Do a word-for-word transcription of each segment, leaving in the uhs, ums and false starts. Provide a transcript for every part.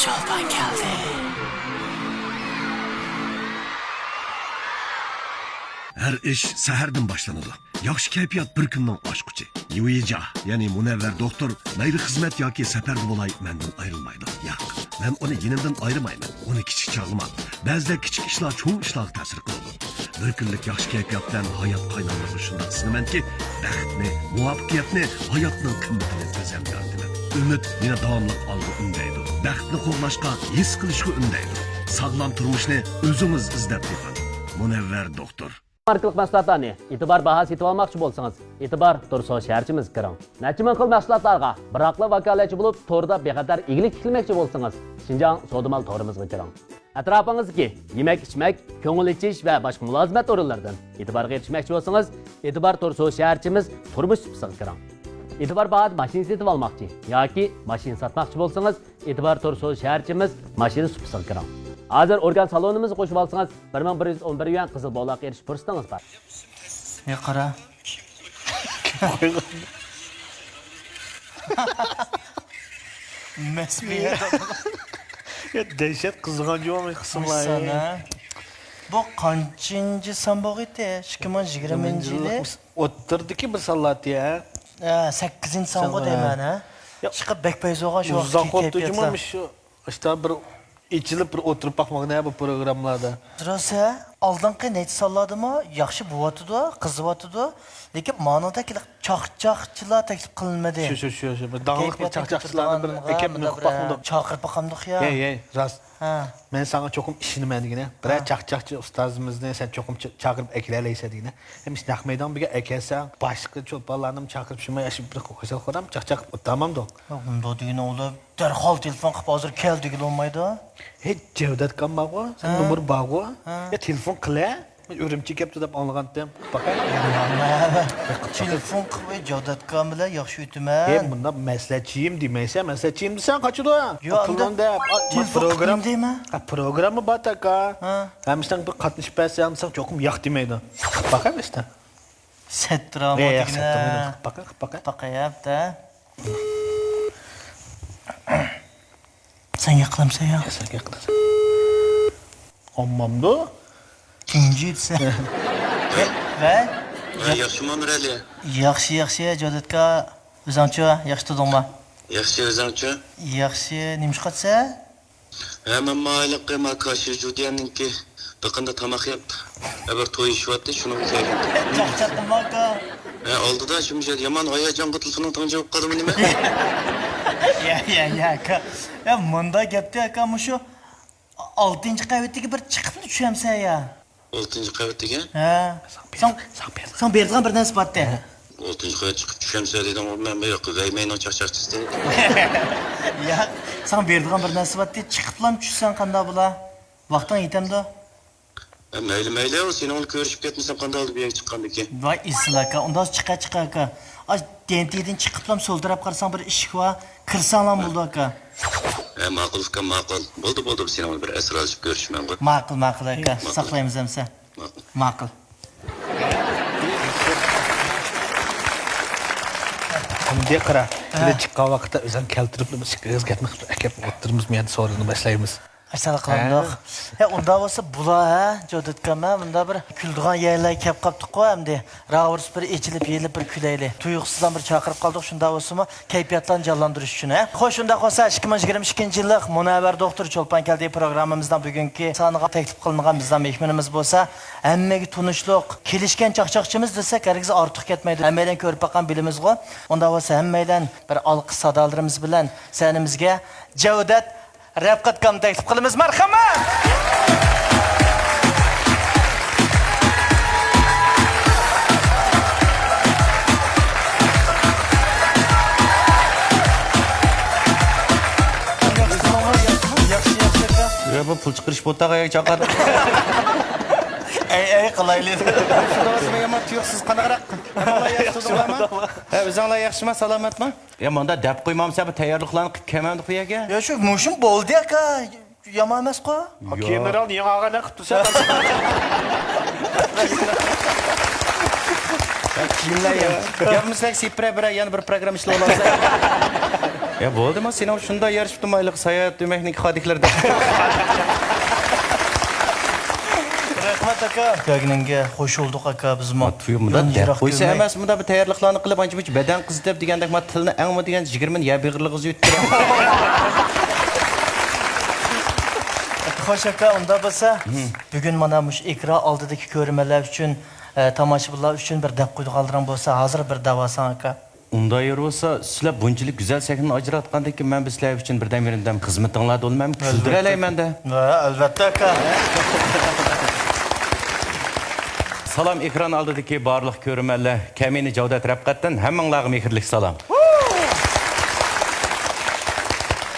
چولپان كەلدى. ھەر ئىش سەھەردىن باشلىنىدۇ. ياخشى كەيپىيات بىر كۈننىڭ ئاچقۇچى. يۇيجا، يەنى مۇنەۋۋەر دوختۇر مەيلى خىزمەت ياكى سەپەردە بولاي، مەندىن ئايرىلمايدۇ. ياق، مەن ئۇنى يېنىمدىن ئايرىمايمەن. ئۇنى كىچىك چاغلىما. بەزىدە كىچىك ئىشلار چوڭ ئىشلارغا تەسىر قىلىدۇ. بىر كۈنلۈك ياخشى كەيپىيات بىلەن ھايات قايناملىرىغا شۇنداق سىڭىمەنكى، بەختنى، مۇۋەپپەقىيەتنى، ھاياتنىڭ قىممىتىنى ئۆزۈم يارىتىمەن. ئۈمىد مېنى داۋاملىق ئالغا ئۈندەيدۇ. بەختنى قوغلاشقا، ھېس قىلىشقا ئۈندەيدۇ. ساغلام تۇرمۇشنى ئۆزىڭىز ئىزدەپ تېپىڭ. مۇنەۋۋەر دوختۇر. ماركىلىق مەھسۇلاتلارنى ئېتىبار باھا سېتىۋالماقچى بولسىڭىز، ئېتىبار تۇرسو شەھەرچىمىزگە كىرىڭ. نەچچە مىڭ خىل مەھسۇلاتلارغا بىراقلا ۋاكالەتچى بولۇپ، توردا بىخەتەر ئىگىلىك تىكلىمەكچى بولسىڭىز، شىنجاڭ سودا مال تورىمىزغا كىرىڭ. ئەتراپىڭىزدىكى يېمەك-ئىچمەك، كۆڭۈل ئېچىش ۋە باشقا مۇلازىمەت ئورۇنلىرىدىن ئېتىبارغا ئېرىشمەكچى بولسىڭىز، ئېتىبار تورسو شەھەرچىمىز تۇرمۇش سۇپىسىغا كىرىڭ. ئېتىبار باھادا ماشىنا سېتىۋالماقچى ياكى ماشىنا ساتماقچى بولسىڭىز، ئېتىبار تورسو شەھەرچىمىز ماشىنا سۇپىسىغا كىرىڭ. ھازىر ئورگان سالونىمىزغا قوشۇۋالسىڭىز، بىر مىڭ بىر يۈز ئون بىر يۈەن قىزىل بولاققا ئېرىشىش پۇرسىتىڭىز بار. يا قارا. مەسمىيە. يا دەھشەت قىزىغان جۇۋان قىسىملار. بۇ قانچىنچى سان بولغىيتى؟ ئىككى مىڭ يىگىرمىنچى يىلى؟ ئوتتۇرىدىكى بىر سانلاتى، ھە؟ ھە، سەككىزىنچى سانغۇ دەيمەن، ھە؟ يا، ئىشقىلىپ بەك پەيزىغا شۇ ئۇزاق كېيىپ بولۇپتۇ جۇمۇ كېتىپلا. مۇشۇ. ئاشتا بىر ئېچىلىپ بىر ئولتۇرۇپ باقمىغىن ھە بۇ پروگراممىلاردا. راست ھە، ئالدىنقى نەچچە سانلاردىمۇ ياخشى بوۋاتىدۇ، قىزىۋاتىدۇ. لېكىن مانىڭدا كېلىپ چاقچاقچىلار تەكلىپ قىلىنمىدى. شۇ، شۇ، شۇ، شۇ. بىر داڭلىق بىر كەيپىياتنى چاقچاقچىلارنى بىر كۆتۈرىدىغانغا ئەكەپ مۇنداق نۇقۇپ باقمىدۇق. چاقىرىپ باقامدۇق يا؟ ھەي، ھەي، راست. ھە. مەن ساڭا چوقۇم ئىشىنىمەن دېگىنە. بىرەر ھە. چاقچاقچى ئۇستازىمىزنى سەن چوقۇم چا-، چاقىرىپ ئەكېلەلەيسەن دېگىنە. ھەم ئىش نەق مەيدانغا بىرگە ئەكەلسەڭ، باشقا چولپانلارنىمۇ چاقىرىپ شۇماي ئاشۇ بىر خۇشال خورام چاقچاق ئوتامامدۇ؟ ياق، ئۇنداق دېگىنە ئۇلار دەرھال تېلېفون قىلىپ ھازىر كەل دېگىلى بولمايدۇ. ھېي، جەۋدەت ئاكام بارغۇ، سېنىڭ ھە. نومۇرۇڭ بارغۇ. ھە. يا تېلېفون قىلە. مەن ئۈرۈمچىگە كەپتۇ دەپ ئاڭلىغانتىم. باقاي. تېلېفون قىلىپ جەۋدەت ئاكام بىلەن ياخشى ئۆتىمەن. ھېي، مۇنداق مەسلىھەتچىيىم دېمەيسەن، مەسلىھەتچىيىم دېسەڭ قاچىدۇ. يا، پۇلۇڭ ئەمدى دەپ. تېلېفون قىلىپ دەيمەن. ھە، پروگرامما بار تاكا. ھە. ھەممىسىنىڭ بىر قاتنىشىپ بەرسەڭ دېسەڭ چوقۇم ياق دېمەيدۇ. باقاي ئىشتە. سەتتىراما ئەي، دېگىنە. سەتتىراما. باقاي، باقاي. باقاي، ھەپتە. سەن گەپ قىلامسەن يا؟ يا، سەن گەپ قىلامسەن. ئاممامدۇ؟ تۇنجى دېسە. ۋەي. ۋەي، ياخشىمۇ نۇرئەلى؟ ياخشى، ياخشى، جودەتكا. ئۆزۈڭچۇ، ياخشى تۇردۇڭمۇ؟ ياخشى، ئۆزۈڭچۇ؟ ياخشى، نېمە ئىش قىلىسەن؟ ھە، مەنمۇ ھېلىقى ما كاشى جۇديەننىڭكى دۇكىنىدا تاماق يەپ، ھە، بىر توي ئىشىۋاتتى، شۇنىڭغا كەلگەن. چاقچاقتىمۇ ئاكا؟ ھە، ئالدىدا شۇ يامان ھاياجانغا تېلېفوننىڭ تىڭ جاۋاب قالدىمۇ نېمە؟ يا، يا، يا، ئاكا. يا، مۇنداق گەپتى، ئاكا، مۇشۇ ئالتىنچى قەۋىتىگە بىر چىقىپلا چۈشەمسەن يا؟ ئالتىنچى قەۋىتىگە؟ ھە. ساڭ، ساڭ بېرىدىغان بىر نەرسە بارتى. ئالتىنچى قەۋەتكە چىقىپ چۈشەمسەن دېدىڭغۇ، مەن بۇ ياققا ۋەيمەينىڭ چاقچاقچىسى. ياق، ساڭا بېرىدىغان بىر نەرسە بارتى، چىقىپلام چۈشسەڭ قانداق بولا؟ ۋاقتىڭ يېتەمدۇ؟ ھە، مەيلى، مەيلى، سېنىڭ بىلەن كۆرۈشۈپ كەتمىسەم قانداق بولىدۇ بۇ يەرگە چىققاندىن كېيىن؟ ۋاي ئېسىل ئاكا، ئۇنداق چىقە، چىقە ئاكا. ئاش دېنتىدىن چىقىپلام سولدىراپ قارىساڭ بىر ئىشىك بار، كىرسەڭلام بولىدۇ ئاكا. ھە، ماقۇل ئۇكام، ماقۇل. بولدى، بولدى، سېنىڭ بىلەن بىر ئەسرالىشىپ كۆرۈشىمەنغۇ. ماقۇل، ماقۇل ئاكا. ماقۇل. ساقلايمىز ئەمسە. ماقۇل. ماقۇل. ئەمدى قارا، ھە. بىللە چىققان ۋاقىتتا ئۆزۈڭ كەلتۈرۈپ، بىر ئىككى ئېغىز گەپنى قىلىپ ئەكەپ ئولتۇرىمىز، مۇ يەردە سورۇننى باشلايمىز. ئاشۇنداق قىلامدۇق. ھە. ھە، ئۇنداق بولسا بولا، ھە، جودەتكام، ھە، مۇنداق بىر كۈلىدىغان يەرلەر كەپ قاپتۇققۇ ئەمدى. راۋۇرۇس بىر ئېچىلىپ، يېلىپ بىر كۈلەيلى. تۇيۇقسىزلا بىر چاقىرىپ قالدۇق، شۇنداق بولسىمۇ كەيپىياتلارنى جانلاندۇرۇش ئۈچۈن، ھە. خوش، شۇنداق بولسا ئىككى مىڭ يىگىرمە ئىككىنچى يىللىق مۇنەۋۋەر دوختۇر چولپان كەلدى پروگراممىمىزنىڭ بۈگۈنكى سانىغا تەكلىپ قىلىنغان بىزنىڭ مېھمىنىمىز بولسا ھەممىگە تونۇشلۇق، كېلىشكەن چاقچاقچىمىز دېسەك ھەرگىز ئارتۇق كەتمەيدۇ. ھەممەيلەن كۆرۈپ باققان بىلىمىزغۇ. ئۇنداق بولسا ھەممەيلەن بىر ئالقىش سادالىرىمىز بىلەن سەھنىمىزگە جەۋدەت رەپقەت ئاكامنى تەكلىپ قىلىمىز، مەرھەمەت! ياخشى، ياخشى، ياخشى ئاكا. يا، بۇ پۇل چىقىرىش بوتاغا چاقىر. ئەي، ئەي، قىلايلى. شۇنداق بولسا يامان تۇيۇقسىز قانداقراق؟ ھەممىڭلار ياخشى تۇردۇڭلارمۇ؟ ھە، ئۆزۈڭلار ياخشىما، سالامەتمۇ؟ يا، مۇنداق دەپ قويمامسەن، بۇ تەييارلىقلارنى قىلىپ كەلمەمدۇق بۇ يەرگە؟ يا، شۇ مۇشۇم بولدى، ئاكا. يامان ئەمەسقۇ. ياق. كىيىملىرىڭنى يېڭى ئالغاندەك قىلىپ تۇرسەن. يا، كىيىملەر يا. يا، بۇ سىلەرگە سېپىرە بىرەر، يەنە بىر پروگرامما ئىشلەۋالامسەن؟ يا بولدىما، سېنىڭ شۇنداق يارىشىپتۇما ھېلىقى ساياھەت ئۆمەكنىڭ خادىكلىرىدەك. رەھمەت، ئاكا. كەلگىنىڭگە خوش بولدۇق، ئاكا، بىزمۇ. مۇنداق دەپ قويسا ئەمەس، مۇنداق بىر تەييارلىقلارنى قىلىپ، ئانچە-مۇنچە بەدەن قىزىتىپ دېگەندەك، ما تىلنى ئەڭمۇ دېگەن يىگىرمىنى يەر بېغىرلىقىغا يۆتكىدى. خوش، ئاكا، ئۇنداق بولسا، بۈگۈن مانا مۇشۇ ئېكران ئالدىدىكى كۆرۈرمەنلەر ئۈچۈن، ئە، تاماشىبىنلار ئۈچۈن بىر دەپ قويىدىغانلىرىڭ بولسا، ھازىر بىر دەۋالساڭ، ئاكا. ئۇنداق يەر بولسا، سىلەر بۇنچىلىك گۈزەل سەھنىنى ئاجراتقاندىن كېيىن، مەن بىر سىلەر ئۈچۈن بىردەم-بىردەم خىزمىتىڭلاردا بولىمەن، كۈلدۈرەلەيمەن-دە. ھە، ئەلۋەتتە، ئاكا. سالام ئېكران ئالدىدىكى بارلىق كۆرۈرمەنلەر، كەمىنە جاۋدەت رەپقەتتىن ھەممىڭلارغا مېھىرلىك سالام.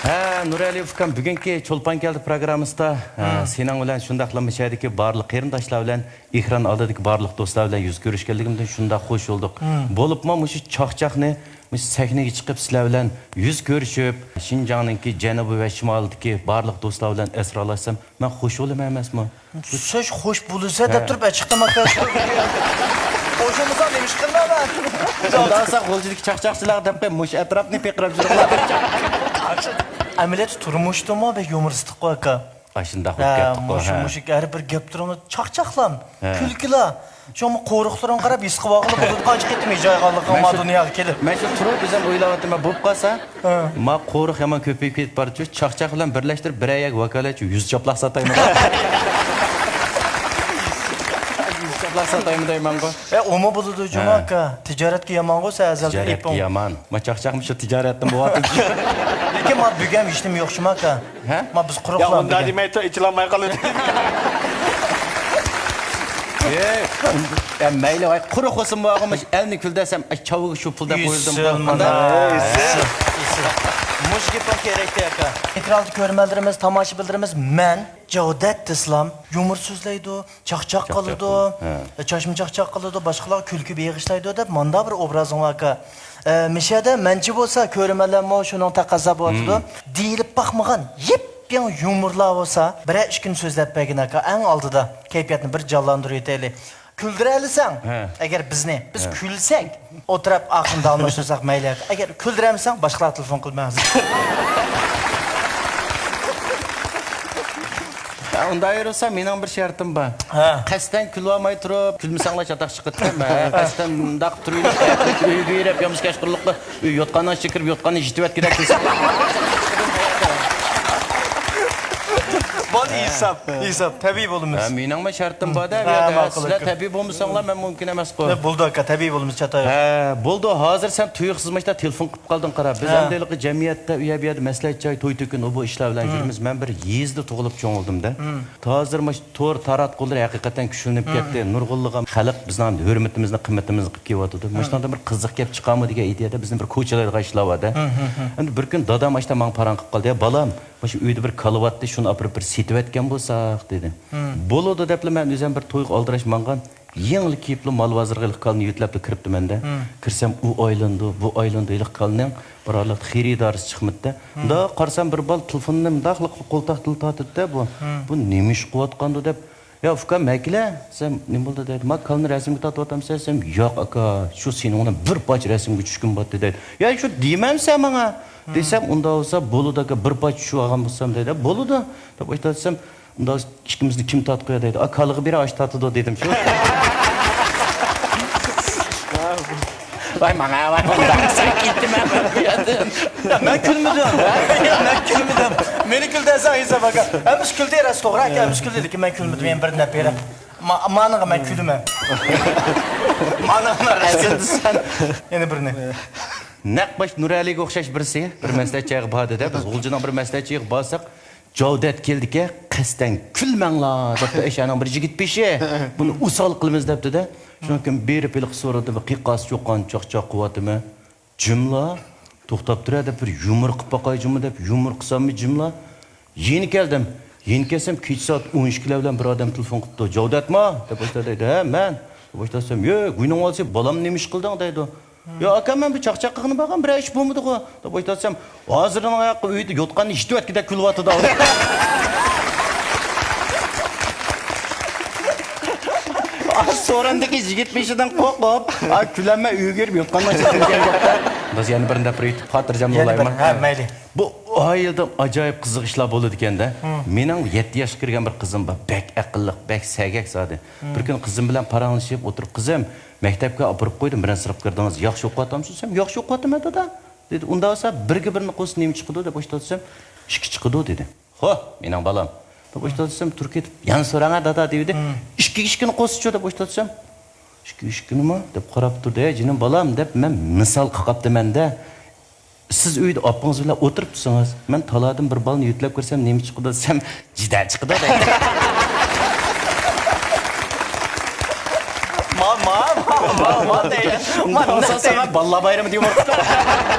ھە، نۇرئەلى ئۇكام، بۈگۈنكى چولپان كەلدى پروگراممىسىدا، ھە، سېنىڭ بىلەن شۇنداقلا مۇشۇ يەردىكى بارلىق قېرىنداشلار بىلەن ئېكران ئالدىدىكى بارلىق دوستلار بىلەن يۈز كۆرۈشكەنلىكىمدىن شۇنداق خوش بولدۇق. بولۇپمۇ مۇشۇ چاقچاقنى، مۇشۇ سەھنىگە چىقىپ سىلەر بىلەن يۈز كۆرۈشۈپ، شىنجاڭنىڭكى جەنۇبى ۋە شىمالىدىكى بارلىق دوستلار بىلەن ئەسرالاشسام، مەن خوش بولىمەن ئەمەسمۇ؟ سىز خوش بولىسە دەپ تۇرۇپ، ئەچىقتىماقتا. خوش بولمىسا نېمە ئىش قىلىمەن مەن؟ ئۇنداق بولسا غۇلجىدىكى چاقچاقچىلار دەپ قويۇپ، مۇشۇ ئەتراپنى پىرقىراپ يۈرۈڭلار. ئەمەلىيەتتە تۇرمۇشتىمۇ بەك يۇمۇرىستىققۇ، ئاكا. ئاشۇنداق بولۇپ كەتتىققۇ، مۇشۇ، ھە. مۇشۇ ھەر بىر گەپ تۇرۇڭلار چاقچاقلام، ھە. كۈلكىلا. شۇڭا قورۇقلىرىڭغا قاراپ ھېس قىلىۋالغىلى بولىدۇ، قانچە قېتىم ھىجايغانلىقىڭ مەن مانا شۇ، دۇنياغا كېلىپ. مەن شۇ تۇرۇپ ئۆزۈم ئويلاۋاتىمەن، بولۇپ قالسا، ھە. ما قورۇق يامان كۆپىيىپ كېتىپ بارىدۇ، چاقچاق بىلەن بىرلەشتۈرۈپ بىرەر يەرگە ۋاكالەتچى يۈز چاپلاق ساتايمىز. يۈز چاپلاق ساتايمىز دەيمەنغۇ. ئە، ئۇمۇ بولىدۇ، جۇما ھە. ئاكا. تىجارەتكە يامانغۇ، سەن ئەزەلدىن تىجارەتكە ئېپىڭ. يامان. ما چاقچاقمۇ شۇ تىجارەتتىن بولۇۋاتىدۇ. لېكىن ما بۈگۈن ھېچنېمە يوق، جۇما ئاكا. ھە؟ ما بىز يا، قۇرۇقلا ئۇنداق بۈگۈن. دېمەي تۇر، ئېچىلالماي قالىدۇ. ئەي، يا، مەيلى، ۋاي، قۇرۇق بولسۇن، بارغۇمىش، ئەلنى كۈلدۈرسەم، ئاي، چاۋىگە شۇ پۇل دەپ قويۇلدىم. ئېسىل، مانا. ئېسىل، ئېسىل. مۇشۇ گېپىڭ كېرەكتى، ئاكا. ئېكراندا كۆرۈرمەنلىرىمىز، تاماشىبىنلىرىمىز، مەن جاۋدەت دېسىلام، يۇمۇر سۆزلەيدۇ، چاقچاق قىلىدۇ، ھە. چاچما چاقچاق قىلىدۇ، باشقىلارغا كۈلكە بېغىشلايدۇ دەپ ماندا بىر ئوبرازىڭ باركا. ئە، مىشەدە مەنچە بولسا كۆرۈرمەنلەرمۇ شۇنىڭ تەقەززا بولۇۋاتىدۇ. دېيىلىپ باقمىغان يېپيېڭى يۇمۇرلار بولسا، بىرەر ئىككىنى سۆزلەپ بەرگىن ئاكا، ئەڭ ئالدىدا كەيپىياتنى بىر جانلاندۇرۇۋېتەيلى. كۈلدۈرەلىسەڭ، ھە. ئەگەر بىزنى، بىز ھە. كۈلسەك، ئولتۇرۇپ ئاخىرىنى داۋاملاشتۇرساق مەيلى. ئەگەر كۈلدۈرەلمىسەڭ، باشقىلارغا تېلېفون قىل، مەن ھازىر. ھە، ئۇنداق ئايرىلسا، مېنىڭ بىر شەرتىم بار. ھە. قەستەن كۈلۈۋالماي تۇرۇپ، كۈلمىسەڭلار چاتاق چىقىدىكەن. ھە، قەستەن مۇنداق تۇرۇۋېلىپ، ئۆيگە يۈرۈپ، يامىسى كەچقۇرۇنلۇقلا، ئۆي يوتقاننىڭ ئىچىگە كىرىپ، يوتقاننى يىتىۋەتكۈدەك قىلسا. بولدى، ھېساب، ھېساب، تەبىئىي بولىمىز. ھە، مېنىڭمۇ شەرتىم بار-دە، بۇ ھە، يەردە. ماقۇل سىلەر ئاكا. تەبىئىي بولمىساڭلار، مەن مۇمكىن ئەمەسقۇ. ھە، بولدى ئاكا، تەبىئىي بولىمىز، چاتاق يوق. ھە، بولدى، ھازىر سەن تۇيۇقسىز ماشتا تېلېفون قىلىپ قالدىڭ، قارا. بىز ھە. ئەمدى ھېلىقى جەمئىيەتتە، ئۇ يەر بۇ يەردە مەسلىھەت جاي، توي تۆكۈن، ئۇ بۇ ئىشلار بىلەن ھە. يۈرىمىز. مەن بىر يېزىدا تۇغۇلۇپ چوڭ بولدۇم-دە. ھە. ھازىر ماش تور تاراتقۇلىرى ھەقىقەتەن كۈچلىنىپ ھە. كەتتى. نۇرغۇنلىغان خەلق بىزنىڭ ھۆرمىتىمىزنى، قىممىتىمىزنى قىلىپ كېلىۋاتىدۇ. ھە. مۇشۇنداق بىر قىزىق گەپ چىقارمۇ دېگەن ئىدىيەدە بىزنىڭ بىر كوچىلايدىغان ئىشلار بار-دە. ھە، ھە، ھە. ئەمدى بىر كۈنى دادام ماشتا ماڭا پاراڭ قىلىپ قالدى. يا بالام، مۇشۇ ئۆيدە بىر كالا بارتتى، شۇنى ئاپىرىپ بىر سېتىۋەتكەن بولساق، دېدى. ھە. بولىدۇ دەپلا مەن ئۆزۈم بىر تويغا ئالدىراش ماڭغان. يېڭىلا كىيىپلا مال بازىرىغا ھېلىقى كالىنى يۆتلەپلا كىرىپتىمەن-دە. ھە. كىرسەم ئۇ ئايلىنىدۇ، بۇ ئايلىنىدۇ، ھېلىقى كالىنىڭ بىر ئارىلىقتا خېرىدارىسى چىقمىدى-دە. ھە. مۇنداق قارىسام بىر بال تېلېفوننى مۇنداقلا قولتۇقتا تىل تارتىدۇ-دە بۇ. ھە. بۇ نېمە ئىش قىلىۋاتقاندۇ دەپ. يا ئۇكام، مەكىلە، سەن نېمە بولدى دەيدۇ. ما كالىنى رەسىمگە تارتىۋاتامسەن دېسەم، ياق ئاكا، شۇ سېنىڭ بىلەن بىر پارچە رەسىمگە چۈشكۈم بارتتى دەيدۇ. يا شۇ دېمەمسەن ماڭا دېسەم، ئۇنداق بولسا بولىدۇ ئاكا، بىر پارچە چۈشۈۋالغان بولسام دەيدۇ. بولىدۇ دەپ ئېيتىۋاتسام، ئۇنداق ئىككىمىزنى كىم تارتقۇيا دەيدۇ. ئا، كالىغا بېرە ئاشۇ تارتىدۇ دېدىم شۇ. ۋاي ماڭا، ۋاي ماڭا. سەن كېتىمەن بۇ يەردىن. مەن كۈلمىدىم. مەن كۈلمىدىم. مېنى كۈلدۈرسەڭ ھېساب ئاكا. ھەممىسى كۈلدى، راست توغرا ئاكا، ھەممىسى كۈلدى، لېكىن مەن كۈلمىدىم. يەنە بىر نەپ بېرىڭ. ما-، مانىڭغا مەن كۈلىمەن. مانىڭغا مەن ئەسلىدە سەن. يەنە بىرنى. نەق باش نۇرئەلىگە ئوخشاش بىرسى بىر مەسلىھەت جايىغا باردى-دە، بىز غۇلجىنىڭ بىر مەسلىھەت جايىغا بارساق، جاۋدەت كېلىدىكەن، قەستەن كۈلمەڭلار دەپتۇ، ئەشەنىڭ بىر يىگىت بېشى. بۇنى ئۇسال قىلىمىز دەپتۇ-دە. شۇنىڭ كېيىن بېرىپ ھېلىقى سورۇندا بىر قىيقاس چوققان چاقچاق قىلىۋاتىمەن. جىملا، توختاپ تۇرە دەپ بىر يۇمۇر قىلىپ باقاي جۇمۇ دەپ يۇمۇر قىلساممۇ جىملا. يېنى كەلدىم. يېنى كەلسەم كېچە سائەت ئون ئىككىلەر بىلەن بىر ئادەم تېلېفون قىپتۇ. جاۋدەتما؟ دەپ باشلاپ دەيدۇ. ھە، مەن. دەپ باشلاسام، يۆ، گۇينىڭ ئالسا بالام نېمە ئىش قىلدىڭ دەيدۇ. يا ئاكا، مەن بىر چاقچاق قىلغىنى بارغان، بىرەر ئىش بولمىدىغۇ. دەپ ئويلىسام، ھازىرنىڭ ئاياققا ئۆيدە يوتقاننى يىتىۋەتكۈدەك كۈلۈۋاتىدۇ. سورۇندىكى يىگىت بېشىدىن قورقۇپ، كۈلەلمەي ئۆيگە يۈرۈپ يوتقاننى ئاچىدىكەن. بىز يەنە بىرنى دەپ بېرىپ خاتىرجەم بولايلى. ھە، مەيلى. بۇ ئائىلىدە ئاجايىپ قىزىق ئىشلار بولىدىكەن-دە. مېنىڭ يەتتە ياشقا كىرگەن بىر قىزىم بار، بەك ئەقىللىق، بەك سەگەك زادى. بىر كۈنى قىزىم بىلەن پاراڭلىشىپ ئولتۇرۇپ، «قىزىم، مەكتەپكە ئاپىرىپ قويدۇم، بىرەرسى سىنىپ كىردىڭىز، ياخشى ئوقۇۋاتامسىز؟» دېسەم، «ياخشى ئوقۇۋاتىمەن، دادا.» دېدى. «ئۇنداق بولسا، بىرگە بىرنى قوشسا نېمە چىقىدۇ؟» دەپ ئويلاۋاتسام، «ئىككى چىقىدۇ» دېدى. «خو، مېنىڭ بالام.» دەپ ئويلاۋاتسام، تۇرۇپ كېتىپ، «يەنە سوراڭا، دادا» دېدى. «ئىككىگە ئىككىنى قوشسىچۇ؟» دەپ ئويلاۋاتسام، «ئىككىگە ئىككىنىمۇ؟» دەپ قاراپ تۇردى. «ھەي، جېنىم بالام» دەپ، مەن مىسال قىلىۋاتىمەن-دە. سىز ئۆيدە ئاپىڭىز بىلەن ئولتۇرۇپ تۇرسىڭىز، مەن تالادىن بىر بالىنى يۆتلەپ كىرسەم، نېمە چىقىدۇ دېسەم، جىدە چىقىدۇ دەيدۇ. ما، ما، ما، ما، ما دەيدۇ. ما، ما دەيدۇ. ساڭا بالىلار بايرىمى دېيىۋاتىدۇ.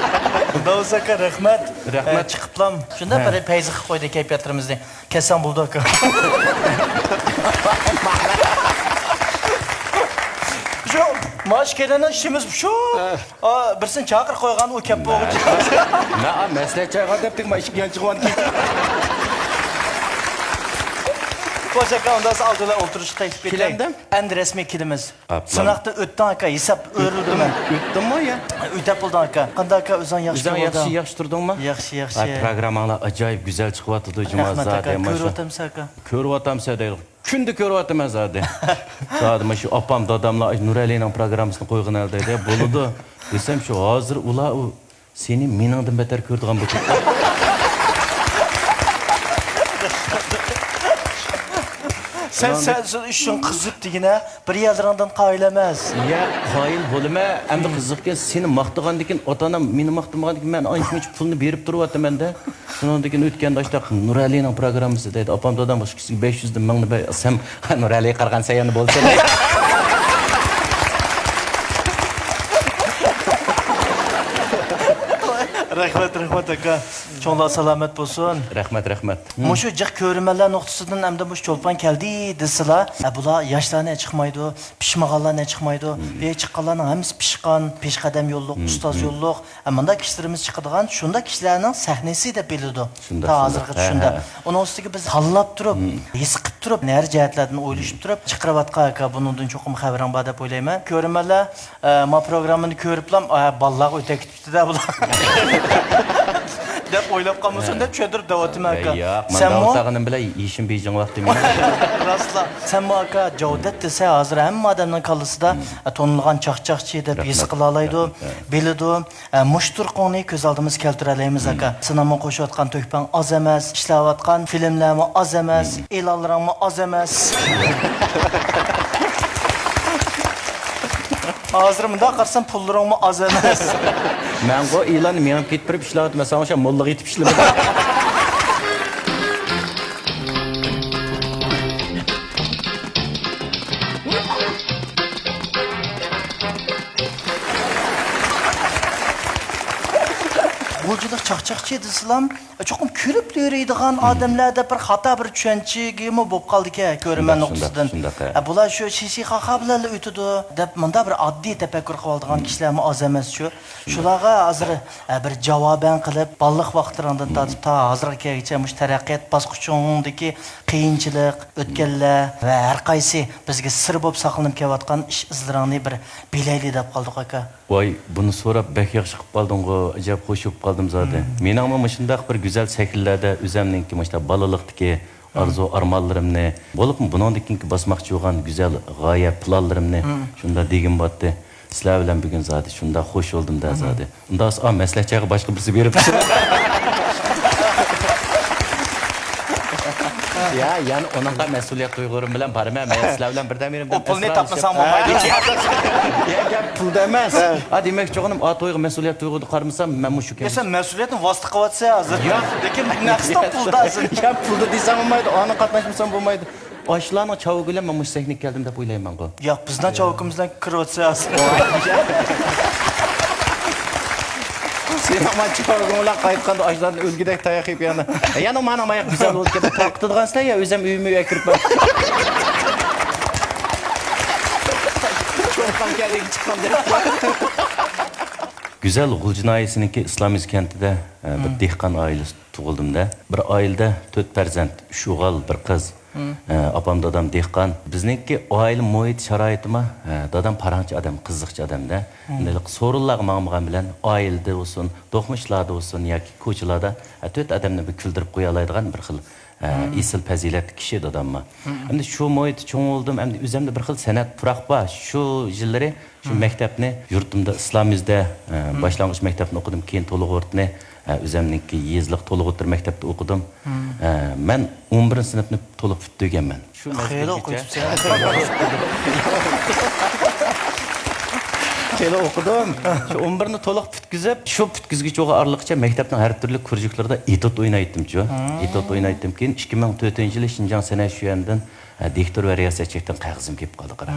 داۋۇز ئاكا، رەھمەت. رەھمەت. ئە، چىقىپلام. شۇنداق بىر پەيزى قىلىپ قويدى كەيپىياتلىرىمىزنى. كەلسەڭ بولىدۇ، ئاكا. شۇ، ماش كېلىننىڭ ئىشىمىز شۇ. ئا، بىرسىنى چاقىرىپ قويغان، ئۇ كەپ بولغۇچە. مەن، ئا، مەسلىھەت چايغا دەپتىم، مەن ئىشىك يانچۇقىغا كېتىپ. خوش، ئاكا، ئۇنداق ئالدى بىلەن ئولتۇرۇشقا تەكلىپ ئېتەي. كېلەمدىم. ئەمدى رەسمىي كېلىمىز. ئاپلام. سىناقتىن ئۆتتۈڭ، ئاكا، ھېساب ئۆرۈلدى مەن. ئۆتتۈڭمۇ يا؟ ئۆتەپ بولدىڭ، ئاكا. قانداق، ئاكا، ئۆزۈڭ ياخشى ئۆزۈڭ ياخشى، ياخشى تۇردۇڭمۇ؟ ياخشى، ياخشى. ئاي، پروگرامماڭلار ئاجايىپ گۈزەل چىقىۋاتىدۇ، جۇما. رەھمەت، زادى، ئاكا. ماشۇ. كۆرۈۋاتامسەن، ئاكا؟ كۆرۈۋاتامسەن دەيدۇ. كۈندە كۆرۈۋاتىمەن زادى. زادى ماشۇ ئاپام، داداملار نۇرئەلىنىڭ پروگراممىسىنى قويغىنە دەيدۇ. بولىدۇ دېسەم، شۇ ھازىر ئۇلار ئۇ سېنى مېنىڭدىن بەتەر كۆرىدىغان بولۇپ كەتتى. سەن، سەن، سەن ئۈچۈن قىزىپ دېگىنە بىر يەرلىرىڭدىن قايىل ئەمەس. يا، قايىل بولىمەن. ئەمدى قىزىقكەن، سېنى ماختىغاندىكىن، ئاتا-ئانام مېنى ماختىمىغاندىكىن، مەن ئانچە-مۇنچە پۇلنى بېرىپ تۇرۇۋاتىمەن-دە. شۇنىڭدىن كېيىن ئۆتكەندە ئاشتاق نۇرئەلىنىڭ پروگراممىسى دەيدۇ. ئاپام، دادام باشقىسىگە بەش يۈزدىن مىڭنى بەرسەم، نۇرئەلىگە قارىغان سەيياننى بولسۇن. رەھمەت، رەھمەت، ئاكا. چوڭلار سالامەت بولسۇن. رەھمەت، رەھمەت. مۇشۇ جىق كۆرۈرمەنلەر نۇقتىسىدىن ئەمدى مۇشۇ چولپان كەلدى دېسىلا، ئە، بۇلار ياشلارنى چىقمايدۇ، پىشمىغانلارنى چىقمايدۇ. بۇ چىققانلارنىڭ ھەممىسى پىشقان، پېشقەدەم يوللۇق، ئۇستاز يوللۇق. ئە، مۇنداق كىشىلىرىمىز چىقىدىغان، شۇنداق كىشىلەرنىڭ سەھنىسى دەپ بىلىدۇ. شۇنداق، تا ھازىرغىچە شۇنداق. ئۇنىڭ ئۈستىگە بىز تاللاپ تۇرۇپ، ھېس قىلىپ تۇرۇپ، ھەر جەھەتلەردىن ئويلىشىپ تۇرۇپ چىقىرىۋاتقان ئاكا، بۇنىڭدىن چوقۇم خەۋىرىڭ بار دەپ ئويلايمەن. كۆرۈرمەنلەر، ئە، ما پروگراممىنى كۆرۈپلا، ئە، بالىلارغا ئۆتەپ كېتىپتۇ-دە بۇلار دەپ ئويلاپ قالمىسۇن دەپ چۈشەندۈرۈپ دەۋاتىمەن، ئاكا. ياق، مەن سەنمۇ؟ داۋۇت ئاغىنىم بىلەن يېشىم بېيجىڭ ۋاقتىم. راستلا. سەنمۇ، ئاكا، جاۋدەت دېسە، ھازىر ھەممە ئادەمنىڭ كاللىسىدا، ئە، تونۇلغان چاقچاقچى دەپ ھېس قىلالايدۇ، بىلىدۇ. ئە، مۇشۇ تۇرقۇڭنى كۆز ئالدىمىزغا كەلتۈرەلەيمىز، ئاكا. سېنىڭمۇ قوشۇۋاتقان تۆھپەڭ ئاز ئەمەس، ئىشلەۋاتقان فىلىملەرمۇ ئاز ئەمەس، ئېلانلىرىڭمۇ ئاز ئەمەس. ھازىر مۇنداق قارىسام، پۇللىرىڭمۇ ئاز ئەمەس. مەنغۇ ئېلان مېڭىپ كېتىپ بېرىپ ئىشلەۋاتىمەن، ساڭا ئوخشاپ موللىغا يېتىپ ئىشلىمىدىم. غۇلجىلىق چاقچاقچى دېسىلام، چوقۇم كۈلۈپ يۈرىدىغان ئادەملەر دەپ بىر خاتا بىر چۈشەنچىگىمۇ بولۇپ قالدىكەن، كۆرۈرمەن نۇقتىسىدىن. شۇنداق، شۇنداق، ھە. ئە، بۇلار شۇ شىشى خاخا بىلەنلا ئۆتىدۇ دەپ مۇنداق بىر ئاددىي تەپەككۇر قىلىۋالىدىغان كىشىلەرمۇ ئاز ئەمەس شۇ. شۇلارغا ھازىر، ئە، بىر جاۋابەن قىلىپ، بالىلىق ۋاقىتلىرىڭدىن تارتىپ تا ھازىرغا كەلگۈچە مۇشۇ تەرەققىيات باسقۇچۇڭدىكى قىيىنچىلىق، ئۆتكەللەر ۋە ھەر قايسى بىزگە سىر بولۇپ ساقلىنىپ كېلىۋاتقان ئىش ئىزلىرىڭنى بىر بىلەيلى دەپ قالدۇق، ئاكا. ۋاي، بۇنى سوراپ بەك ياخشى قىلىپ قالدىڭغۇ، ئەجەب خۇش بولۇپ قالدىم زادى. مېنىڭمۇ مۇشۇنداق بىر گۈزەل سەھنىلەردە ئۆزەمنىڭكى مۇشۇنداق بالىلىقتىكى ئارزۇ ئارمانلىرىمنى، بولۇپمۇ بۇنىڭدىن كېيىنكى باسماقچى بولغان گۈزەل غايە پىلانلىرىمنى شۇنداق دېگۈم بارتتى. سىلەر بىلەن بۈگۈن زادى شۇنداق خۇش بولدۇم-دە زادى. ئۇنداق بولسا، ئا، مەسلىھەت چايغا باشقا بىرسى بېرىپ. يا، يەنە ئۇنىڭغا مەسئۇلىيەت تۇيغۇلىرىم بىلەن بارىمەن. مەن سىلەر بىلەن بىردەم يۈرۈم دەپ. ئۇ پۇلنى تاپمىساڭ بولمايدۇ. يا، گەپ پۇلدا ئەمەس. ھە. ئا، دېمەكچى بولغىنىم، ئا تويغا مەسئۇلىيەت تۇيغۇدا قارىمىسام، مەنمۇ شۇ كەمچىل. يا، سەن مەسئۇلىيەتنى ۋاسىتە قىلىۋاتىسەن ھازىر. ياق. لېكىن مەقسىتىڭ پۇلدا ھازىر. يا، پۇلدا دېسەڭ بولمايدۇ، ئانا قاتناشمىسام بولمايدۇ. ئاشۇلارنىڭ چاۋىكى بىلەن مەن مۇشۇ سەھنىگە كەلدىم دەپ ئويلايمەنغۇ. ياق، بىزنىڭ چاۋىكىمىز بىلەن كىرىۋاتىسەن ھازىر. سېنىڭ مانا چاۋىكىڭ بىلەن قايتقاندا ئاشۇلاردىن ئۆلگۈدەك تاياق يەپ يەنە. يەنە مانا ماياق گۈزەل بولۇپ كەتتى. تارقىتىدىغان سىلەر يا، ئۆزۈم ئۆيۈمگە كىرىپ بار. چولپان كەلدى، چىققان دەپ. گۈزەل غۇلجا ناھىيەسىنىڭكى ئىسلامىز كەنتىدە، ئە، بىر دېھقان ئائىلىسى تۇغۇلدۇم-دە. بىر ئائىلىدە تۆت پەرزەنت، ئۈچ ئوغۇل، بىر قىز. ئە، ئاپام، دادام دېھقان. بىزنىڭكى ئائىلە مۇھىت شارائىتىمۇ، ئە، دادام پاراڭچى ئادەم، قىزىقچى ئادەمدە. ئەمدى سورۇنلارغا ماڭمىغان بىلەن ئائىلىدە بولسۇن، دوقمۇشلاردا بولسۇن ياكى كوچىلاردا، ئە، تۆت ئادەمنى بىر كۈلدۈرۈپ قويالايدىغان بىر خىل، ئە، ئېسىل پەزىلەتلىك كىشى داداممۇ. ئەمدى شۇ مۇھىتتا چوڭ بولدۇم. ئەمدى ئۆزۈمدە بىر خىل سەنئەت پۇراق بار. شۇ يىللىرى شۇ مەكتەپنى يۇرتۇمدا ئىسلام يۈزىدە، ئە، باشلانغۇچ مەكتەپنى ئوقۇدۇم. كېيىن تولۇق ئوتنى، ئە، ئۆزۈمنىڭكى يېزىلىق تولۇق ئوتتۇرا مەكتەپتە ئوقۇدۇم. ئە، مەن ئون بىرىنچى سىنىپنى تولۇق پۈتتۈرگەنمەن. شۇ خېلى مەزگىلگىچە ئوقۇيسىز. خېلى ئوقۇدۇم. شۇ ئون بىرنى تولۇق پۈتكۈزۈپ، شۇ پۈتكۈزگۈچە ئارىلىققىچە مەكتەپنىڭ ھەر تۈرلۈك كۇرژۇكلىرىدا ئېتيۇد ئوينايتتىمچۇ. ئېتيۇد ئوينايتتىم. كېيىن ئىككى مىڭ تۆتىنچى يىلى شىنجاڭ سەنئەت شۆيەندىن، ئە، دىكتور ۋە رىياسەتچىلىكتىن قەغىزىم كېلىپ قالدى، قارا.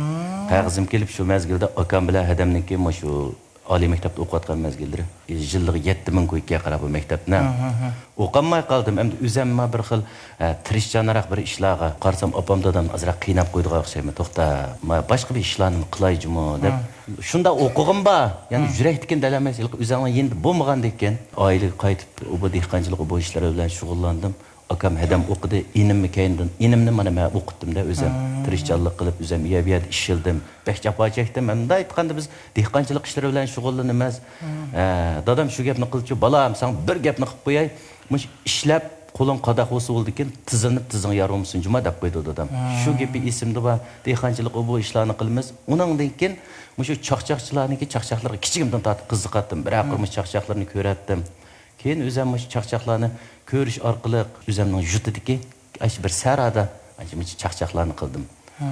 قەغىزىم كېلىپ، شۇ مەزگىلدە ئاكام بىلەن ھەدەمنىڭكى مۇشۇ ئالىي مەكتەپتە ئوقۇۋاتقان مەزگىللىرى. يىللىق يەتتە مىڭ كوي ئىكەن، قارا، بۇ مەكتەپنىڭ. ئوقالماي قالدىم. ئەمدى ئۆزۈم ما بىر خىل، ئە، تىرىشچانراق بىر ئىشلارغا قارىسام، ئاپام دادام ئازراق قىيناپ قويىدىغان ئوخشايمەن. توختا، ما باشقا بىر ئىشلارنى قىلاي جۇمۇ دەپ. شۇنداق ئوقۇغىنىم بار. يەنى يۈرەكتىكىنى دەلەيمەن. ھېلىقى ئۆزۈڭنىڭ يېنىدا بولمىغاندىكىن، ئائىلىگە قايتىپ، ئۇ بۇ دېھقانچىلىق، ئۇ بۇ ئىشلار بىلەن شۇغۇللاندىم. ئاكام ھەدەم ئوقۇدى، ئىنىممۇ كەينىدىن، ئىنىمنى مانا مەن ئوقۇتتۇم-دە ئۆزۈم. تىرىشچانلىق قىلىپ، ئۆزۈم يەر بۇ يەردە ئىشلىدىم. بەك جاپا چەكتىم. مۇنداق ئېيتقاندا، بىز دېھقانچىلىق ئىشلىرى بىلەن شۇغۇللىنىمىز. ئە، دادام شۇ گەپنى قىلدىچۇ، بالام، ساڭا بىر گەپنى قىلىپ قوياي، مۇشۇ ئىشلەپ قولۇڭ قاداق بولسا بولىدىكىن، تىزلىنىپ تىزىڭ يار بولمىسۇن جۇما دەپ قويدى دادام. شۇ گېپى ئېسىمدە بار. دېھقانچىلىق، ئۇ بۇ ئىشلارنى قىلىمىز. ئۇنىڭدىن كېيىن مۇشۇ چاقچاقچىلارنىڭكى چاقچاقلىرىغا كىچىكىمدىن تارتىپ قىزىقاتتىم. بىرەر قۇر مۇشۇ چاقچاقلىرىنى كۆرەتتىم. كېيىن ئۆزۈم مۇشۇ چاقچاقلارنى كۆرۈش ئارقىلىق ئۆزۈمنىڭ يۇرتىدىكى ئاشۇ بىر سەھرادا ئانچە-مۇنچە چاقچاقلارنى قىلدىم.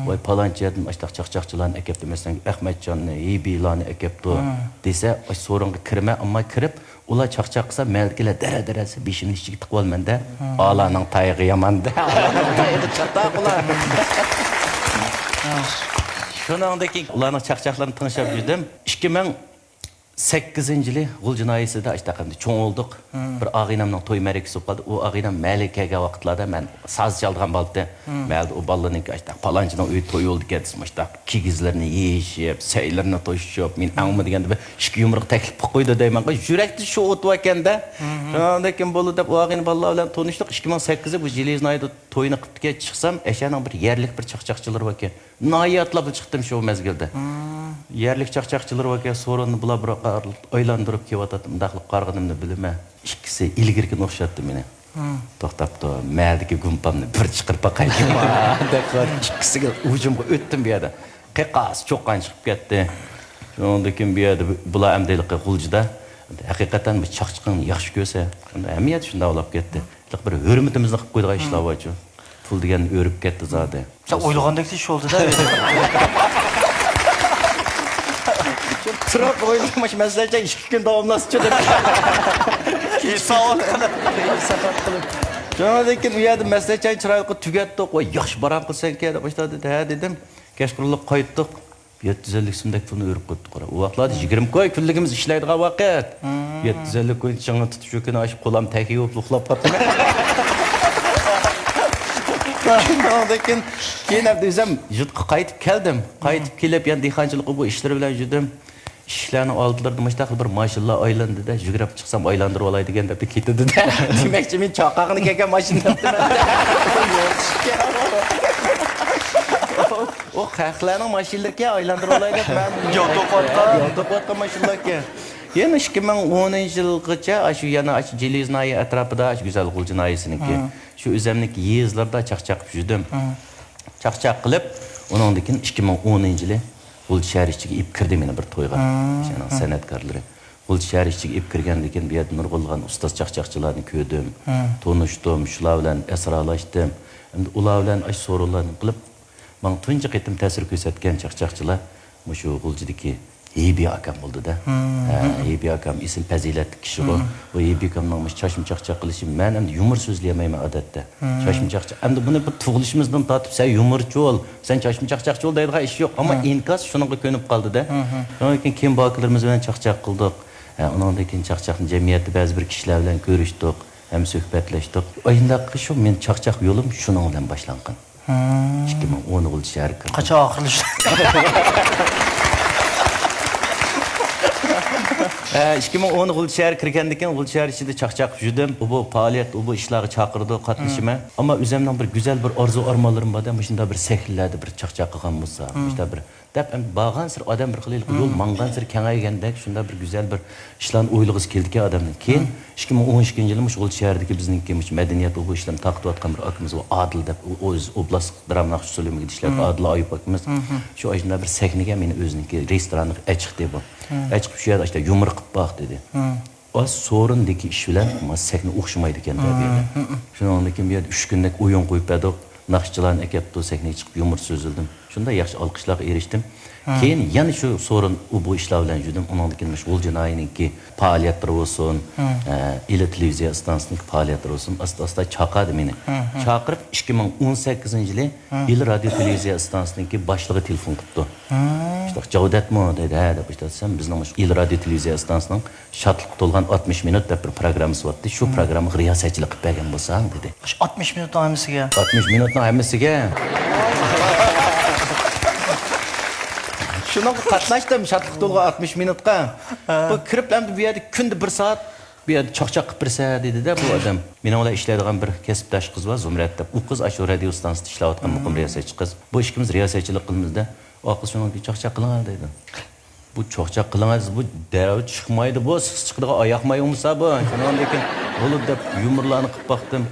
ۋاي، پالانچى يەردىن ئاشتاق چاقچاقچىلارنى ئەكەپتۇ، مەسىلەن، ئەخمەتجاننى، ھېبىيلارنى ئەكەپتۇ دېسە، ئاشۇ سورۇنغا كىرىمەن، ئەمما كىرىپ، ئۇلار چاقچاق قىلسا، مەلىكىلەر دەرە-دەرە دېسە، بېشىمنى ئىچىگە تىقىۋالىمەن-دە. ئالانىڭ تايىقى يامان-دە، ئالانىڭ تايىقى چاتاق ئۇلار. شۇنىڭدىن كېيىن ئۇلارنىڭ چاقچاقلىرىنى تىڭشاپ يۈردۈم. ئىككى مىڭ سەككىزىنچى يىلى غۇلجا ناھىيەسىدە ئاشتاق ئەمدى چوڭ بولدۇق. بىر ئاغىنەمنىڭ توي مەرىكىسى بولۇپ قالدى. ئۇ ئاغىنەم مەھەللىگە كەلگەن ۋاقىتلاردا مەن ساز چالىدىغان بالىتى. مەھەللىدە ئۇ بالىلارنىڭكى ئاشتاق پالانچىنىڭ ئۆيىدە توي بولىدىكەن دېسە، ئاشتاق كىگىزلىرىنى يېيىشىپ، سەيلىرىنى توشۇشۇپ، مېنى ئەڭمۇ دېگەندە بىر ئىككى يۇمرۇق تەكلىپ قىلىپ قويدى دەيمەنغۇ. يۈرەكتە شۇ ئوت باركەن-دە. شۇنىڭدىن كېيىن بولدى دەپ، ئۇ ئاغىنە بالىلار بىلەن تونۇشتۇق. ئىككى مىڭ سەككىزدە بۇ جىلىز ناھىيەدە توينى قىپتىكەن، چىقسام، ئەشەنىڭ بىر يەرلىك بىر چاقچاقچىلىرى باركەن. ناھايىتى ئاتلاپلا چىقتىم شۇ مەزگىلدە. يەرلىك چاقچاقچىلىرى باركەن، سورۇننى بۇلار بىر ئايلاندۇرۇپ كېلىۋاتاتتى. مۇنداقلا قارىغىنىمنى بىلىمەن. ئىككىسى ئىلگىرىكىنى ئوخشاتتى مېنى. توختاپ تۇر، مەدىكى گۇمپامنى بىر چىقىرىپ باقايلى. دەپ، ئىككىسىگە ھۇجۇمغا ئۆتتۈم بۇ يەردە. قىقاس چوققان چىقىپ كەتتى. شۇنىڭدىن كېيىن بۇ يەردە بۇلار ئەمدى ھېلىقى غۇلجىدا ھەقىقەتەن بىر چاقچىقىڭنى ياخشى كۆرسە، ھەممە يەردە شۇنداق بولاپ كەتتى. بىر ھۆرمىتىمىزنى قىلىپ قويىدىغان ئىشلار بارچۇ. پۇل دېگەننى ئۆرۈپ كەتتى زادى. سەن ئويلىغاندەك ئىش بولدى-دە. تۇرۇپ ئويلىماش مەسلىھەتچى ئىككى كۈن داۋاملاشسىچۇ دەپ. ھېسابات قىلىپ. شۇنىڭدىن كېيىن ئۇ يەردە مەسلىھەتچىنى چىرايلىق تۈگەتتۇق. ۋاي، ياخشى بارام قىلسەنكەن دەپ باشلاپ ھە دېدىم. كەچقۇرۇنلۇق قايتتۇق. يەتتە يۈز ئەللىك سۇمدەك پۇلنى ئۆرۈپ قويۇپتۇ، قارا. ئۇ ۋاقىتلاردا يىگىرمە كوي كۈنلۈكىمىز ئىشلەيدىغان ۋاقىت. يەتتە يۈز ئەللىك كوينى چىڭىغا تۇتۇپ، شۇ كۈنى ئاشۇ قولام تەكىيىپ ئۇخلاپ قاپتىمەن. شۇنىڭدىن كېيىن، كېيىن ئەمدى ئۆزۈم يۇرتقا قايتىپ كەلدىم. قايتىپ كېلىپ، يەنە دېھقانچىلىق بۇ ئىشلىرى بىلەن يۈردۈم. ئىشىكلەرنىڭ ئالدىلىرىدا مۇشۇنداق بىر ماشىنىلار ئايلىنىدۇ-دە، يۈگۈرۈپ چىقسام ئايلاندۇرۇۋالاي دېگەن دەپتۇ كېتىدۇ-دە. دېمەكچى، مېنى چاقىرغىنى كەلگەن ماشىنا دەپتىمەن. ئۇ خەقلەرنىڭ ماشىنىلىرىكەن، ئايلاندۇرۇۋالاي دەپ مەن يول توقۇۋاتقان. يول توقۇۋاتقان ماشىنىلاركەن. يەنە ئىككى مىڭ ئونىنچى يىلغىچە ئاشۇ، يەنە ئاشۇ جىلىز ناھىيە ئەتراپىدا، ئاشۇ گۈزەل غۇلجا ناھىيەسىنىڭكى، شۇ ئۆزەمنىڭكى يېزىلىرىدا چاقچاق قىلىپ يۈردۈم. چاقچاق قىلىپ، ئۇنىڭدىن كېيىن ئىككى مىڭ ئونىنچى يىلى غۇلجا شەھەر ئىچىگە ئېلىپ كىردى مېنى بىر تويغا. شۇنىڭ سەنئەتكارلىرى. غۇلجا شەھەر ئىچىگە ئېلىپ كىرگەندىن كېيىن، بۇ يەردە نۇرغۇنلىغان ئۇستاز چاقچاقچىلارنى كۆردۈم، تونۇشتۇم، شۇلار بىلەن ئەسرالاشتىم. ئەمدى ئۇلار بىلەن ئاشۇ سورۇنلارنى قىلىپ، ماڭا تۇنجى قېتىم تەسىر كۆرسەتكەن چاقچاقچىلار مۇشۇ غۇلجىدىكى ھېبى ئاكام بولدى-دە. ھە، ھېبى ئاكام ئېسىل پەزىلەتلىك كىشىغۇ. بۇ ھېبى ئاكامنىڭ مۇشۇ چاچما چاقچاق قىلىشى، مەن ئەمدى يۇمۇر سۆزلىيەلمەيمەن ئادەتتە. چاچما چاقچاق. ئەمدى بۇنى بىر تۇغۇلۇشىمىزدىن تارتىپ، سەن يۇمۇرچى بول، سەن چاچما چاقچاقچى بول دەيدىغان ئىش يوق. ئەمما ئىنكاس شۇنىڭغا كۆنۈپ قالدى-دە. شۇنىڭدىن كېيىن كېيىن بۇ ئاكىلىرىمىز بىلەن چاقچاق قىلدۇق. ھە، ئۇنىڭدىن كېيىن چاقچاقنى جەمئىيەتتە بەزى بىر كىشىلەر بىلەن كۆرۈشتۇق، ھەم سۆھبەتلەشتۇق. ئاينداققى شۇ مېنىڭ چاقچاق يولۇم شۇنىڭ بىلەن باشلانغان. ئىككى مىڭ ئون غۇلجا شەھەرگە كىردىم. قاچان ئاخىرلىشىدۇ؟ ئىككى مىڭ ئون غۇلجا شەھەر كىرگەندىن كېيىن غۇلجا شەھەر ئىچىدە چاقچاق يۈدۈم. ئۇ، بۇ پائالىيەت، ئۇ، بۇ ئىشلارغا چاقىرىدۇ، قاتنىشىمەن. ئەمما ئۆزۈمنىڭ بىر گۈزەل بىر ئارزۇ ئارمانلىرىم بار-دە، مۇشۇنداق بىر سەھنىلەردە بىر چاقچاق قىلغان بولسا، مۇشۇنداق بىر دەپ، ئەمدى بارغانسېرى ئادەم بىر خىل ھېلىقى يول ماڭغانسېرى كېڭەيگەندەك، شۇنداق بىر گۈزەل بىر ئىشلارنى ئويلىغۇسى كېلىدىكەن ئادەمنىڭ. كېيىن ئىككى مىڭ ئون ئىككىنچى يىلى مۇشۇ غۇلجا شەھىرىدىكى بىزنىڭكى مۇشۇ مەدەنىيەت ئۇ بۇ ئىشلارنى تارقىتىۋاتقان بىر ئاكىمىز بار، ئادىل دەپ، ئۇ ئۆزى ئوبلاستلىق دىراما ناخشا سۆلىمىگە ئىشلەپ، ئادىل ئايۇپ ئاكىمىز. شۇ ئاشۇنداق بىر سەھنىگە مېنى ئۆزىنىڭكى رېستورانىغا ئەچىقتى بۇ. ئەچىقىپ شۇ يەردە ئاشتا يۇمۇر قىلىپ باق دېدى. ئاز سورۇندىكى ئىش بىلەن ما سەھنە ئوخشىمايدىكەن دە بۇ يەردە. شۇنىڭدىن كېيىن بۇ يەردە ئۈچ كۈندەك ئويۇن قويۇپ بەردۇق. ناخشىچىلارنى ئەكەپتۇ، سەھنىگە چىقىپ يۇمۇر سۆزلىدىم. شۇنداق ياخشى ئالقىشلارغا ئېرىشتىم. كېيىن يەنە شۇ سورۇن ئۇ بۇ ئىشلار بىلەن يۈردۈم. ئۇنىڭدىن كېيىن مۇشۇ غۇلجا ناھىيىنىڭكى پائالىيەتلىرى بولسۇن، ئە، ئىلى تېلېۋىزىيە ئىستانسىسىنىڭكى پائالىيەتلىرى بولسۇن، ئاستا-ئاستا چاقىردى مېنى. چاقىرىپ، ئىككى مىڭ ئون سەككىزىنچى يىلى ئىلى رادىيو تېلېۋىزىيە ئىستانسىسىنىڭكى باشلىقى تېلېفون قىپتۇ. شۇنداق، جاۋدەتمۇ دەيدۇ. ھە دەپ، ئىشتە دېسەم، بىزنىڭ مۇشۇ ئىلى رادىيو تېلېۋىزىيە ئىستانسىسىنىڭ شادلىققا تولغان ئاتمىش مىنۇت دەپ بىر پروگراممىسى بارتتى. شۇ پروگراممىغا رىياسەتچىلىك قىلىپ بەرگەن بولساڭ دېدى. شۇ ئاتمىش مىنۇتنىڭ ھەممىسىگە؟ ئاتمىش مىنۇتنىڭ ھەممىسىگە. شۇنىڭغا قاتناشتىم، شادلىققا تولغان ئاتمىش مىنۇتقا. بۇ كىرىپ، ئەمدى بۇ يەردە كۈندە بىر سائەت بۇ يەردە چاقچاق قىلىپ بېرىسە دېدى-دە بۇ ئادەم. مېنىڭ بىلەن ئىشلەيدىغان بىر كەسىپداش قىز بار، زۇمرەت دەپ. ئۇ قىز ئاشۇ رادىيو ئىستانسىسىدا ئىشلەۋاتقان مۇقىم رىياسەتچى قىز. بۇ ئىككىمىز رىياسەتچىلىك قىلىمىز-دە. ئۇ قىز شۇنىڭدىن كېيىن چاقچاق قىلىڭە دەيدۇ. بۇ چاقچاق قىلىڭە، بۇ دەرۋە چىقمايدۇ، بۇ سىز چىقىدىغان ئاياق مايۇڭمىسا بۇ؟ شۇنىڭدىن كېيىن بولىدۇ دەپ يۇمۇرلارنى قىلىپ باقتىم.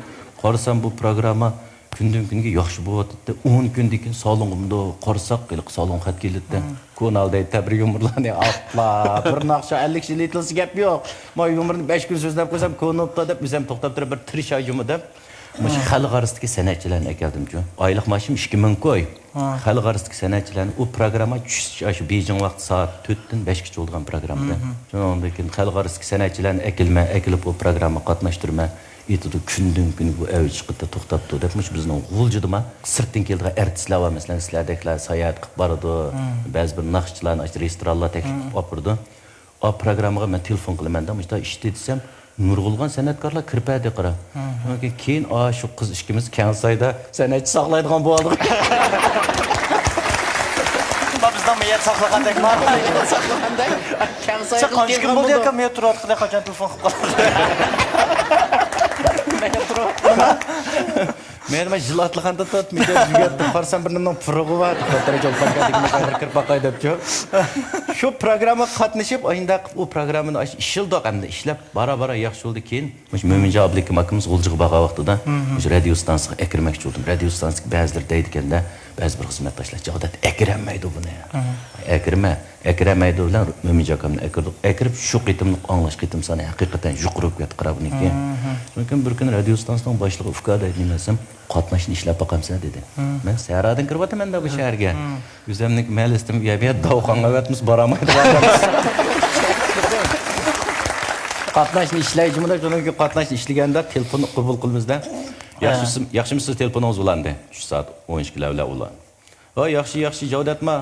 قارىسام بۇ پروگرامما كۈندىن كۈنگە ياخشى بولۇۋاتىدۇ. ئون كۈندىن كېيىن سالونغا مۇنداق قارىساق، ھېلىقى سالونغا خەت كېلىدۇ-دە. كونال دەيدۇ، تەبىر يۇمۇرلارنى ئاتلا. بىر ناخشا ئەللىك يىل ئېيتىلسا گەپ يوق. ما يۇمۇرنى بەش كۈن سۆزلەپ قويسام، كونۇپتا دەپ ئۆزۈم توختاپ تۇرۇپ بىر تىرىشاي جۇمۇ دەپ. مۇشۇ خەلق ئارىسىدىكى سەنئەتچىلەرنى ئەكەلدىمچۇ. ئايلىق مائاشىم ئىككى مىڭ كوي. خەلق ئارىسىدىكى سەنئەتچىلەرنى، ئۇ پروگرامما چۈش، ئاشۇ بېيجىڭ ۋاقتى سائەت تۆتتىن بەشكىچە بولىدىغان پروگرامما-دە. شۇنىڭدىن كېيىن خەلق ئارىسىدىكى سەنئەتچىلەرنى ئەكېلىمە، ئەكېلىپ ئۇ پروگراممىغا قاتناشتۇرما. ئېيتىدۇ، كۈندىن كۈنگە بۇ ئەۋج چىقىدۇ، توختاپتۇ دەپ. مۇشۇ بىزنىڭ غۇلجىدىما سىرتتىن كېلىدىغان ئارتىسلار بار، مەسىلەن، سىلەردەكلەر ساياھەت قىلىپ بارىدۇ، بەزى بىر ناخشىچىلارنى ئاشۇ رېستورانلار تەكلىپ قىلىپ ئاپىرىدۇ. ئا، پروگراممىغا مەن تېلېفون قىلىمەن-دە، مۇشۇنداق ئىشتى دېسەم، نۇرغۇنلىغان سەنئەتكارلار كىرىپ بەردى، قارا. كېيىن، كېيىن، ئا، شۇ قىز ئىككىمىز كەڭسايدا سەنئەتچى ساقلايدىغان بولدۇق. بىزنىڭ مىيەت ساقلىغاندەك. ساقلىغاندەك. كەڭساي سەن قانچە كۈن بولدى ئاكا مىيەت تۇرۇۋاتقىلى، قاچان تېلېفون قىلىپ قالدى؟ مەن تۇرۇۋاتقىنىمەن. مەن، مەن يىل ئاتلىغاندا تۇرۇپ، مىجەز يۈگەتتىم. قارىسام، بىر نېمىنىڭ پۇرىقى بار. خوتەن جوپلارغا دېگەن بىر كىرىپ باقاي دەپچۇ. شۇ پروگراممىغا قاتنىشىپ، ئاينداق قىلىپ ئۇ پروگراممىنى ئىشلىدۇق، ئەمدى ئىشلەپ بارا-بارا ياخشى بولدى. كېيىن مۇشۇ مۆمىنجان ئابلىكىم ئاكىمىز غۇلجىغا بارغان ۋاقتىدا مۇشۇ رادىيو ستانسىسىغا ئەكىرمەكچى بولدۇم. رادىيو ستانسىسىدىكى بەزىلىرى دەيدىكەن-دە، بەزى بىر خىزمەتداشلار، جاۋدەت ئەكىرەلمەيدۇ بۇنى. ئەكىرمە، ئەكىرەلمەيدۇ بىلەن مۆمىنجان ئاكامنى ئەكىردۇق. ئەكىرىپ شۇ قېتىملىق ئاڭلاش قېتىم سانى ھەقىقەتەن يۇقىرى بولۇپ كەتتى، قارا بۇنىڭكى. شۇنىڭ بىر كۈنى رادىيو ستانسىسىنىڭ باشلىقى، ئۇكا دەيدۇ، نېمە دېسەم، قاتناشنى ئىشلەپ باقامسەن دېدى. مەن سەھراردىن كىرىۋاتىمەن-دە بۇ شەھەرگە. ئۆزۈمنىڭ مەھەللىسىدىن ئۇ يەر بۇ يەر داۋخانغا ئەۋەتمىسە بارالمايدىغان. قاتناشنى ئىشلەي جۇمۇدا، شۇنىڭ كېيىن قاتناشنى ئىشلىگەندە تېلېفوننى قوبۇل قىلىمىز-دە. ياخشىسىز، ياخشىمۇسىز، تېلېفونىڭىز ئۇلاندى. چۈش سائەت ئون ئىككىلەر بىلەن ئۇلان. ھە، ياخشى، ياخشى، جاۋدەتما.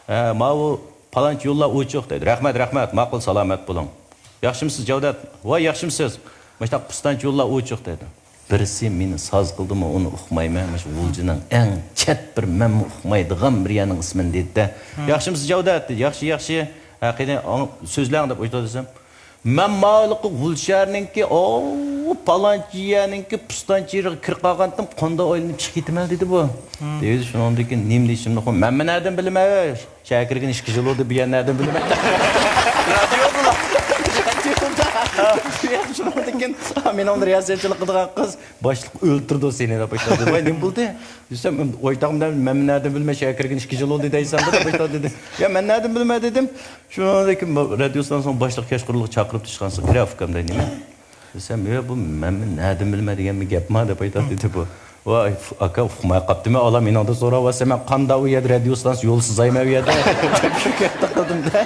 ھە، ماۋۇ پالانچى يوللار ئوچۇق دەيدۇ. رەھمەت، رەھمەت، ماقۇل، سالامەت بولۇڭ. ياخشىمۇسىز، جاۋدەت؟ ۋاي، ياخشىمۇسىز؟ مۇشۇنداق پۇستانچى يوللار ئوچۇق دەيدۇ. بىرسى مېنى ساز قىلدىمۇ، ئۇنى ئۇقمايمەن. مۇشۇ غۇلجىنىڭ ئەڭ چەت بىر مەنمۇ ئۇقمايدىغان بىر يەرنىڭ ئىسمىنى دېدى-دە. ياخشىمۇسىز، جاۋدەت؟ ياخشى، ياخشى. ھە، قېنى، سۆزلەڭ دەپ ئويلاپ دېسەم، مەن ماۋۇلۇققا غۇلجا شەھىرىنىڭكى، ئاۋۇ پالانچى يەرنىڭكى پۇستانچى يېرىغا كىرىپ قالغانتىم، قانداق ئايلىنىپ چىقىپ كېتىمەن دېدى بۇ. دېدى، شۇنىڭدىن كېيىن نېمە دېيىشىمنى ئۇقماي، مەنمۇ نەدىن بىلىمەن، شەھەر كىرگىنى ئىككى يىل بولدى، بۇ يەر نەدىن بىلىمەن. رادىيودىلا. رادىيودا. شۇنىڭدىن كېيىن مېنىڭ رىياسەتچىلىك قىلىدىغان قىز، باشلىق ئۆلتۈرىدۇ سېنى دەپ باشلىدى. ۋاي، نېمە بولدى؟ دېسەم، ئويتاغمۇ مەن نەدىن بىلىمەن، شەھەر كىرگىنى ئىككى يىل بولدى دەيسەن دەپ باشلىدى. يا، مەن نەدىن بىلىمەن دېدىم. شۇنىڭدىن كېيىن رادىيو ستانسىسىنىڭ باشلىقى كەچقۇرۇنلۇق چاقىرىپ تۇرۇشقانسىز، كىرە ئۇكام دەيدۇ، نېمە؟ دېسەم، يا، بۇ مەنمۇ نەدىن بىلىمەن دېگەنمۇ گەپما دەپ ئېيتاتتى بۇ. ۋاي، ئاكا، ئۇقماي قاپتىمەن، ئالا مېنىڭدىن سوراۋاتىسەن، مەن قانداق ئۇ يەردە رادىيو ستانسىسى يولسىزايمەن ئۇ يەردە دەپ شۇ گەپنى قىلدىم-دە.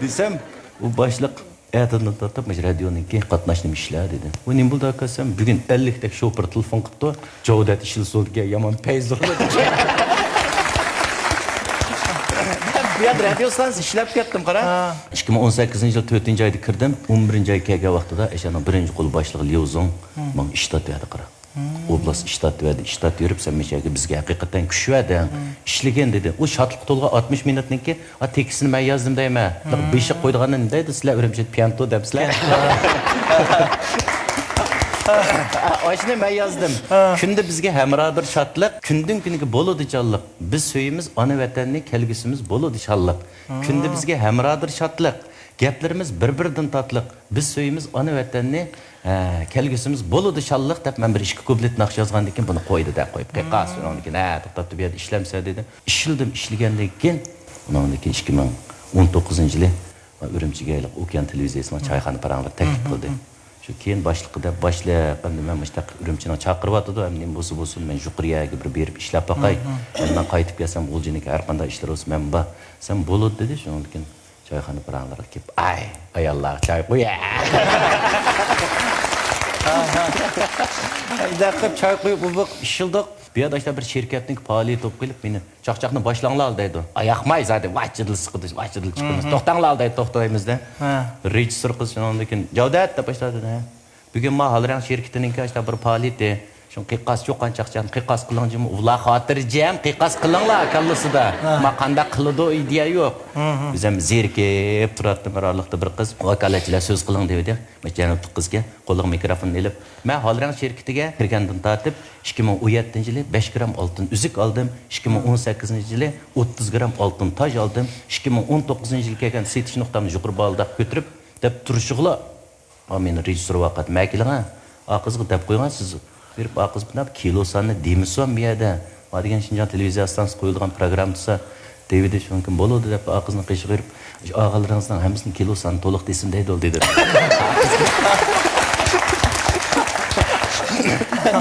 دېسەم، ئۇ باشلىق ئەتىدىن تارتىپ مۇشۇ رادىيونىڭكى قاتناش نېمە ئىشلەر دېدى. ۋاي، نېمە بولدى ئاكا دېسەم، بۈگۈن ئەللىكتەك شوپۇر تېلېفون قىپتۇ، جاۋدەت ئىشلىسۇدىكەن، يامان پەيزى ئۇرۇلىدىكەن. بۇ يەردە رادىيو ستانسىسى ئىشلەپ كەتتىم، قارا. ئىككى مىڭ ئون سەككىزىنچى يىل تۆتىنچى ئايدا كىردىم. ئون بىرىنچى ئايغا كەلگەن ۋاقتىدا ئەشەنىڭ بىرىنچى قول باشلىقى ليۇ زۇڭ ماڭا ئىش تارتىۋەردى، قارا. ئوبلاست ئىشتات بەردى، ئىشتات بېرىپ، سەن مۇشۇ يەرگە بىزگە ھەقىقەتەن كۈچ بەردىڭ، ئىشلىگىن دېدى. ئۇ شادلىققا تولغان ئاتمىش مىنۇتنىڭكى، ئا، تېكىستىنى مەن يازدىم دەيمەن. بېشى قويىدىغاندا نېمە دەيدۇ، سىلەر ئۈرۈمچىدە پيانتو دەپسىلەر. ئاشۇنى مەن يازدىم. كۈندە بىزگە ھەمراھدۇر شادلىق، كۈندىن كۈنگە بولىدۇ جانلىق. بىز سۆيىمىز ئانا ۋەتەننى، كەلگۈسىمىز بولىدۇ شانلىق. كۈندە بىزگە ھەمراھدۇر شادلىق، گەپلىرىمىز بىر-بىرىدىن تاتلىق. بىز سۆيىمىز ئانا ۋەتەننى، ھە، كەلگۈسىمىز بولىدۇ شانلىق دەپ، مەن بىر ئىككى كۇپلېت ناخشا يازغاندىن كېيىن بۇنى قويدى دە قويۇپ، قېقاس، شۇنىڭدىن كېيىن، ھە، توختاپ تۇر، بۇ يەردە ئىشلەمسە دېدى. ئىشلىدىم، ئىشلىگەندىن كېيىن، ئۇنىڭدىن كېيىن ئىككى مىڭ ئون توققۇزىنچى يىلى ئۈرۈمچىگە ھېلىقى ئوكيان تېلېۋىزىيەسىنىڭ چايخانا پاراڭلىرى تەكلىپ قىلدى. شۇ كېيىن باشلىقى دەپ، باشلىق، ئەمدى مەن مۇشۇنداق ئۈرۈمچىنىڭ چاقىرىۋاتىدۇ، ئەمدى نېمە بولسا بولسۇن، مەن يۇقىرى يەرگە بىر بېرىپ ئىشلەپ باقاي. ئەمدى مەن قايتىپ كەلسەم، غۇلجىنىڭكى ھەر قانداق ئىشلىرى بولسا مەن بار. سەن بولىدۇ دېدى. شۇنىڭدىن كېيىن چايخانا پاراڭلىرىغا كېلىپ، ئاي، ئاياللارغا چاي قۇيە. شۇنداق قىلىپ چاي قۇيۇپ، ئۇ بۇ ئىشلىدۇق. بۇ يەردە ئاشۇنداق بىر شىركەتنىڭ پائالىيىتى بولۇپ قېلىپ، مېنى چاقچاقنى باشلاڭلار دەيدۇ. ئاياقماي زادى، ۋاي جىدىل سىقىدۇ، ۋاي جىدىل چىقىمىز. توختاڭلار دەيدۇ، توختايمىز دە. رېژىسسور قىز شۇنىڭدىن كېيىن، جاۋدەت دەپ باشلىدى. بۈگۈن ما ھالرەڭ شىركىتىنىڭكى ئاشۇنداق بىر پائالىيىتى. شۇ قىيقاس چوقان چاقچاقنى قىيقاس قىلىڭ جۇمۇ. ئۇلار خاتىرجەم، قىيقاس قىلىڭلار كاللىسىدا. ما قانداق قىلىدۇ، ئىدىيە يوق. ئۆزۈم زېرىكىپ تۇراتتىم، بىر ئارىلىقتا بىر قىز، ۋاكالەتچىلەر سۆز قىلىڭ دېۋىدى. مۇشۇ جەنۇبلۇق قىزكەن، قولىغا مىكروفون ئېلىپ، مەن ھالرەڭ شىركىتىگە كىرگەندىن تارتىپ، ئىككى مىڭ ئون يەتتىنچى يىلى بەش گرام ئالتۇن ئۈزۈك ئالدىم، ئىككى مىڭ ئون سەككىزىنچى يىلى ئوتتۇز گرام ئالتۇن تاج ئالدىم، ئىككى مىڭ ئون توققۇزىنچى يىلى كەلگەن سېتىش نۇقتامنى يۇقىرى بالىداق كۆتۈرۈپ دەپ تۇرۇشىغىلا، ئا، مېنى رېژىسسور ۋاقىت مەكىلىڭە، ئا قىزغا دەپ قويغان سىز. بېرىپ، ئا قىز بۇنداق كىلوساننى دېمىسۇن بۇ يەردە. ما دېگەن شىنجاڭ تېلېۋىزىيە ئىستانسىسى قويۇلغان پروگرامما تۇرسا، دېۋىدى شۇنىڭكىن بولىدۇ دەپ، ئا قىزنىڭ قېشىغا بېرىپ، شۇ ئاغىلىرىڭىزنىڭ ھەممىسىنى كىلوساننى تولۇق دېسۇن دەيدۇ دېدى.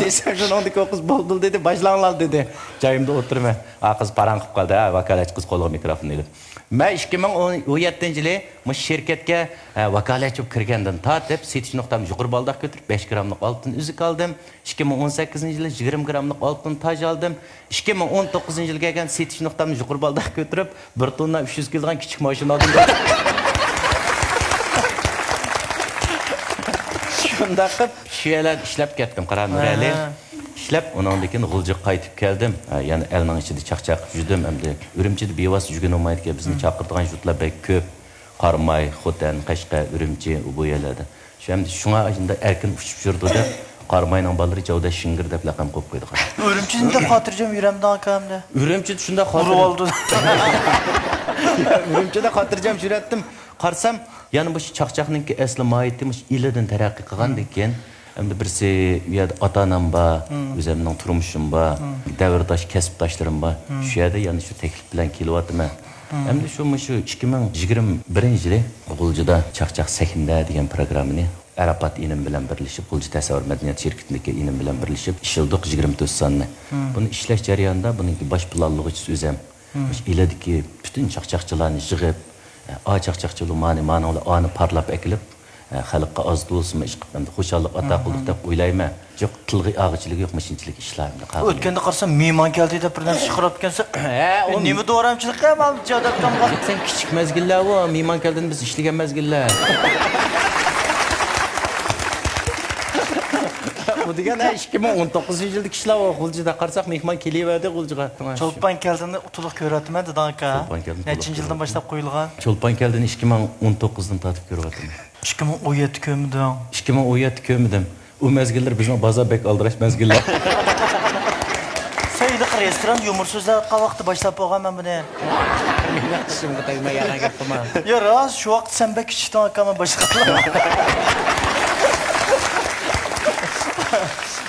دېسەم، شۇنىڭدىكى ئۇ قىز بولدى دېدى، باشلاڭلار دېدى. جايىمدا ئولتۇرىمەن. ئا قىز پاراڭ قىلىپ قالدى، ھە، ۋاكالەتچى قىز قولىغا مىكروفون ئېلىپ. مەن ئىككى مىڭ ئون يەتتىنچى يىلى مۇشۇ شىركەتكە، ھە، ۋاكالەتچى بولۇپ كىرگەندىن تارتىپ، سېتىش نۇقتامنى يۇقىرى بالداق كۆتۈرۈپ، بەش گراملىق ئالتۇن ئۈزۈك ئالدىم. ئىككى مىڭ ئون سەككىزىنچى يىلى يىگىرمە گراملىق ئالتۇن تاج ئالدىم. ئىككى مىڭ ئون توققۇزىنچى يىلى كەلگەن سېتىش نۇقتامنى يۇقىرى بالداق كۆتۈرۈپ، بىر توننا ئۈچ يۈز كىلوغرام كىچىك ماشىنا ئالدىم. شۇنداق قىلىپ، شۇ يەرلەردە ئىشلەپ كەتتىم، قارا، نۇرئەلى. ئىشلەپ، ئۇنىڭدىن كېيىن غۇلجىغا قايتىپ كەلدىم. ھە، يەنە ئەلنىڭ ئىچىدە چاقچاق يۈردۈم. ئەمدى ئۈرۈمچىدە بىۋاسىتە يۈرگىلى بولمايدىكەن، بىزنى چاقىرىدىغان يۇرتلار بەك كۆپ. قاراماي، خوتەن، قەشقەر، ئۈرۈمچى، ئۇ بۇ يەرلەردە. شۇ ئەمدى شۇڭا ئاشۇنداق ئەركىن ئۇچۇپ يۈرىدۇ دەپ، قاراماينىڭ بالىلىرى جاۋدا شىڭگىر دەپ لەقەم قويۇپ قويدى. ئۈرۈمچىدە خاتىرجەم يۈرەمدۇ ئاكا ئەمدى؟ ئۈرۈمچىدە شۇنداق خاتىرجەم. ئۇرۇۋالدى. ئۈرۈمچىدە خاتىرجەم يۈرەتتىم. قارىسام، يەنە مۇشۇ چاقچاقنىڭكى ئەسلى ماھىيىتى مۇشۇ ئىلىدىن تەرەققىي قىلغاندىن كېيىن، ئەمدى بىرسى ئۇ يەردە ئاتا-ئانام بار، ئۆزۈمنىڭ تۇرمۇشۇم بار، دەۋرداش، كەسىپداشلىرىم بار. شۇ يەردە يەنە شۇ تەكلىپ بىلەن كېلىۋاتىمەن. ئەمدى شۇ مۇشۇ ئىككى مىڭ يىگىرمە بىرىنچى يىلى غۇلجىدا چاقچاق سەھنىدە دېگەن پروگراممىنى ئارپات ئىنىم بىلەن بىرلىشىپ، غۇلجا تەسەۋۋۇر مەدەنىيەت شىركىتىدىكى ئىنىم بىلەن بىرلىشىپ ئىشلىدۇق، يىگىرمە تۆت ساننى. بۇنى ئىشلەش جەريانىدا بۇنىڭكى باش پىلانلىغۇچىسى ئۆزەم. مۇشۇ ئىلىدىكى پۈتۈن چاقچاقچىلارنى يىغىپ، ئا، چاقچاقچىلار مانى، مانىڭلار ئانى پارلاپ ئەكېلىپ، ئە، خەلققە ئاز بولسىمۇ ئىشقىلىپ ئەمدى خۇشاللىق ئاتا قىلدۇق دەپ ئويلايمەن. يوق، تىلغا ئالغۇچىلىك يوق، مۇشۇنچىلىك ئىشلار ئەمدى قالغان. ئۆتكەندە قارىسام، مېھمان كەلدى دەپ بىر نەرسە چىقىرىۋەتكەنسەن. ھە، ئۇ نېمە دورامچىلىق ئە، مانا جاداپكامغا. سەن كىچىك مەزگىللەر ئۇ، مېھمان كەلدىنى بىز ئىشلىگەن مەزگىللەر. بۇ دېگەن، ھە، ئىككى مىڭ ئون توققۇزىنچى يىلدىكى ئىشلار ئۇ، غۇلجىدا قارىساق، مېھمان كېلىۋەردى غۇلجىغا. چولپان كەلدىنى ئۇتۇقلۇق كۆرۈۋاتىمەن، داداڭ ئاكا. چولپان كەلدىنى نەچچىنچى يىلدىن باشلاپ قويۇلغان؟ چولپان كەلدىنى ئىككى مىڭ ئون توققۇزدىن تارتىپ كۆرۈۋاتىمەن. ئىككى مىڭ ئون يەتتە كۆرمىدىڭ؟ ئىككى مىڭ ئون يەتتە كۆرمىدىم. ئۇ مەزگىللەر بىزنىڭ بازار بەك ئالدىراش مەزگىللەر. سەن ھېلىقى رېستوران يۇمۇر سۆزلەۋاتقان ۋاقىتتا باشلاپ بولغان مەن بۇنى. مېنىڭ چىشىمغا تەگمەي يالغان گەپ قىلما. يا راست، شۇ ۋاقىتتا سەن بەك كىچىك ئىدىڭ ئاكا، مەن باشقا.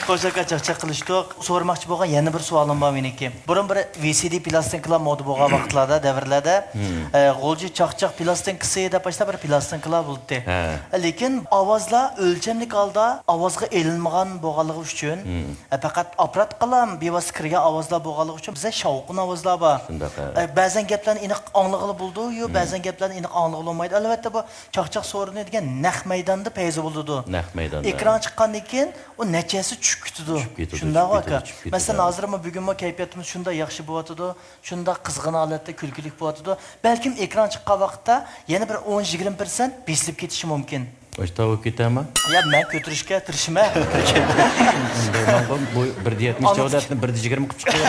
خوش ئاكا، چاقچاق قىلىشتۇق. سورىماقچى بولغان يەنە بىر سوئالىم بار مېنىڭكى. بۇرۇن بىر ۋى سى دى پلاستىنكىلار مودا بولغان ۋاقىتلاردا، دەۋرلەردە، ئە، غۇلجا چاقچاق پلاستىنكىسى دەپ باشلاپ بىر پلاستىنكىلار بولاتتى. ھە. لېكىن ئاۋازلار ئۆلچەملىك ھالدا ئاۋازغا ئېلىنمىغان بولغانلىقى ئۈچۈن، ئە، پەقەت ئاپپاراتقىلا بىۋاسىتە كىرگەن ئاۋازلار بولغانلىقى ئۈچۈن بىزدە شاۋقۇن ئاۋازلار بار. شۇنداق، ھە. ئە، بەزەن گەپلەرنى ئېنىق ئاڭلىغىلى بولىدۇ، يو، بەزەن گەپلەرنى ئېنىق ئاڭلىغىلى بولمايدۇ. ئەلۋەتتە، بۇ چاقچاق سورۇنى دېگەن نەق مەيداندا پەيزى بولىدۇ. نەق مەيداندا. ئېكران چىققاندىن كېيىن ئۇ نەچچە ھەسسە چۈشۈپ كېتىدۇ. چۈشۈپ كېتىدۇ، شۇنداقغۇ چۈشۈپ كېتىدۇ، ئاكا. چۈشۈپ كېتىدۇ. مەسىلەن، ھازىرمۇ بۈگۈنمۇ كەيپىياتىمىز شۇنداق ياخشى بولۇۋاتىدۇ، شۇنداق قىزغىن ھالەتتە كۈلكىلىك بولۇۋاتىدۇ. بەلكىم ئېكران چىققان ۋاقىتتا يەنە بىر ئون يىگىرمە پىرسەنت بېسىلىپ كېتىشى مۇمكىن. ئاشتا بولۇپ كېتەما؟ يا، مەن كۆتۈرۈشكە تىرىشىمەن. بۇ بىر دە يەتمىش ئانا جاۋداتنى بىر دە يىگىرمە قىلىپ چىقىپ.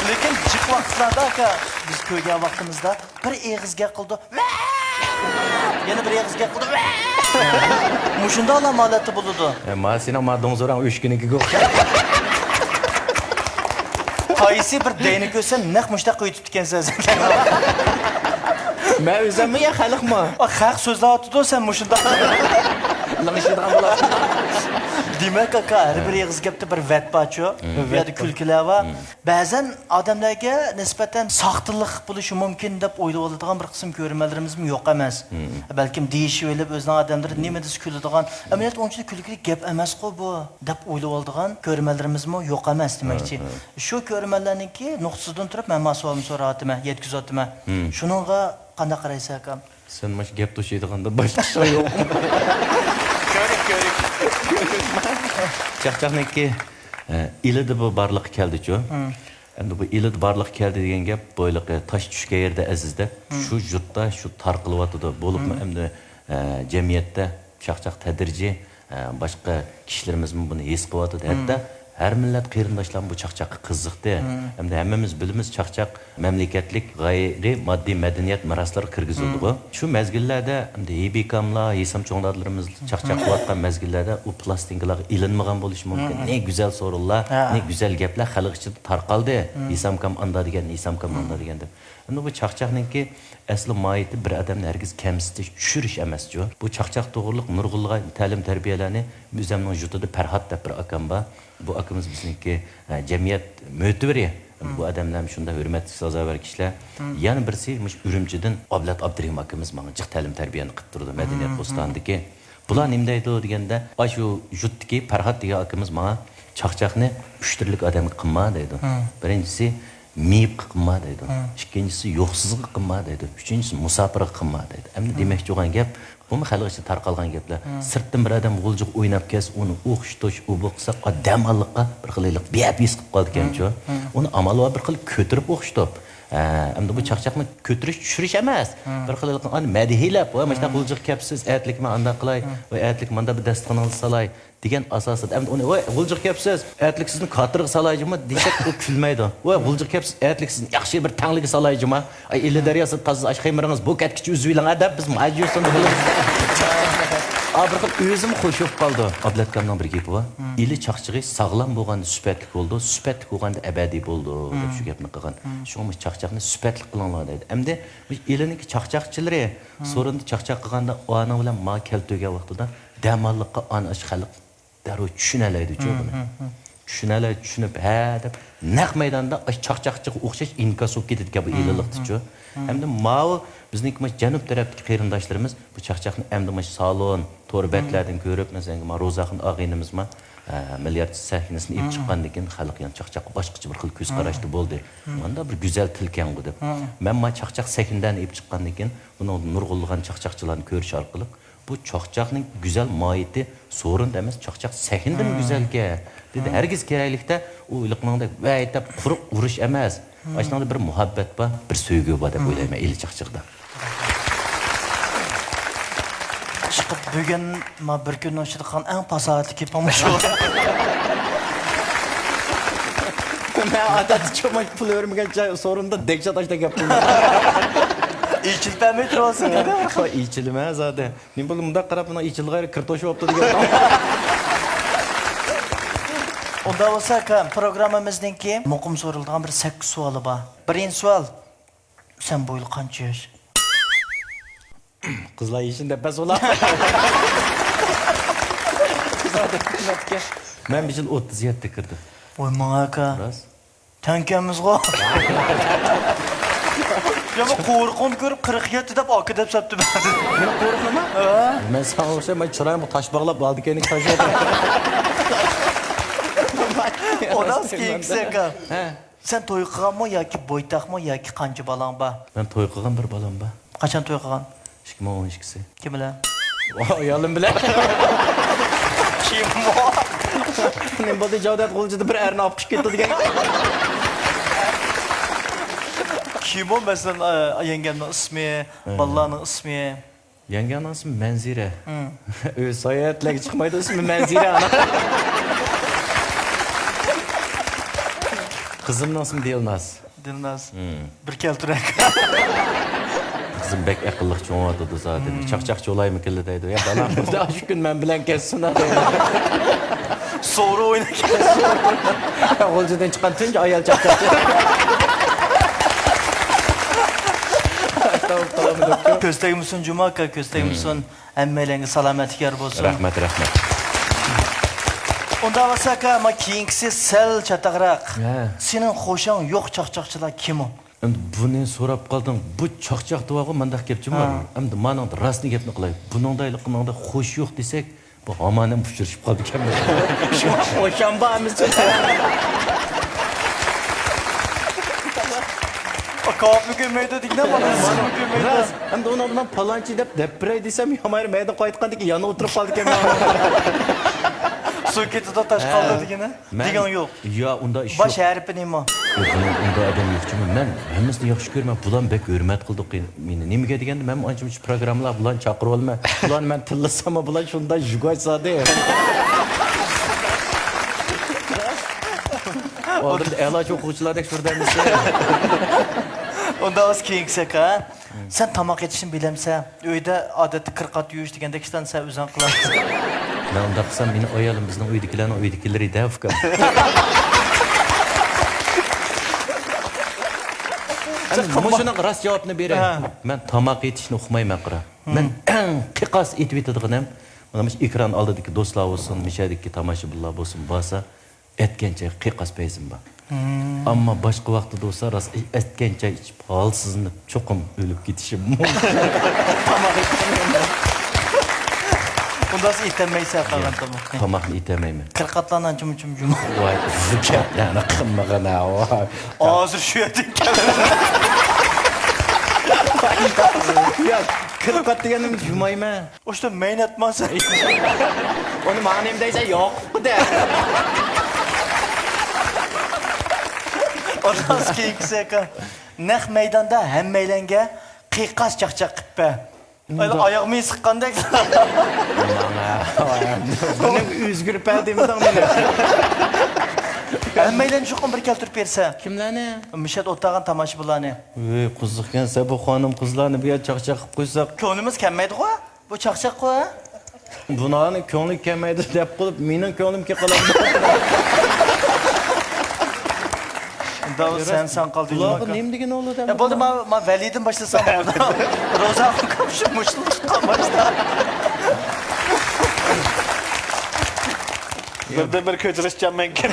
لېكىن جىق ۋاقىتلاردا، ئاكا، بىز كۆرگەن ۋاقتىمىزدا بىر ئېغىز گەپ قىلىدۇ، ۋە! يەنە بىر ئېغىز گەپ قىلىدۇ، ۋە! مۇشۇنداقلا ھالەتتە بولىدۇ. ئە، ما سېنىڭ ما دوڭزوراڭ ئۆچكىنىڭكىگە ئوخشايدۇ. قايسى بىر دەينى كۆرسەم، نەق مۇشۇنداق قويۇپ ئىكەنسەن سەن. مەن ئۆزۈممۇ يا خەلقمۇ؟ ئا، خەق سۆزلەۋاتىدۇ، سەن مۇشۇنداق. لىڭشىيدىغان بولۇپ. دېمەك، ئاكا، ھەر بىر ئېغىز گەپتە بىر ۋەت بارچۇ. بۇ يەردە كۈلكىلەر بار. بەزەن ئادەملەرگە نىسبەتەن ساختىلىق بولۇشى مۇمكىن دەپ ئويلىۋالىدىغان بىر قىسىم كۆرۈرمەنلىرىمىزمۇ يوق ئەمەس. بەلكىم دېيىشىۋېلىپ، ئۆزىنىڭ ئادەملىرى نېمە دېسە كۈلىدىغان، ئەمەلىيەتتە ئۇنچىلىك كۈلكىلىك گەپ ئەمەسقۇ بۇ، دەپ ئويلىۋالىدىغان كۆرۈرمەنلىرىمىزمۇ يوق ئەمەس دېمەكچى. شۇ كۆرۈرمەنلەرنىڭكى نۇقتىسىدىن تۇرۇپ مەن مانا سوئالنى سوراۋاتىمەن، يەتكۈزۈۋاتىمەن. شۇنىڭغا قانداق قارايسەن، ئاكام؟ سەن مۇشۇ گەپ توشۇيدىغاندا باشقا ئىشلار يوقمۇ؟ كۆرۈك، كۆرۈك. چاقچاقنىڭكى، ئە، ئىلىدا بۇ بارلىققا كەلدىچۇ. ئەمدى بۇ ئىلىدا بارلىققا كەلدى دېگەن گەپ بۇ ھېلىقى تاش چۈشكەن يەردە ئەزىز دەپ، شۇ يۇرتتا، شۇ تارقىلىۋاتىدۇ. بولۇپمۇ ئەمدى، ئە، جەمئىيەتتە چاقچاق تەدرىجىي، ئە، باشقا كىشىلىرىمىزمۇ بۇنى ھېس قىلىۋاتىدۇ. ھەتتا ھەر مىللەت قېرىنداشلارمۇ بۇ چاقچاققا قىزىقتى. ئەمدى ھەممىمىز بىلىمىز، چاقچاق مەملىكەتلىك غەيرىي ماددىي مەدەنىيەت مىراسلىرىغا كىرگۈزۈلىدىغۇ. شۇ مەزگىللەردە ئەمدى ھېبىكاملار، ھېسام چوڭ دادىلىرىمىز چاقچاق قىلىۋاتقان مەزگىللەردە ئۇ پلاستىنكىلارغا ئېلىنمىغان بولۇشى مۇمكىن. نى گۈزەل سورۇنلار، نى گۈزەل گەپلەر خەلق ئىچىدە تارقالدى. ھېسامكام ئاندا دېگەن، ھېسامكام ماندا دېگەن دەپ. ئەمدى بۇ چاقچاقنىڭكى ئەسلى ماھىيىتى بىر ئادەمنى ھەرگىز كەمسىتىش، چۈشۈرۈش ئەمەسچۇ. بۇ چاقچاق توغرىلىق نۇرغۇنلىغان تەلىم-تەربىيەلەرنى ئۆزۈمنىڭ يۇرتىدا پەرھات دەپ بىر ئاكام بار. بۇ ئاكىمىز بىزنىڭكى، ئە، جەمئىيەت مۆتىۋىرى. بۇ ئادەملەرمۇ شۇنداق ھۆرمەتكە سازاۋەر كىشىلەر. يەنە بىرسى مۇشۇ ئۈرۈمچىدىن ئابلەت ئابدۇرېھىم ئاكىمىز ماڭا جىق تەلىم-تەربىيەنى قىلىپ تۇرىدۇ، مەدەنىيەت بوستانىدىكى. بۇلار نېمە دەيدۇ دېگەندە، ئاشۇ يۇرتتىكى پەرھات دېگەن ئاكىمىز ماڭا چاقچاقنى ئۈچ تۈرلۈك ئادەمگە قىلما دەيدۇ. بىرىنچىسى، مېيىپقا قىلما دەيدۇ. ئىككىنچىسى، يوقسۇزغا قىلما دەيدۇ. ئۈچىنچىسى، مۇساپىرغا قىلما دەيدۇ. ئەمدى دېمەكچى بولغان گەپ، بۇمۇ خەلق ئىچىدە تارقالغان گەپلەر. سىرتتىن بىر ئادەم غۇلجىغا ئويناپ كەلسە، ئۇنى ئوخشىتىش، ئۇ بۇ قىلسا، ئا، دەم ئاللىققا بىر خىل ھېلىقى بىئەپ ھېس قىلىپ قالىدىكەنچۇ. ئۇنى ئامال بار بىر خىل كۆتۈرۈپ ئوخشىتىپ. ھە، ئەمدى بۇ چاقچاقنى كۆتۈرۈش، چۈشۈرۈش ئەمەس. بىر خىل ھېلىقى ئانى مەدھىيلەپ، ۋاي، ماشۇنداق غۇلجىغا كەپسىز، ئەتىلىكى مەن ئانداق قىلاي، ۋاي، ئەتىلىكى ماندا بىر داستىخىنىڭىزدا سالاي. دېگەن ئاساسىدا، ئەمدى ئۇنى، ۋاي، غۇلجىغا كەپسىز، ئەتىلىك سىزنى كاتېرغا سالايجۇما دېسەك، ئۇ كۈلمەيدۇ. ۋاي، غۇلجىغا كەپسىز، ئەتىلىك سىزنى ياخشى بىر تەڭلىگە سالايجۇما. ئاي، ئىلى دەرياسىدا تازا ئاش خېمىرىڭىز، بۇ كەتكۈچە ئۈزۈۋېلىڭ، ھە، دەپ بىز ماجۇسىنى بىلىمىز. ئا، بىر خىل ئۆزىمۇ خوش بولۇپ قالىدۇ. ئابلەتكامنىڭ بىر گېپى بار. ئىلى چاقچىقى ساغلام بولغاندا سۈپەتلىك بولىدۇ، سۈپەتلىك بولغاندا ئەبەدىي بولىدۇ، دەپ شۇ گەپنى قىلغان. شۇڭا مۇشۇ چاقچاقنى سۈپەتلىك قىلىڭلار دەيدۇ. ئەمدى مۇشۇ ئىلىنىڭكى چاقچاقچىلىرى سورۇندا چاقچاق قىلغاندا ئانىڭ بىلەن ما كەلتۈرگەن ۋاقتىدا دەماللىققا ئانا ئاشۇ خەلق دەررۇ چۈشىنەلەيدۇچۇ بۇنى. چۈشىنەلەيدۇ، چۈشىنىپ، ھە دەپ، نەق مەيداندا ئاشۇ چاقچاقچىغا ئوخشاش ئىنكاس بولۇپ كېتىدىكەن بۇ ئىلىلىقتىچۇ. ھەمدە ماۋۇ بىزنىڭكى مۇشۇ جەنۇب تەرەپتىكى قېرىنداشلىرىمىز بۇ چاقچاقنى ئەمدى مۇشۇ سالون، تور بەتلەردىن كۆرۈپ، مەسىلەن، ما روزاخۇن ئاغىنىمىزمۇ، ئە، مىليارد سەھنىسىنى ئېلىپ چىققاندىن كېيىن خەلق يەنە چاقچاققا باشقىچە بىر خىل كۆز قاراشتا بولدى. مانداق بىر گۈزەل تىلكەڭغۇ دەپ. مەن ما چاقچاق سەھنىدىن ئېلىپ چىققاندىن كېيىن بۇنىڭ نۇرغۇنلىغان چاقچاقچىلارنى كۆرۈش ئارقىلىق بۇ چاقچاقنىڭ گۈزەل ماھىيىتى سورۇندا ئەمەس، چاقچاق سەھنىدىمۇ گۈزەلكەن، دېدى. ھەرگىز كېرەكلىكتە ئۇ ھېلىقىنىڭدەك ۋەي دەپ قۇرۇق ئۇرۇش ئەمەس. ئاشۇنىڭدا بىر مۇھەببەت بار، بىر سۆيگۈ بار دەپ ئويلايمەن ئىلى چاقچىقىدا. ئىشقىلىپ، بۈگۈن ما بىر كۈننىڭ ئىچىدە قىلغان ئەڭ پاساھەتلىك گېپىڭ شۇ. مەن ئادەتتە چوماي پۇل بەرمىگەن سورۇندا دەھشەت ئاشتا گەپ قىلدىم. ئېچىلىپ بەرمەي تۇرۇۋالسۇن دېدى. ئېچىلىمە زادى. نېمە بولدى، مۇنداق قاراپ، مانا ئېچىلغايرى كىر توشۇۋاپتۇ دېگەن. ئۇنداق بولسا، ئاكا، پروگراممىمىزنىڭكى مۇقىم سورىلىدىغان بىر سەككىز سوئالى بار. بىرىنچى سوئال. سەن بۇ يىل قانچە ياش؟ قىزلار يېشىنى دەپ بەس ئۇلار. مەن بىر يىل ئوتتۇز يەتتە كىردىم. ۋاي، ماڭا ئاكا. راست. تەڭكەنمىزغۇ. يا، بۇ قورۇقۇڭنى كۆرۈپ، قىرىق يەتتە دەپ ئاكا دەپ سەپتە بەردى. مېنىڭ قورۇقۇممۇ؟ ھە. مەن ساڭا ئوخشايمەن، چىرايىمغا تاش باغلاپ، بالدىكەينىڭ تاش. ئۇنىڭ كېيىنكىسى ئاكا. ھە. سەن توي قىلغانمۇ ياكى بويتاقمۇ ياكى قانچە بالاڭ بار؟ مەن توي قىلغان، بىر بالام بار. قاچان توي قىلغان؟ ئىككى مىڭ ئون ئىككىسى. كىم بىلەن؟ ئايالىم بىلەن. كىم ئۇ؟ نېمە بولدى، جاۋدات غۇلجىدا بىر ئەرنى ئاپقىشىپ كەتتى دېگەن. كىم ئۇ، مەسىلەن، ئە، يەڭگەمنىڭ ئىسمى، بالىلارنىڭ ئىسمى؟ يەڭگەڭنىڭ ئىسمى مەنزىرە. ھىم. ئۆزى ساياھەتلەرگە چىقمايدۇ، ئىسمى مەنزىرە ئانا. قىزىمنىڭ ئىسمى دىلناز. دىلناز. ھىم. بىر كەلتۈرەك. قىزىم بەك ئەقىللىق چوڭىۋاتىدۇ زادى. ھىم. چاقچاقچى بولايمىكىنلا دەيدۇ. يا بالام، خۇدا شۇ كۈن مەن بىلەن كەتسۇن دەيدۇ. سورۇ ئويناپ كەتسۇن. غۇلجىدىن چىققان تۇنجى ئايال چاقچاقچى. كۆز تەگمىسۇن جۇما ئاكا، كۆز تەگمىسۇن. ھىم. ھەممەيلەنگە سالامەتلىك يار بولسۇن. رەھمەت، رەھمەت. ئۇنداق بولسا ئاكا، ما كېيىنكىسى سەل چاتاقراق. ھە. سېنىڭ خوشۇڭ يوق چاقچاقچىلار كىم ئۇ؟ ئەمدى بۇنى سوراپ قالدىڭ. بۇ چاقچاق دېۋارغۇ، مانداق گەپ جۇمۇ. ھە. ئەمدى مانىڭدا راستىنى گەپنى قىلاي. بۇنىڭدا ھېلىقى ماڭدا خوش يوق دېسەك، بۇ ھامانەم ئۇچرىشىپ قالىدىكەنمىز. شۇڭا خوشام بار ئەمىسە. كاۋاپمۇ كۆرمەيدۇ دېگىنە، بالىسىمۇ كۆرمەيدۇ. راست. ئەمدى ئۇنىڭدا مەن پالانچى دەپ دەپ بېرەي دېسەم، يامايرى مەيدىن قايتقاندىن كېيىن يەنە ئولتۇرۇپ قالىدىكەن. سۇ كېتىدۇ، تاش قالدى دېگىنە. دېگەن يوق. يا، ئۇنداق ئىش يوق. باش ھەرپى نېمە؟ يوق، ئۇنىڭ ئۇنداق ئادەم يوق جۇمۇ. مەن ھەممىسىنى ياخشى كۆرىمەن. بۇلارمۇ بەك ھۆرمەت قىلىدۇ مېنى. نېمىگە دېگەندە، مەن ئانچە-مۇنچە پروگراممىلارغا بۇلارنى چاقىرىۋالىمەن. بۇلارنى مەن تىللىساممۇ، بۇلار شۇنداق ژۇگاچ زادى. ئالدىمدا ئەلاچى ئوقۇغۇچىلاردەك تۇرىدۇ ھەممىسى. ئۇنداق بولسا كېيىنكىسى ئاكا. سەن تاماق ئېتىشنى بىلەمسەن؟ ئۆيدە ئادەتتە كىر قات يۇيۇش دېگەندەك ئىشلارنى سەن ئۆزۈڭ قىلامسەن؟ مەن ئۇنداق قىلسام، مېنىڭ ئايالىم بىزنىڭ ئۆيدىكىلەرنىڭ ئۆيدىكىلىرى دە، ئۇكام. ئەمدى مۇشۇنىڭغا راست جاۋابنى بېرەي. ھە. مەن تاماق ئېتىشنى ئۇقمايمەن، قارا. مەن ئەڭ قىيقاس ئېتىۋېتىدىغىنىم، مانا مۇشۇ ئېكران ئالدىدىكى دوستلار بولسۇن، مۇشۇ يەردىكى تاماشىبىنلار بولسۇن، بارسا، ئەتكەن چاي قىيقاس پەيزىم بار. ئەمما باشقا ۋاقتىدا بولسا، راست ئەتكەن چاي ئىچىپ، ھالسىزلىنىپ، چوقۇم ئۆلۈپ كېتىشىم مۇمكىن. تاماق ئېتەلمەيمەن. ئۇنداق ئېتەلمەيسەن، قالغان تاماقنى. تاماقنى ئېتەلمەيمەن. كىر قاتلارنى ئانچە-مۇنچە جۇمۇ. ۋاي، بۇ گەپلەرنى قىلمىغىن ھە، ۋاي. ھازىر شۇ يەردىن كەلدىم. ياق، كىر قات دېگەننى جۇمايمەن. ئۇشتا مەينەتماسەن. ئۇنى ماڭا نېمە دەيسەن؟ يوق دە. ئۇنداق كېيىنكىسى ئاكا. نەق مەيداندا ھەممەيلەنگە قىيقاس چاقچاق قىلىپ بەر. ئاياغ مېيى سىققاندەك. ماڭا. بۇنى ئۆزگىرىپ بەر دېمىدىڭ مېنى. ھەممەيلەننى چوقۇم بىر كەلتۈرۈپ بېرىسەن. كىملەرنى؟ مۇشۇ يەردە ئولتۇرغان تاماشىبىنلارنى. ۋەي، قىزىقكەنسە بۇ خانىم-قىزلارنى بۇ يەردە چاقچاق قىلىپ قويساق. كۆڭلىمىز كەلمەيدىغۇ. بۇ چاقچاققۇ، ھە؟ بۇلارنىڭ كۆڭلى كەلمەيدۇ دەپ قىلىپ، مېنىڭ كۆڭلۈم كېلىپ قالامدۇ؟ داۋۇت، سەن، سەن قالدىڭ. بۇلارغا نېمە دېگىنى بولىدۇ؟ يا، بولدى، ما، ما ۋەلىدىن باشلىسام بولىدۇ. روزا ئوقۇپ شۇ مۇشۇنى تۇتقان باشتا. بىردىن بىر كۆچۈرۈشچان مەنكەن.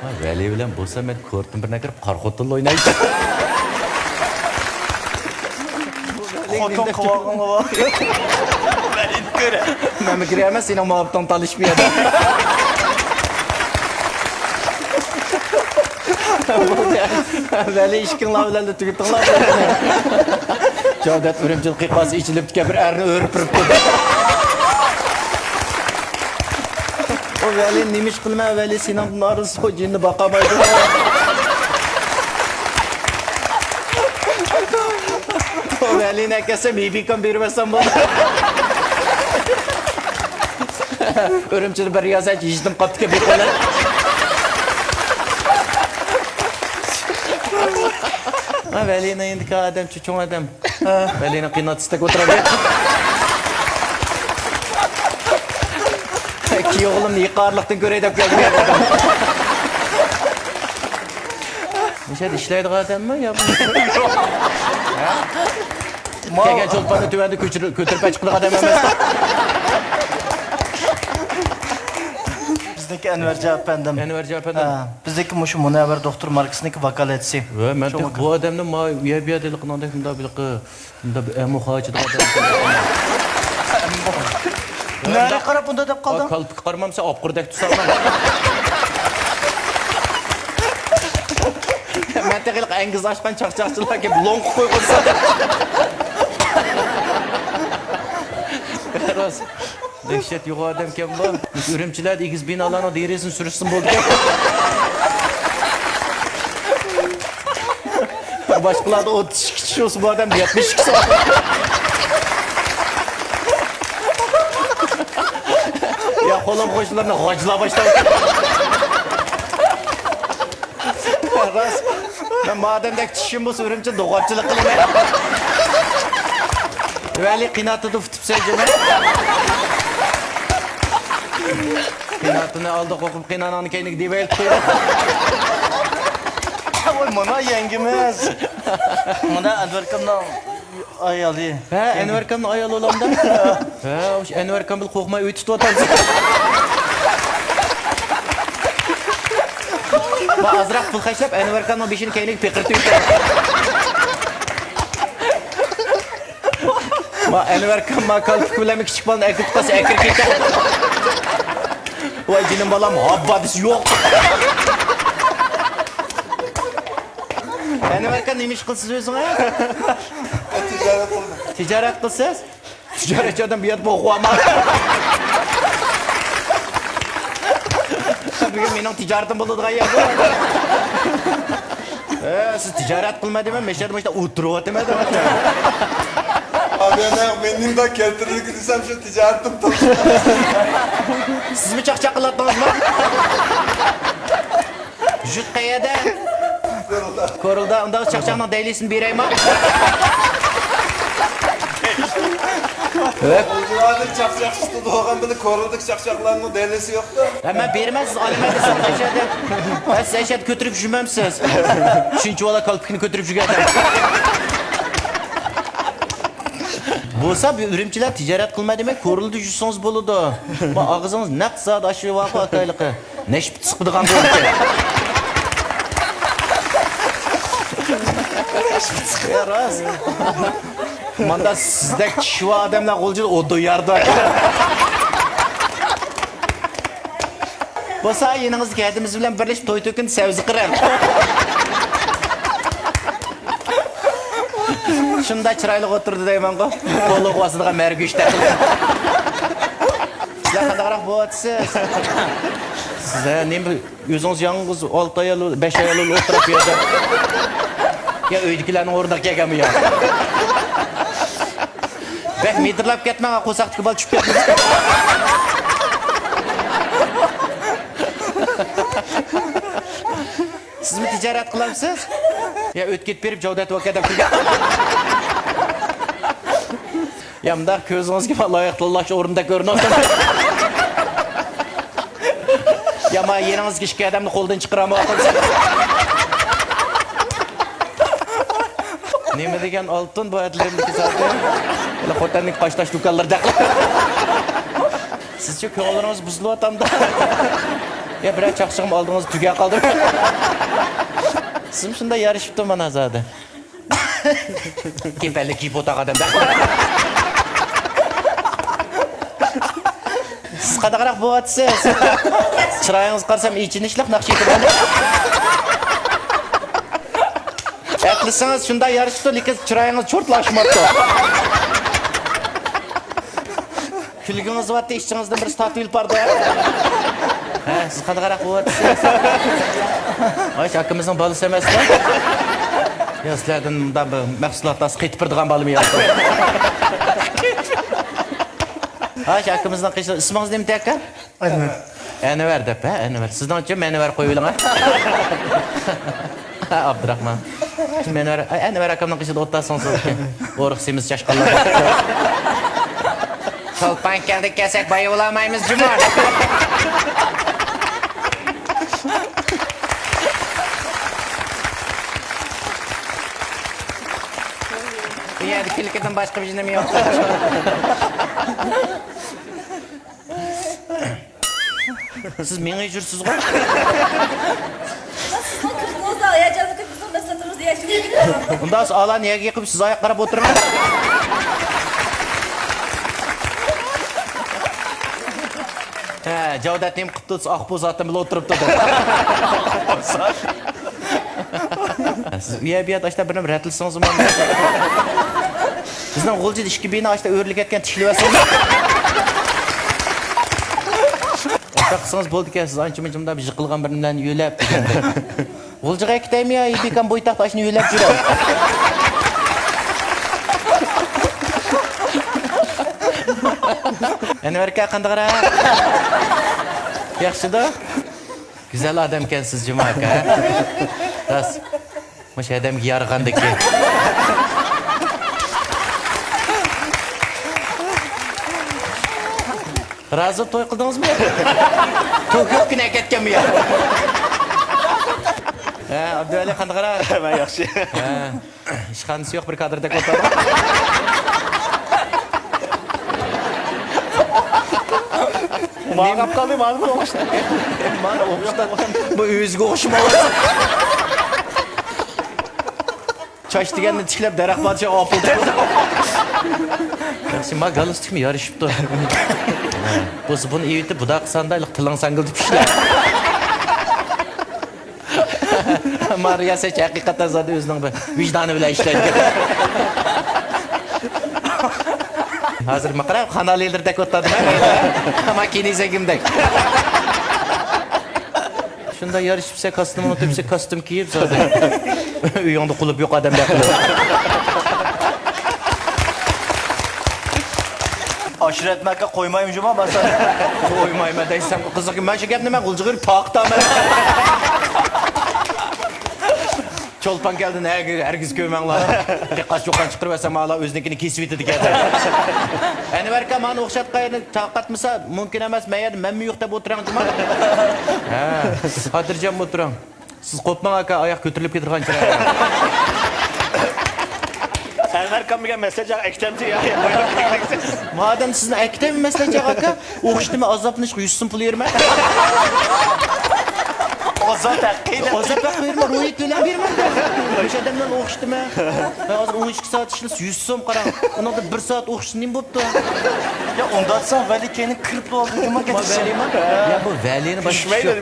ھە، ۋەلى بىلەن بولسا مەن كورتتىن بىرنى كىرىپ قارا خوتۇنلا ئوينايتتىم. خوتۇن قىلىۋالغىنىغا. ۋەلىنى كۆرە. مەنمۇ كىرەمەن، سېنىڭ مۇھەببىتىڭ تالىشىپ يەردە. ۋەلى، ئىككىڭلار بىلەن تۈگىتىڭلار. جاۋدەت ئۈرۈمچىدە قىيقاس ئېچىلىپتىكەن، بىر ئەرنى ئۆرە-پۈرۈپ تۇردى. ئۇ ۋەلى، نېمە ئىش قىلىمەن، ۋەلى، سېنىڭدىن ئارىلىسا جىننى باقالمايدۇ. ئۇ ۋەلىنى ئەكەلسەم، ھېبىكام بېرىۋەتسەم بولدى. ئۈرۈمچىدە بىر رىياسەتچى ھېچتىن قاپتىكەن، بىر قولى. ھە، ۋەلىنىڭ يېنىدىكى ئادەم، چوڭ ئادەم. ھە. ۋەلىنىڭ قىيناتىسى تەك ئولتۇرىدۇ. كىيىۋالغىنىمنى يېقارلىقتىن كۆرەي دەپ كەلدىم. مۇشۇ يەردە ئىشلەيدىغان ئادەممۇ يا؟ كەلگەن چولپاننى تۆۋەندە كۆچۈرۈپ، كۆتۈرۈپ چىقىدىغان ئادەم ئەمەس. بىزنىڭكى ئەنۋەرجان ئەپەندىم. ئەنۋەرجان ئەپەندىم. ھە، بىزنىڭكى مۇشۇ مۇنەۋۋەر دوختۇر ماركىسىنىڭكى ۋاكالەتچىسى. ۋە مەن بۇ ئادەمنى ما، يە، بۇ يەردە ھېلىقى مۇنداق، مۇنداق بىر ئەمۇ خاچىدىغان ئادەم. نەگە قاراپ بۇنداق دەپ قالدىڭ؟ كالپۇكقا قارىمامسەن، ئاپقۇردەك تۇتساڭ. مەن تېخى ئەڭگىز ئاچقان چاقچاقچىلار كېلىپ لوڭقا قويغۇزسا. راست. دەھشەت يوغان ئادەمكەن بۇ. ئۈرۈمچىلەردە ئېگىز بىنالارنىڭ دېرىزىسىنى سۈرۈشسىمۇ بولىدىكەن. باشقىلاردا ئوتتۇز ئىككى چىش بولسا، بۇ ئادەم يەتمىش ئىككى سائەت. قولۇم قوشنىلىرىنى غاجىلاپ باشلاپ. راست. مەن مادەمدەك چىشىم بولسا ئۈرۈمچىدە دوغاپچىلىق قىلىمەن. ۋەلى قىناتىدا ئۇتۇپ سەجىمەن. قىناتىنى ئالدى قوقۇپ قىنانانى كەينىگە دېۋەيلىپ قويۇپ. ۋاي مانا يەڭگىمىز. مانا ئەنۋەركىمنىڭ ئايالى. ھە، ئەنۋەركامنىڭ ئايالى بولامدا؟ ھە، ئەنۋەركام بىلەن قورقماي ئۆي تۇتۇۋاتامسىز؟ ما ئازراق پۇل خەجلەپ ئەنۋەركامنىڭ بېشىنى كەينىگە پېقىرتىۋېتەي. ما ئەنۋەركام ما كالپۇك بىلەن كىچىك بالىنى ئەكىرىپ قالسا ئەكىرىپ كېتەر. ۋاي جېنىم بالام، ھاببا دېسە يوق. ئەنۋەركا، نېمە ئىش قىلىسىز ئۆزىڭىز؟ تىجارەت قىلىمەن. تىجارەت قىلىسىز؟ تىجارەتچى ئادەم بۇ يەردە بوغۇۋالما. بۈگۈن مېنىڭ تىجارىتىم بولىدىغان يەر بۇ. ئە، سىز تىجارەت قىلما دېمەي، مەشەدە مۇشۇنداق ئولتۇرۇۋاتىمەن دەپ. ئادەم مېنىڭ دا كەلتۈرۈلگە دېسەم شۇ تىجارىتىم توختىماس. سىزمۇ چاقچاق قىلاتتىڭىزمۇ؟ ژۇت قەيەردە؟ كورلىدا. كورلىدا. ئۇنداق چاقچاقنىڭ دەيلىسىنى بېرەيمۇ؟ ئۇلارنىڭ چاقچاق ئۈستىدە بولغان بىلەن كورلىدىكى چاقچاقلارنىڭ دەيلىسى يوقتا. ھە، مەن بېرىمەن، سىز ئالىمەن دېسىڭىز ئەشەدە. ھە، سىز ئەشەدە كۆتۈرۈپ يۈرمەمسىز؟ شۇنچە بالا كالپۇكىنى كۆتۈرۈپ يۈرگەن. بولسا بۇ ئۈرۈمچىلەر تىجارەت قىلماي دېمەي، كورلىدا يۈرسىڭىز بولىدۇ. بۇ ئاغزىڭىز نەق زادى ئاشۇ ۋاقۇ ئاكايلىقى. نەشپۈت سىقىدىغان بولدى. يا، راست. ماندا سىزدەك چىشى بار ئادەملەر غۇلجىدا ئودا ياردا. بولسا يېنىڭىزدىكى ھەدىمىز بىلەن بىرلىشىپ توي تۆكۈندە سەۋزە قىرىڭ. شۇنداق چىرايلىق ئولتۇرىدۇ دەيمەنغۇ. پولۇغا باسىدىغان مەرگۈچتەك. سىلەر قانداقراق بولۇۋاتىسىز؟ سىز، ھە، نېمە، ئۆزىڭىز يالغۇز ئالتە ئايال، بەش ئايال ئولتۇرۇپ بۇ يەردە. يا ئۆيدىكىلەرنىڭ ئورنىغا كەلگەنمۇ يا؟ بەك مىدىرلاپ كەتمەڭ، قورساقتىكى بالا چۈشۈپ كەتمىسۇن. سىزمۇ تىجارەت قىلامسىز؟ يا ئۆتكۈت بېرىپ جاۋدەت ۋاكا دەپ كىرگەن. يا مۇنداق كۆزىڭىزگە لايىق تاللاش ئورنىدا كۆرۈنۈڭ. يا ما يېنىڭىزدىكى ئىككى ئادەمنى قولدىن چىقىرالمايۋاتامسىز. نېمە دېگەن ئالتۇن بۇ ئەتلىرىمدىكى زادى. خوتەننىڭ قاشتاش دۇكانلىرىدەك. سىزچۇ كۆڭلىڭىز بۇزۇلۇۋاتامدا؟ يا بىرەر چاقچىقىم ئالدىڭىزدا تۈگەپ قالدىمۇ؟ سىزمۇ شۇنداق يارىشىپتۇ مانا زادى. كېپەنلىك كىيىپ ئولتۇرغان ئادەمدەك. سىز قانداقراق بولۇۋاتىسىز؟ چىرايىڭىزغا قارىسام ئېچىنىشلىق ناخشا ئېيتىدىغان. ئەتلىسىڭىز شۇنداق يارىشىپتۇ، لېكىن چىرايىڭىز چورتلا ئاشماپتۇ. كۈلگىڭىز بارتى، ئىچىڭىزدىن بىرسى تارتىۋېلىپ باردى. ھە، سىز قانداقراق بولۇۋاتىسىز؟ ئايش ئاكىمىزنىڭ بالىسى ئەمەسمۇ؟ يا سىلەردىن مۇنداق بىر مەھسۇلات ئالسا قېتىپ بېرىدىغان بالىمۇ يوق. ئايش ئاكىمىزنىڭ قېشىدا، ئىسمىڭىز نېمىدى ئاكا؟ ئەنۋەر. ئەنۋەر دەپ، ھە، ئەنۋەر. سىزنىڭچە مەنۋەر قويۇۋېلىڭ، ھە. ئابدۇراخمان. مەنۋەر، ئەنۋەر ئاكامنىڭ قېشىدا ئولتۇرسىڭىز بولىدىكەن. ئورۇق سېمىز چاشقانلار. چولپان كەلدى، كەلسەك بايىۋالالمايمىز جۇمۇ. بۇ يەردە كۈلكىدىن باشقا بىر نېمە يوق. سىز مېڭىپ يۈرسىزغۇ؟ سىزنىڭ كۈلكىڭىزدە ھاياجانلىق، بىزنىڭ مەسلىھەتىمىزدە ياشىنىپ كېتىدۇ. ئۇنداق ئالان يەرگە يىقىپ سىز ئاياق قاراپ ئولتۇرۇڭ. ھە، جاۋدەت نېمە قىپتۇ دېسە، ئاق بوز ئاتىم بىلەن ئولتۇرۇپتۇ دەپ. سىز ئۇ يەر بۇ يەردە ئاشتا بىر نېمە رەتلىسىڭىزمۇ. بىزنىڭ غۇلجىدا ئىككى بىنا ئاشتا ئۆرۈلۈپ كەتكەن، تىكلىۋەتسىڭىز. ئاشۇنداق قىلسىڭىز بولىدىكەن، سىز ئانچە-مۇنچە مۇنداق بىر يىقىلغان بىر نېمىلەرنى يۆلەپ دېگەندەك. غۇلجىغا ئەكېتەيمۇ يا، بىكام بويتاقتا ئاشۇنى يۆلەپ يۈرەي. ئەنۋەر ئاكا، قانداقراق؟ ياخشىدۇ؟ گۈزەل ئادەمكەنسىز جۇما ئاكا. راست. مۇشۇ ئادەمگە يارىغاندىكى. رازى توي قىلدىڭىزمۇ؟ توي كۆپ كۈن ئەكەتكەنمۇ يا؟ ھە، ئابدۇۋەلى قانداقراق؟ مەن ياخشى. ھە. ئىشخانىسى يوق بىر كادىردەك ئولتۇرىدۇ. ماڭا قاپ قالدى، مانا بۇ ئوخشىدى. مانا ئوخشىدى. بۇ ئۆزىگە ئوخشىماۋاتىدۇ. چاچ دېگەننى تىكلەپ، دەرەخ پادىشاھى ئاپىلدى. ياخشى، ما گالستۇكمۇ يارىشىپتۇ. بولسا بۇنى ئېۋىتىپ، بۇنداق قىلساڭدا، تىلىڭ ساڭگىلىتىپ ئىشلە. ما رىياسەتچى ھەقىقەتەن زادى ئۆزىنىڭ بىر ۋىجدانى بىلەن ئىشلەيدىكەن. ھازىر ماقرا خانالىلىرى دەك ئوتتادىم. ئەمما كىنىزەگىمدەك. شۇنداق يارىشىپسە، كاستيۇمنى تېپسە، كاستيۇم كىيىپ زادى. ئۆيۈڭدە قۇلۇپ يوق ئادەمدەك قىلىپ. ئاشرەتمەككە قويمايمۇ جۇما، مەسىلەن. قويمايمەن دەيسەن، قىزىق. مەن شۇ گەپنى مەن غۇلجىغا بېرىپ تاقىتامەن. چولپان كەلدى، ھەرگىز، ھەرگىز كۆرمەڭلار. قېقاچ چۇقان چىقىرىۋەرسەم، ھالا ئۆزىنىڭكىنى كېسىۋېتىدىكەن. ئەنۋەر ئاكا، مانا ئوخشاتقاينى تاقاتمىسا، مۇمكىن ئەمەس، مەن يەردە مەنمۇ يوق دەپ ئولتۇرۇڭ جۇما. ھە، خاتىرجەم ئولتۇرۇڭ. سىز قوپماڭ ئاكا، ئاياق كۆتۈرۈلۈپ كېتىدىغان چىراي. ئەنۋەر ئاكام دېگەن مەسلىھەت چاغ ئەكتەمچى يا. مادەم سىزنى ئەكتەم مەسلىھەت چاغ ئاكا، ئوخشىتىمەن، ئازابلىنىشقا يۈز سوم پۇل بېرىمەن. ئازاب ھەققى. ئازاب ھەققى بېرىمەن، روھىي تۆلەم بېرىمەن. مۇشۇ ئادەملەرنى ئوخشىتىمەن. ھە، ھازىر ئون ئىككى سائەت ئىشلىسە يۈز سوم قاراڭ. ئۇنىڭدا بىر سائەت ئوخشىتىش نېمە بوپتۇ؟ يا، ئۇنداق دېسەڭ، ۋەلى كەينىڭ كىرىپلا ئالدى، نېمە ما كېتىشى؟ ۋەلىما؟ يا، بۇ ۋەلىنى باشقا ئىش يوق.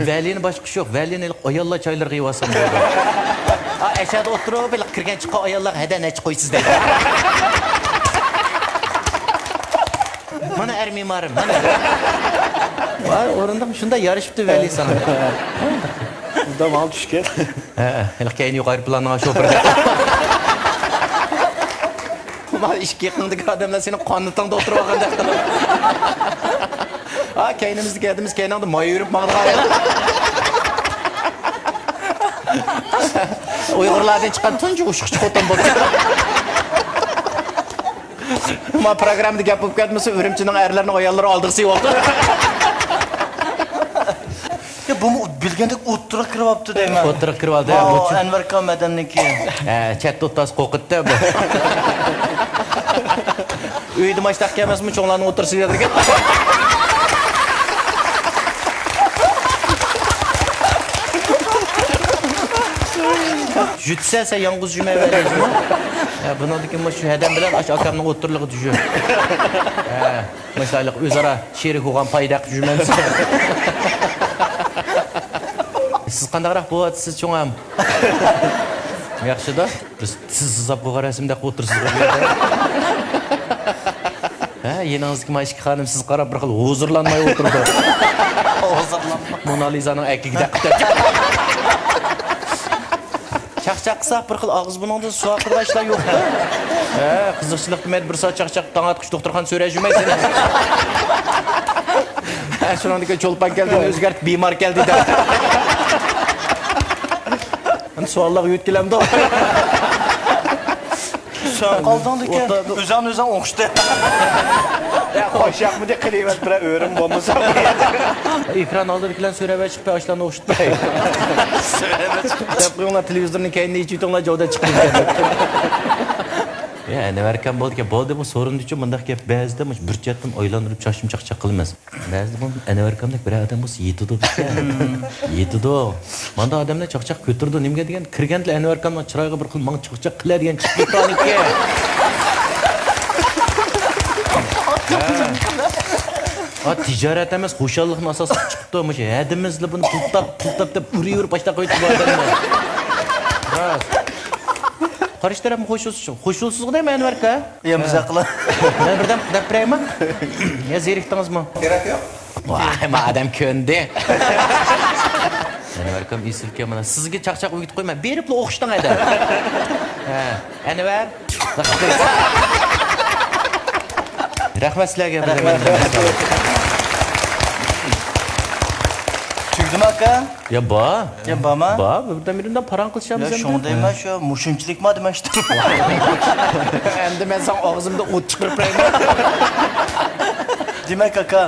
ۋەلىنى باشقا ئىش يوق. ۋەلىنى ئاياللار چايلىرىغا يېۋالسام بولىدۇ. ھە، ئەشەدە ئولتۇرۇپ، ھېلىقى كىرگەن چىققان ئاياللارغا ھەدە نەچچە قويىسىز دەيدۇ. مانا ئەر مېمارىم، مانا. ۋاي، ئورۇندۇق شۇنداق يارىشىپتۇ ۋەلى ساڭا. بۇ دا ماڭا چۈشكەن. ھە، ھېلىقى كەينى يوق ئايروپىلاننىڭ شوپۇرى. مانا ئىككى يېقىڭدىكى ئادەملەر سېنىڭ قانىتىڭدا ئولتۇرۇپ ئالغاندەك قىلىپ. ھا، كەينىمىزدىكى ئادىمىز كەينىڭدە مايا يۈرۈپ ماڭىدىغان. ئۇيغۇرلاردىن چىققان تۇنجى ئوشۇقچى خوتۇن بولدى. ما پروگراممىدا گەپ بولۇپ كەتمىسە، ئۈرۈمچىنىڭ ئەرلىرىنى ئاياللىرى ئالدىغا سېلىۋاپتۇ. يا، بۇمۇ بىلگەندەك ئوتتۇرىغا كىرىۋاپتۇ دەيمەن. ئوتتۇرىغا كىرىۋالدى، ھە، بۇ ئەنۋەر ئاكام ئادەمنىڭكى. ھە، چەتتە ئولتۇرسا قورقۇتتى بۇ. ئۆيدە ماشتاق كەلمەسمۇ، چوڭلارنىڭ ئوتتۇرىسىغا كىرگەن. جۈتسە سەن يالغۇز جۈمە بەرەيسىمۇ؟ ھە، بۇنىڭدىكى مۇشۇ ھەدەم بىلەن ئاشۇ ئاكامنىڭ ئوتتۇرىلىقىدا جۈ. ھە، مۇشۇلارلىق ئۆزئارا شېرىك بولغان پايدا ھەققى جۈمەمسە. سىز قانداقراق بولۇۋاتىسىز، چوڭام؟ ياخشىدا؟ بىز تىز سىزاپ قويغان رەسىمدەك ئولتۇرسىز بۇ يەردە. ھە، يېنىڭىزدىكى ما ئىككى خانىم سىزگە قاراپ بىر خىل ھۇزۇرلانماي ئولتۇرىدۇ. ھۇزۇرلانماي. مونالىزانىڭ ئەكىگىدەك قىلىپ. چاقچاق قىلساق بىر خىل ئاغزى بۇرنىڭدىن سۇ ئاقىدىغان ئىشلار يوقتا. ھە، قىزىقچىلىق دېمەيدۇ، بىر سائەت چاقچاق، تاڭ ئاتقۇچە دوختۇرخانا سۆرەپ يۈرمەيسىز. ھە، شۇنىڭدىن كېيىن چولپان كەلدى، ئۆزگەرتىپ بىمار كەلدى دەپ. ئەمدى سوئاللارغا يۆتكىلەمدۇ. سەن قالدىڭ دېگەن، ئوتتا-، ئۆزۈڭ ئۆزۈڭ ئوخشىتى. يا، خوش ياقمىدى، قىلىۋەت بىرەر ئۆرۈم بولمىسا. ئېكران ئالدىدىكىلەرنى سۆرەۋەر چىقىپ، ئاشۇلارنى ئوخشىتىپ. سۆرەۋەر چىقىپ. دەپ قويۇڭلار، تېلېۋىزورنىڭ كەينىدە ئېچىۋېتىڭلار، جاۋدا چىقىپ. يا، ئەنۋەر ئاكام بولدىكەن، بولدى، بۇ سورۇندىچۇ مۇنداق گەپ، بەزىدە مۇشۇ بىر چەتتىن ئايلاندۇرۇپ چاچنى چاقچاق قىلىمىز. بەزىدە بۇ ئەنۋەر ئاكامدەك بىر ئادەم بولسا يېتىدۇ بىزگە. يېتىدۇ. مانداق ئادەملەر چاقچاق كۆتۈرىدۇ. نېمىگە دېگەن، كىرگەندىلا ئەنۋەر ئاكامنىڭ چىرايىغا بىر خىل ماڭا چاقچاق قىلە دېگەن چىقىپ كېتىدىكەن. ھە، تىجارەت ئەمەس، خۇشاللىقنى ئاساس قىلىپ چىقىپتۇ. مۇشۇ ھەدىمىزلا بۇنى پۇلتاپ، پۇلتاپ دەپ ئۇرۇۋېرىپ باشلاپ قويۇپتۇ بۇ ئادەملەر. راست. قارشى تەرەپمۇ خوش بولسۇن. خوش بولسىزغۇ دەيمەن، ئەنۋەر ئاكا. يا، مۇزاق قىلىڭ. مەن بىردەم دەپ بېرەيمۇ؟ يا، زېرىكتىڭىزمۇ؟ كېرەك يوق. ۋاي، ما ئادەم كۆندى. ئەنۋەر ئاكام ئېسىلكەن مانا. سىزگە چاقچاق ئۆگىتىپ قويماي، بېرىپلا ئوخشىتىڭ ھەدە. ھە، ئەنۋەر. رەھمەت سىلەرگە. رەھمەت. تۈگدىمۇ ئاكا؟ يا بار. يا بارما؟ بار، بىردەم بىردەم پاراڭ قىلىشامىز يا، ئەمدى. شۇڭا دەيمەن، شۇ مۇشۇنچىلىكما دېمەكچىدىم. ئەمدى مەن ساڭا ئاغزىمدا ئوت چىقىرىپ بېرەيمەن. دېمەك ئاكا،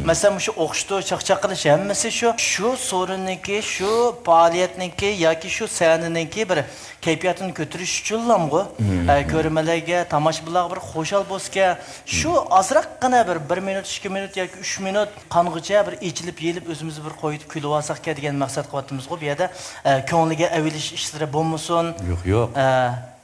مەسىلەن، مۇشۇ ئوقۇشتۇر، چاقچاق قىلىش ھەممىسى شۇ، شۇ سورۇننىڭكى، شۇ پائالىيەتنىڭكى ياكى شۇ سەھنىنىڭكى بىر كەيپىياتىنى كۆتۈرۈش ئۈچۈنلامغۇ؟ ئە، كۆرۈرمەنلەرگە، تاماشىبىنلارغا بىر خۇشال بولسىكەن، شۇ ئازراققىنا بىر، بىر مىنۇت، ئىككى مىنۇت ياكى ئۈچ مىنۇت قانغۇچە بىر ئېچىلىپ، يېلىپ، ئۆزىمىزنى بىر قويۇۋېتىپ كۈلۈۋالساقكەن دېگەن مەقسەت قىلىۋاتىمىزغۇ. بۇ يەردە، ئە، كۆڭلىگە ئەۋېلىش ئىشلىرى بولمىسۇن. يوق، يوق. ئە،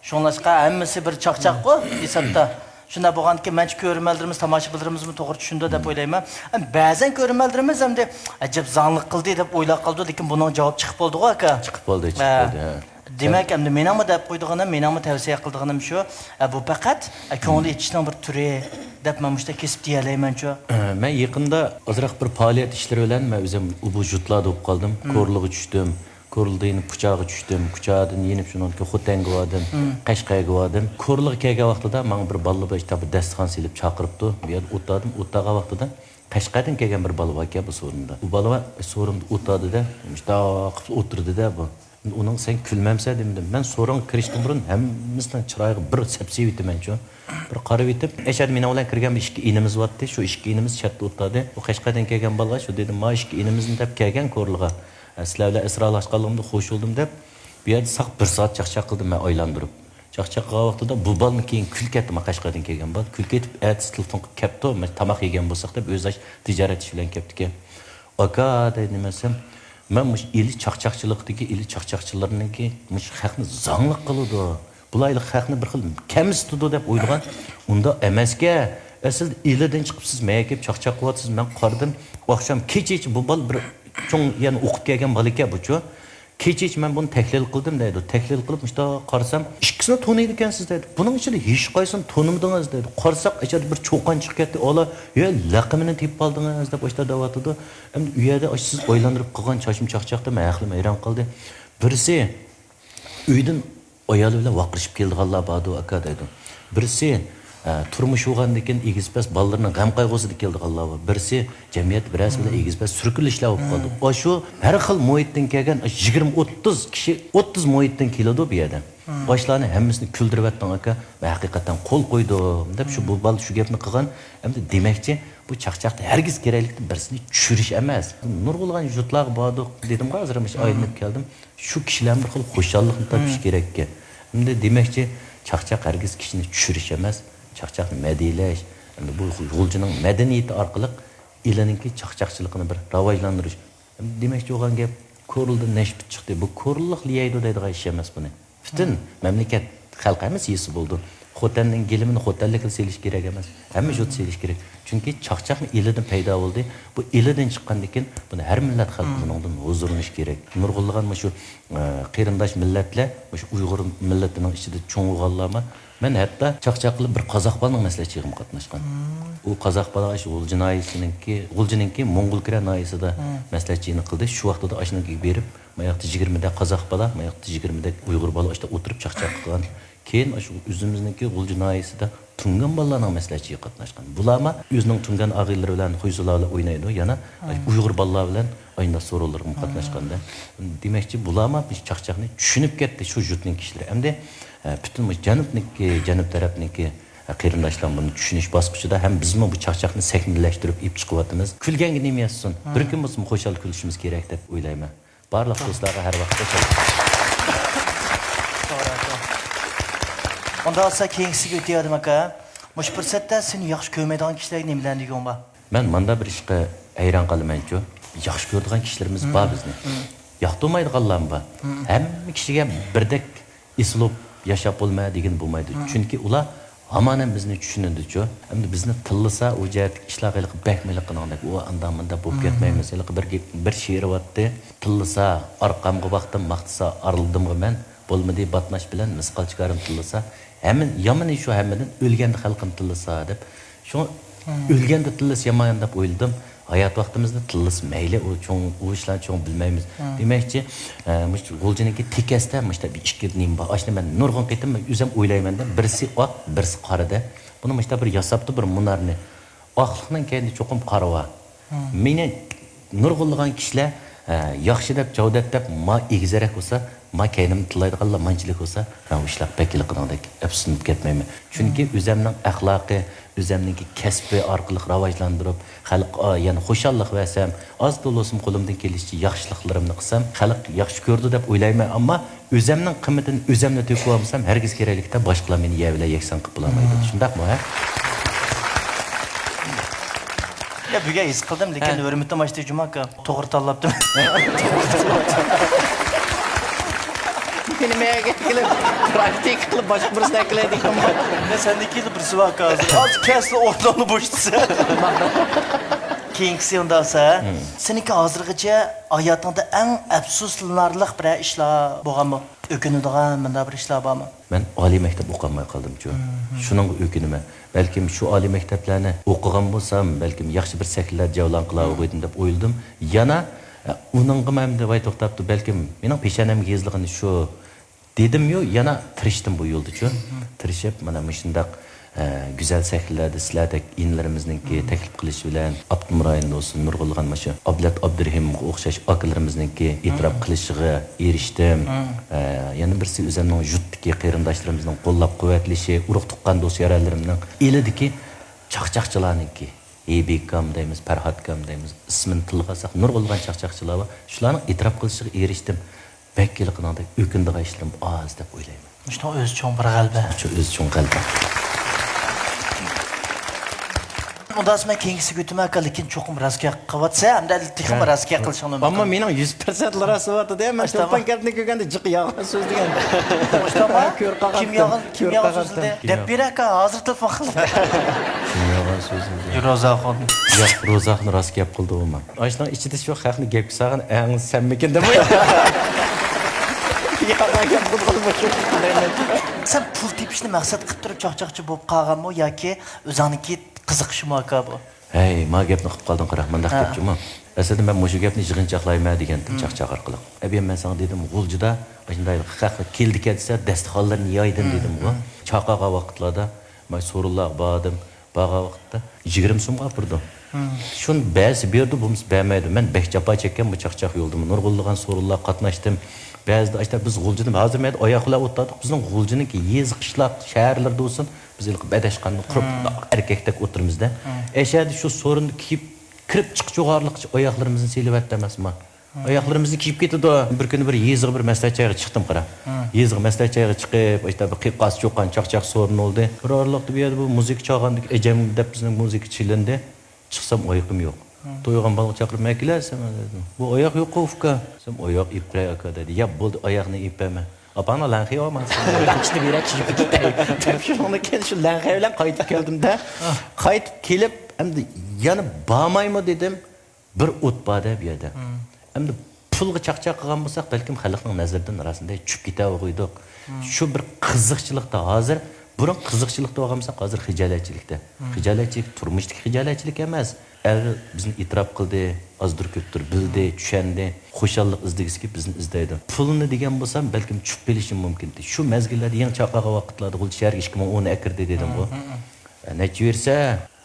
شۇڭلاشقا ھەممىسى بىر چاقچاققۇ ھېسابتا. شۇنداق بولغاندىكىن، مەنچە كۆرۈرمەنلىرىمىز، تاماشىبىنلىرىمىزمۇ توغرا چۈشىنىدۇ دەپ ئويلايمەن. ئەمما بەزەن كۆرۈرمەنلىرىمىز ئەمدى ئەجەب زاڭلىق قىلدى دەپ ئويلاپ قالىدۇ، لېكىن بۇنىڭ جاۋابى چىقىپ بولدىغۇ، ئاكا. چىقىپ بولدى، چىقىپ ھە. بولدى، ھە. دېمەك، ئەمدى مېنىڭمۇ دەپ قويىدىغىنىم، مېنىڭمۇ تەۋسىيە قىلىدىغىنىم شۇ، ئە، بۇ پەقەت، ئە، كۆڭۈل ئېچىشنىڭ بىر تۈرى دەپ مەن مۇشۇنداق كېسىپ دېيەلەيمەنچۇ. ئە، مەن يېقىندا ئازراق بىر پائالىيەت ئىشلىرى بىلەن مەن ئۆزۈم بۇ ژۇتلاردا بولۇپ قالدىم. كورلىغا چۈشتۈم. كورلىدىن يېنىپ پۇچاغا چۈشتۈم. پۇچادىن يېنىپ شۇنىڭدىن كېيىن خوتەنگە باردىم. قەشقەرگە باردىم. كورلىغا كەلگەن ۋاقتىدا ماڭا بىر بالىلار بىر ئىشتا بىر دەستىخان سېلىپ چاقىرىپتۇ. بۇ يەردە ئولتۇردۇم. ئولتۇرغان ۋاقتىدا قەشقەردىن كەلگەن بىر بالا باركەن بۇ سورۇندا. بۇ بالا سورۇندا ئولتۇردى-دە، مۇشۇنداق قىلىپ ئولتۇردى-دە بۇ. ئۇنىڭ سەن كۈلمەمسەن دېمىدىم. مەن سورۇنغا كىرىشتىن بۇرۇن ھەممىسىنىڭ چىرايىغا بىر سەپسېلىۋېتىمەنچۇ. بىر قارىۋېتىپ، ئەشەدە مېنىڭ بىلەن كىرگەن بىر ئىككى ئىنىمىز بارتتى. شۇ ئىككى ئىنىمىز چەتتە ئولتۇردى. بۇ قەشقەردىن كەلگەن بالىغا شۇ دېدىم، ما ئىككى ئىنىمىزنى دەپ كەلگەن كورلىغا. سىلەر بىلەن ئەسرالاشقانلىقىمدا خوش بولدۇم دەپ، بۇ يەردە ساق بىر سائەت چاقچاق قىلدىم مەن ئايلاندۇرۇپ. چاقچاق قىلغان ۋاقتىدا بۇ بالىمۇ كېيىن كۈلۈپ كەتتى، ما قەشقەردىن كەلگەن بالا. كۈلۈپ كېتىپ، ئەتىسى تېلېفون قىلىپ كەپتۇ، مەن تاماق يېگەن بولساق دەپ، ئۆزى ئاشۇ تىجارەت ئىشى بىلەن كەپتىكەن. ئاكا، دەيدۇ، نېمە دېسەم، مەن مۇشۇ ئىلى چاقچاقچىلىقتىكى، ئىلى چاقچاقچىلارنىڭكى مۇشۇ خەقنى زاڭلىق قىلىدۇ، بۇلار خەقنى بىر خىل كەمسىتىدۇ دەپ ئويلىغان. ئۇنداق ئەمەسكەن. ئەسلىدە ئىلىدىن چىقىپ سىز مەيەگە كېلىپ چاقچاق قىلىۋاتىسىز. مەن قارىدىم، ئاخشام كېچىچە بۇ بالا بىر چوڭ، يەنە ئوقۇپ كەلگەن بالا ئىكەن بۇچۇ. كېچىچە مەن بۇنى تەھلىل قىلدىم دەيدۇ. تەھلىل قىلىپ مۇشۇنداق قارىسام، ئىككىسىنى تونۇيدىكەنسىز دەيدۇ. بۇنىڭ ئىچىدە ھېچقايسىنى تونۇمىدىڭىز دەيدۇ. قارىساق، ئىچىدە بىر چوقان چىقىپ كەتتى. ئالا، يە، لەقىمىنى تېپىپ ئالدىڭىز دەپ ئاشۇنداق دەۋاتىدۇ. ئەمدى ئۇ يەردە ئاشۇ سىز ئايلاندۇرۇپ قىلغان چاچما چاقچاقتا مەن ھەقلىم ھەيران قالدى. بىرسى ئۆيدىن ئايالى بىلەن ۋارقىرىشىپ كېلىدىغانلار باردۇ، ئاكا دەيدۇ. بىرسى، ئە، تۇرمۇش بولغاندىن كېيىن ئېگىز پەس بالىلىرىنىڭ غەم قايغۇسىدا كېلىدىغانلار بار. بىرسى جەمئىيەت بىرەرسى بىلەن ئېگىز پەس سۈركىلىشلەر بولۇپ قالدى. ئاشۇ ھەر خىل مۇھىتتىن كەلگەن يىگىرمە ئوتتۇز كىشى، ئوتتۇز مۇھىتتىن كېلىدۇ بۇ يەردە. ئاشۇلارنى ھەممىسىنى كۈلدۈرۈۋەتتىڭ، ئاكا. مەن ھەقىقەتەن قول قويدۇم دەپ شۇ بۇ بالا شۇ گەپنى قىلغان. ئەمدى دېمەكچى، بۇ چاقچاقتا ھەرگىز كېرەكلىكتىن بىرسىنى چۈشۈرۈش ئەمەس. نۇرغۇنلىغان يۇرتلارغا باردۇق دېدىمغۇ، ھازىر مۇشۇ ئايلىنىپ كەلدىم. شۇ كىشىلەرمۇ بىر خىل خۇشاللىقنى تاپىشى كېرەككەن. ئەمدى دېمەكچى، چاقچاق ھەرگىز كىشىنى چۈشۈرۈش ئەمەس، چاقچاقنى مەدھىيەلەش. ئەمدى بۇ غۇلجىنىڭ مەدەنىيىتى ئارقىلىق ئىلىنىڭكى چاقچاقچىلىقىنى بىر راۋاجلاندۇرۇش. ئەمدى دېمەكچى بولغان گەپ، كورلىدىن نەشپۈت چىقتى. بۇ كورلىق لىيەيدۇ دەيدىغان ئىش ئەمەس بۇنى. پۈتۈن مەملىكەت خەلقى ھەممىسى يېسە بولىدۇ. خوتەننىڭ گىلىمىنى خوتەنلىكلا سېلىش كېرەك ئەمەس. ھەممە يۇرت سېلىش كېرەك. چۈنكى چاقچاقمۇ ئىلىدىن پەيدا بولدى. بۇ ئىلىدىن چىققاندىن كېيىن بۇنى ھەر مىللەت خەلقى بۇنىڭدىن ھۇزۇرلىنىشى كېرەك. نۇرغۇنلىغان مۇشۇ، ئە، قېرىنداش مىللەتلەر، مۇشۇ ئۇيغۇر مىللىتىنىڭ ئىچىدە چوڭ بولغانلارمۇ، مەن ھەتتا چاقچاق قىلىپ بىر قازاق بالىنىڭ مەسلىھەت يىغىنىغا قاتناشقان. ئۇ قازاق بالا ئاشۇ غۇلجا ناھىيەسىنىڭكى، غۇلجىنىڭكى موڭغۇلكۈرە ناھىيەسىدا مەسلىھەتچى يىغىنى قىلدى. شۇ ۋاقتىدا ئاشۇنىڭكىگە بېرىپ، ماياقتا يىگىرمىدەك قازاق بالا، ماياقتا يىگىرمىدەك ئۇيغۇر بالا ئاشتا ئولتۇرۇپ چاقچاق قىلغان. كېيىن ئاشۇ ئۆزىمىزنىڭكى غۇلجا ناھىيەسىدە تۇڭگان بالىلارنىڭ مەسلىھەتچىگە قاتناشقان. بۇلارمۇ ئۆزىنىڭ تۇڭگان ئاغىنىلىرى بىلەن خۇيزۇلار بىلەن ئوينايدۇ، يەنە ئۇيغۇر بالىلار بىلەن ئايناش سورۇنلىرىغىمۇ قاتناشقاندا. دېمەكچى، بۇلارمۇ بىز چاقچاقنى چۈشىنىپ كەتتى شۇ يۇرتنىڭ كىشىلىرى. ئەمدى، ئە، پۈتۈن مۇشۇ جەنۇبنىڭكى، جەنۇب تەرەپنىڭكى، ئە، قېرىنداشلار بۇنى چۈشىنىش باسقۇچىدا ھەم بىزمۇ بۇ چاقچاقنى سەھنىلەشتۈرۈپ ئېلىپ چىقىۋاتىمىز. كۈلگەنگە نېمە يازسۇن؟ بىر كۈن بولسىمۇ خۇشال كۈلۈشىمىز كېرەك دەپ ئويلايمەن. بارلىق دوستلارغا ھەر ۋاقىت خۇشال. ئۇنداق بولسا كېيىنكىسىگە ئۆتۈۋەردىم ئاكا. مۇشۇ پۇرسەتتە سېنى ياخشى كۆرمەيدىغان كىشىلەرگە نېمىلەرنى دېگۈڭ بار؟ مەن ماندا بىر ئىشقا ھەيران قالىمەنچۇ. ياخشى كۆرىدىغان كىشىلىرىمىز بار بىزنى. ياقتۇرمايدىغانلارمۇ بار. ھەممە كىشىگە بىردەك ئېسىلىپ ياشاپ بولىمەن دېگىلى بولمايدۇ. چۈنكى ئۇلار ھامان ھەم بىزنى چۈشىنىدۇچۇ. ئەمدى بىزنى تىللىسا، ئۇ جەھەتتىكى ئىشلارغا ھېلىقى بەك مېلىقىنىڭدەك، ئۇ ئانداق مۇنداق بولۇپ كەتمەيمىز. ھېلىقى بىر، بىر شېئىر بارتتى. تىللىسا، ئارقامغا باقتىم، ماختىسا، ئارىلىدىمغۇ مەن. بولمىدى باتماش بىلەن، مىسقال چىكارىم تىللىسا. ھەممە، يامىنى شۇ ھەممىدىن، ئۆلگەندە خەلقىم تىللىسا دەپ. شۇڭا ئۆلگەندە تىللىسا يامان دەپ ئويلىدىم. ھايات ۋاقتىمىزدا تىللىسا مەيلى، ئۇ چوڭ، ئۇ ئىشلارنى چوڭ بىلمەيمىز. دېمەكچى، ئە، مۇشۇ غۇلجىنىڭكى تېكەستە مۇشۇنداق بىر ئىككى نېمە بار. ئاشۇنى مەن نۇرغۇن قېتىم ئۆزۈم ئويلايمەن دە، بىرسى ئاق، بىرسى قارا دە. بۇنى مۇشۇنداق بىر ياساپتۇ، بىر مۇنارنى. ئاقلىقنىڭ كەينىدە چوقۇم قارا بار. مېنى نۇرغۇنلىغان كىشىلەر، ھە، ياخشى دەپ، جاۋدەت دەپ، ما ئېگىزرەك بولسا، ما كەينىمنى تىللايدىغانلار مانچىلىك بولسا، ھە، ئۇ ئىشلار بەك ھېلىقىدەك ئەپسۇسلىنىپ كەتمەيمەن. چۈنكى ئۆزەمنىڭ ئەخلاقى، ئۆزەمنىڭكى كەسپى ئارقىلىق راۋاجلاندۇرۇپ، خەلققە يەنە خۇشاللىق بەرسەم، ئاز تولا بولسىمۇ قولۇمدىن كېلىشىچە ياخشىلىقلىرىمنى قىلسام، خەلق ياخشى كۆرىدۇ دەپ ئويلايمەن، ئەمما ئۆزەمنىڭ قىممىتىنى ئۆزەملا تۆكۈۋالمىسام، ھەرگىز كېرەكلىكتە باشقىلار مېنى يەر بىلەن يەكسان قىلىپ بولالمايدۇ. شۇنداقمۇ، ھە؟ يا، بۈگۈن ھېس قىلدىم، لېكىن ھە. ھۆرمىتىم ئاشتى جۇما ئاكا. توغرا تاللاپتىمەن. نېمە يەرگە كېلىپ، پراكتىكا قىلىپ، باشقا بىرسىنى ئەكېلەيدىكەنمۇ؟ مەن سەندىن كېيىن بىرسى بار ھازىر. ھازىر كەلسىلا ئورنۇڭنى بوشىتىسەن. كېيىنكىسى ئۇنداقسا، ھە؟ سېنىڭكى ھازىرغىچە ھاياتىڭدا ئەڭ ئەپسۇسلىنارلىق بىرەر ئىشلار بولغانمۇ؟ ئۆكۈنىدىغان مۇنداق بىر ئىشلار بارمۇ؟ مەن ئالىي مەكتەپ ئوقۇيالماي قالدىمچۇ. شۇنىڭغا ئۆكۈنىمەن. بەلكىم شۇ ئالىي مەكتەپلەرنى ئوقۇغان بولسام، بەلكىم ياخشى بىر سەھنىلەردە جەۋلان قىلالايدىم دەپ ئويلىدىم. يەنە، ئە، ئۇنىڭغىمۇ ئەمدى ۋاي توختاپتۇ، بەلكىم مېنىڭ پېشانەمگە يېزىلغىنى شۇ دېدىممۇ، يەنە تىرىشتىم بۇ يولدىچۇ. تىرىشىپ، مانا مۇشۇنداق، ئە، گۈزەل سەھنىلەردە سىلەردەك ئىنىلىرىمىزنىڭكى تەكلىپ قىلىشى بىلەن ئاپتونوم رايوندا بولسۇن، نۇرغۇنلىغان مانا شۇ ئابلەت ئابدۇرېھىمغا ئوخشاش ئاكىلىرىمىزنىڭكى ئېتىراپ قىلىشىغا ئېرىشتىم. ئە، يەنە بىرسى ئۆزۈمنىڭ يۇرتتىكى قېرىنداشلىرىمىزنىڭ قوللاپ قۇۋۋەتلىشى، ئۇرۇق تۇغقان دوست يارەنلىرىمنىڭ ئېلىدىكى چاقچاقچىلارنىڭكى، ھېيبىكام دەيمىز، پەرھاتكام دەيمىز، ئىسمىنى تىلغا ئالساق نۇرغۇنلىغان چاقچاقچىلار بار. شۇلارنىڭ ئېتىراپ قىلىشىغا ئېرىشتىم. بەك ھېلىقىنىڭدەك ئۆكۈنىدىغان ئىشلىرىم ئاز دەپ ئويلايمەن. مۇشۇنىڭ ئۆزى چوڭ بىر غەلىبە. شۇ ئۆزى چوڭ غەلىبە. ئۇنداقسا مەن كېيىنكىسىگە ئۆتىمەن ئاكا، لېكىن چوقۇم راست گەپ قىلىۋاتسا، ھەمدە تېخىمۇ راست گەپ قىلىشىڭ مۇمكىن. ئەمما مېنىڭ يۈز پىرسەنت راست بولۇۋاتىدۇ. مەن چولپان گەپنى كۆرگەندە جىق يالغان سۆزلىگەن. كىم يالغان، كىم يالغان سۆزلىدى؟ دەپ بېرە ئاكا، ھازىر تېلېفون قىلىپ. كىم يالغان سۆزلىدى؟ روزاخۇن. ياق، روزاخۇن راست گەپ قىلدى ئۇمۇ. ئاشۇنىڭ ئىچىدە شۇ خەقنى گەپكە سالغان ئەڭ سەنمىكىن دەپ ئويلاپ. يا، مەن گەپ قىلغىلى بولمىدى. سەن پۇل تېپىشنى مەقسەت قىلىپ تۇرۇپ چاقچاقچى بولۇپ قالغانمۇ ياكى ئۆزۈڭنىڭكى قىزىقىشىمۇ ئاكا بۇ؟ ھەي، ما گەپنى قىلىپ قالدىڭ قارا، مۇنداق ھە. گەپچۇمۇ. ئەسلىدە مەن مۇشۇ گەپنى يىغىنچاقلايمەن دېگەنتىم چاقچاق ئارقىلىق. ئەبى مەن ساڭا دېدىم، غۇلجىدا ئاشۇنداق خەق كېلىدىكەن دېسە، دەستىخانلىرىنى يايدىم دېدىمغۇ. چاقىرغان ۋاقىتلاردا مەن سورۇنلارغا باردىم. بارغان ۋاقىتتا يىگىرمە سومغا ئاپىرىدۇ. شۇنى بەرسە بېرىدۇ، بولمىسا بەرمەيدۇ. مەن بەك جاپا چەككەن بۇ چاقچاق يولىدىمۇ. نۇرغۇنلىغان سورۇنلارغا قاتناشتىم. بەزىدە ئاشتا بىز غۇلجىدا ھازىر مەيدە ئاياغ بىلەن ئولتۇردۇق. بىزنىڭ غۇلجىنىڭكى يېزا، قىشلاق، شەھەرلىرىدە بولسۇن، بىز ھېلىقى بەدەشقاندا قۇرۇپ ئەركەكتەك ئولتۇرىمىزدە. ئەشەدە شۇ سورۇندا كىيىپ، كىرىپ چىقىش جوغارلىققىچە ئاياغلىرىمىزنى سېلىۋەتتى ئەمەسما. ئاياغلىرىمىزنى كىيىپ كېتىدۇ. بىر كۈنى بىر يېزىغا بىر مەسلىھەت جايىغا چىقتىم، قارا. يېزىغا مەسلىھەت جايىغا چىقىپ، ئاشتا بىر قىيقاس چوققان چاقچاق سورۇن بولدى. بىر ئارىلىقتا بۇ يەردە بۇ مۇزىكا چالغاندىكى ئەجەم دەپ بىزنىڭ مۇزىكا چېلىندى. چىقسام ئايىقىم يوق. تويغان بالىغا چاقىرىپ، مەن كېلەي دېسەم، بۇ ئاياق يوققۇ ئۇكا دېسەم، ئاياق ئېلىپ بېرەي ئاكا دېدى. يا بولدى، ئاياقنى ئېلىپ بەرمە. ئاپاڭنىڭ لەڭخىيى بارمۇ؟ ئىشنى بېرەك، چىقىپ كېتەي دەپ شۇنىڭدىن كېيىن شۇ لەڭخەي بىلەن قايتىپ كەلدىم-دە. قايتىپ كېلىپ، ئەمدى يەنە بارمايمۇ دېدىم. بىر ئوت بار-دە بۇ يەردە. ئەمدى پۇلغا چاقچاق قىلغان بولساق، بەلكىم خەلقنىڭ نەزىرىدىن راسىندەك چۈشۈپ كېتەۋاتقۇيدۇق. شۇ بىر قىزىقچىلىقتا ھازىر، بۇرۇن قىزىقچىلىقتا بولغان بولساق، ھازىر خىجالەتچىلىكتە. خىجالەتچىلىك، تۇرمۇشتىكى خىجالەتچىلىك ئەمەس. ئەر بىزنى ئېتىراپ قىلدى، ئازدۇر كۆپتۇر بىلدى، چۈشەندى. خۇشاللىق ئىزدىگۈسى كېلىپ بىزنى ئىزدەيدۇ. پۇلنى دېگەن بولسام، بەلكىم چۈشۈپ قېلىشىم مۇمكىن. شۇ مەزگىللەردە يېڭى چاقىرغان ۋاقىتلاردا، غۇلجا شەھەرگە ئىككى مىڭ ئوننى ئەكىردى دېدىمغۇ. ئە، نەچچە بېرىسە؟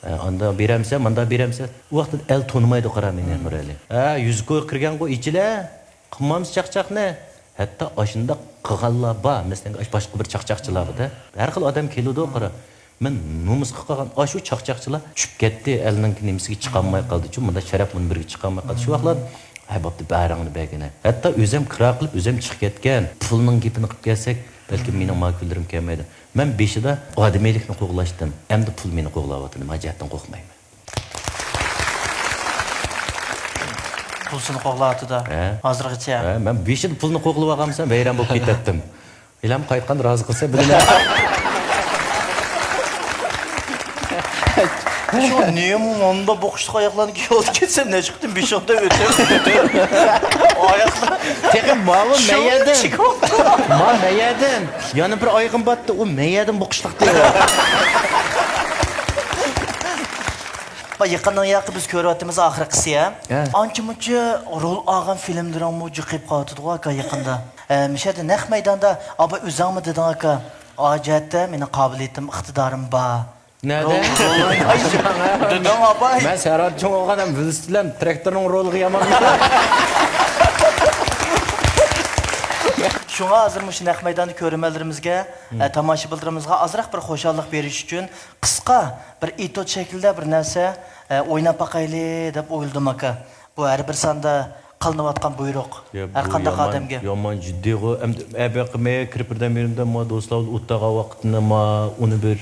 ئە، ئاندا بېرەمسە، ماندا بېرەمسە؟ ئۇ ۋاقىتتا ئەل تونۇمايدۇ، قارا مېنى، نۇرئەلى. ھە، يۈزۈككە كىرگەنغۇ ئىچىلە، قىلمامسە چاقچاقنى. ھەتتا ئاشۇنداق قىلغانلار بار. مەسىلەن، ئاش-، باشقا بىر چاقچاقچىلارغا-دە. ھەر خىل ئادەم كېلىدۇ، قارا. مەن نومۇسقا قالغان ئاشۇ چاقچاقچىلار چۈشۈپ كەتتى، ئەلنىڭكى نېمىسىگە چىقالماي قالدىچۇ، مۇنداق شەرەپ مۇنبىرىگە چىقالماي قالدى. شۇ ۋاقىتلار، ھە، بوپتۇ، بەرىڭنى بەرگىنە. ھەتتا ئۆزۈم كىرا قىلىپ، ئۆزۈم چىقىپ كەتكەن. پۇلنىڭ گېپىنى قىلىپ كەلسەك، بەلكىم مېنىڭ ما كۈنلىرىم كەلمەيدۇ. مەن بېشىدا ئادىمىيلىكنى قوغلاشتىم. ئەمدى پۇل مېنى قوغلاۋاتىدۇ. مەن ھاجەتتىن قورقمايمەن. پۇل سېنى قوغلاۋاتىدۇ. ھە. ھازىرغىچە. ھە، مەن بېشىدا پۇلنى قوغلىۋالغانمىسام، ۋەيران بولۇپ كېتەتتىم. ئىلام قايتقان رازى قىلسا بىلىمەن. شۇ نېمە مۇندا بوقۇشلۇق ئاياقلارنى كىيىۋالدى كەتسەم، نەچچە قېتىم بېشىڭدا ئۆتۈپ ئاياقلار. تېخى ماۋۇ مەيەدىن. ما مەيەدىن. يەنە بىر ئايىغىم باتتى، ئۇ مەيەدىن بوقۇشلۇق دەيدۇ. ما يېقىندىن ياقى بىز كۆرۈۋاتىمىز ئاخىرقىسى، ھە؟ ھە. ئانچە مۇنچە رول ئالغان فىلىملىرىڭمۇ جىقىيىپ قالىۋاتىدىغۇ، ئاكا، يېقىندا. ھە، مۇشۇ يەردە نەق مەيداندا، ئابا، ئۆزۈڭمۇ دېدىڭ، ئاكا، ئا جەھەتتە مېنىڭ قابىلىيىتىم، ئىقتىدارىم بار. نەدە؟ دۆڭ ئاپاي. مەن سەرھەد چوڭ بولغان ھەم ۋېلىسىپىت بىلەن تراكتورنىڭ رولىغا يامان. شۇڭا ھازىر مۇشۇ نەق مەيداندا كۆرۈرمەنلىرىمىزگە، ئە، تاماشىبىنلىرىمىزغا ئازراق بىر خۇشاللىق بېرىش ئۈچۈن قىسقا بىر ئېتيۇد شەكلىدە بىر نەرسە، ئە، ئويناپ باقايلى دەپ ئويلىدىم، ئاكا. بۇ ھەر بىر ساندا قىلىنىۋاتقان بۇيرۇق. يا، ھەر بۇ قانداق يامان، ئادەمگە. يامان جىددىيغۇ. ئەمدى ئەبەقىمەگە كىرىپ بىردەم يېرىمدە ما دوستلار بىلەن ئولتۇرغان ۋاقىتتا ما ئۇنى بىر،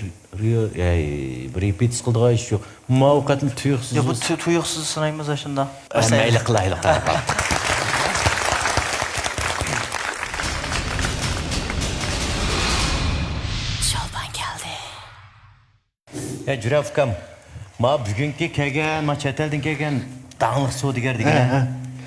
ئەي، بىر رېپېتىس قىلىدىغان ئىش يوق. ما ئوقەتنى تۇيۇقسىز. يا، بۇ تۇ-، تۇيۇقسىز سىنايمىز ئاشۇنداق. ئە، مەيلى، قىلايلى، قىلايلى. شولپان كەلدى. ھە، جۈرئەپ ئۇكام، ما بۈگۈنكى كەلگەن، ما چەت ئەلدىن كەلگەن داڭلىق سودىگەر دېگىنە. ھە، ھە.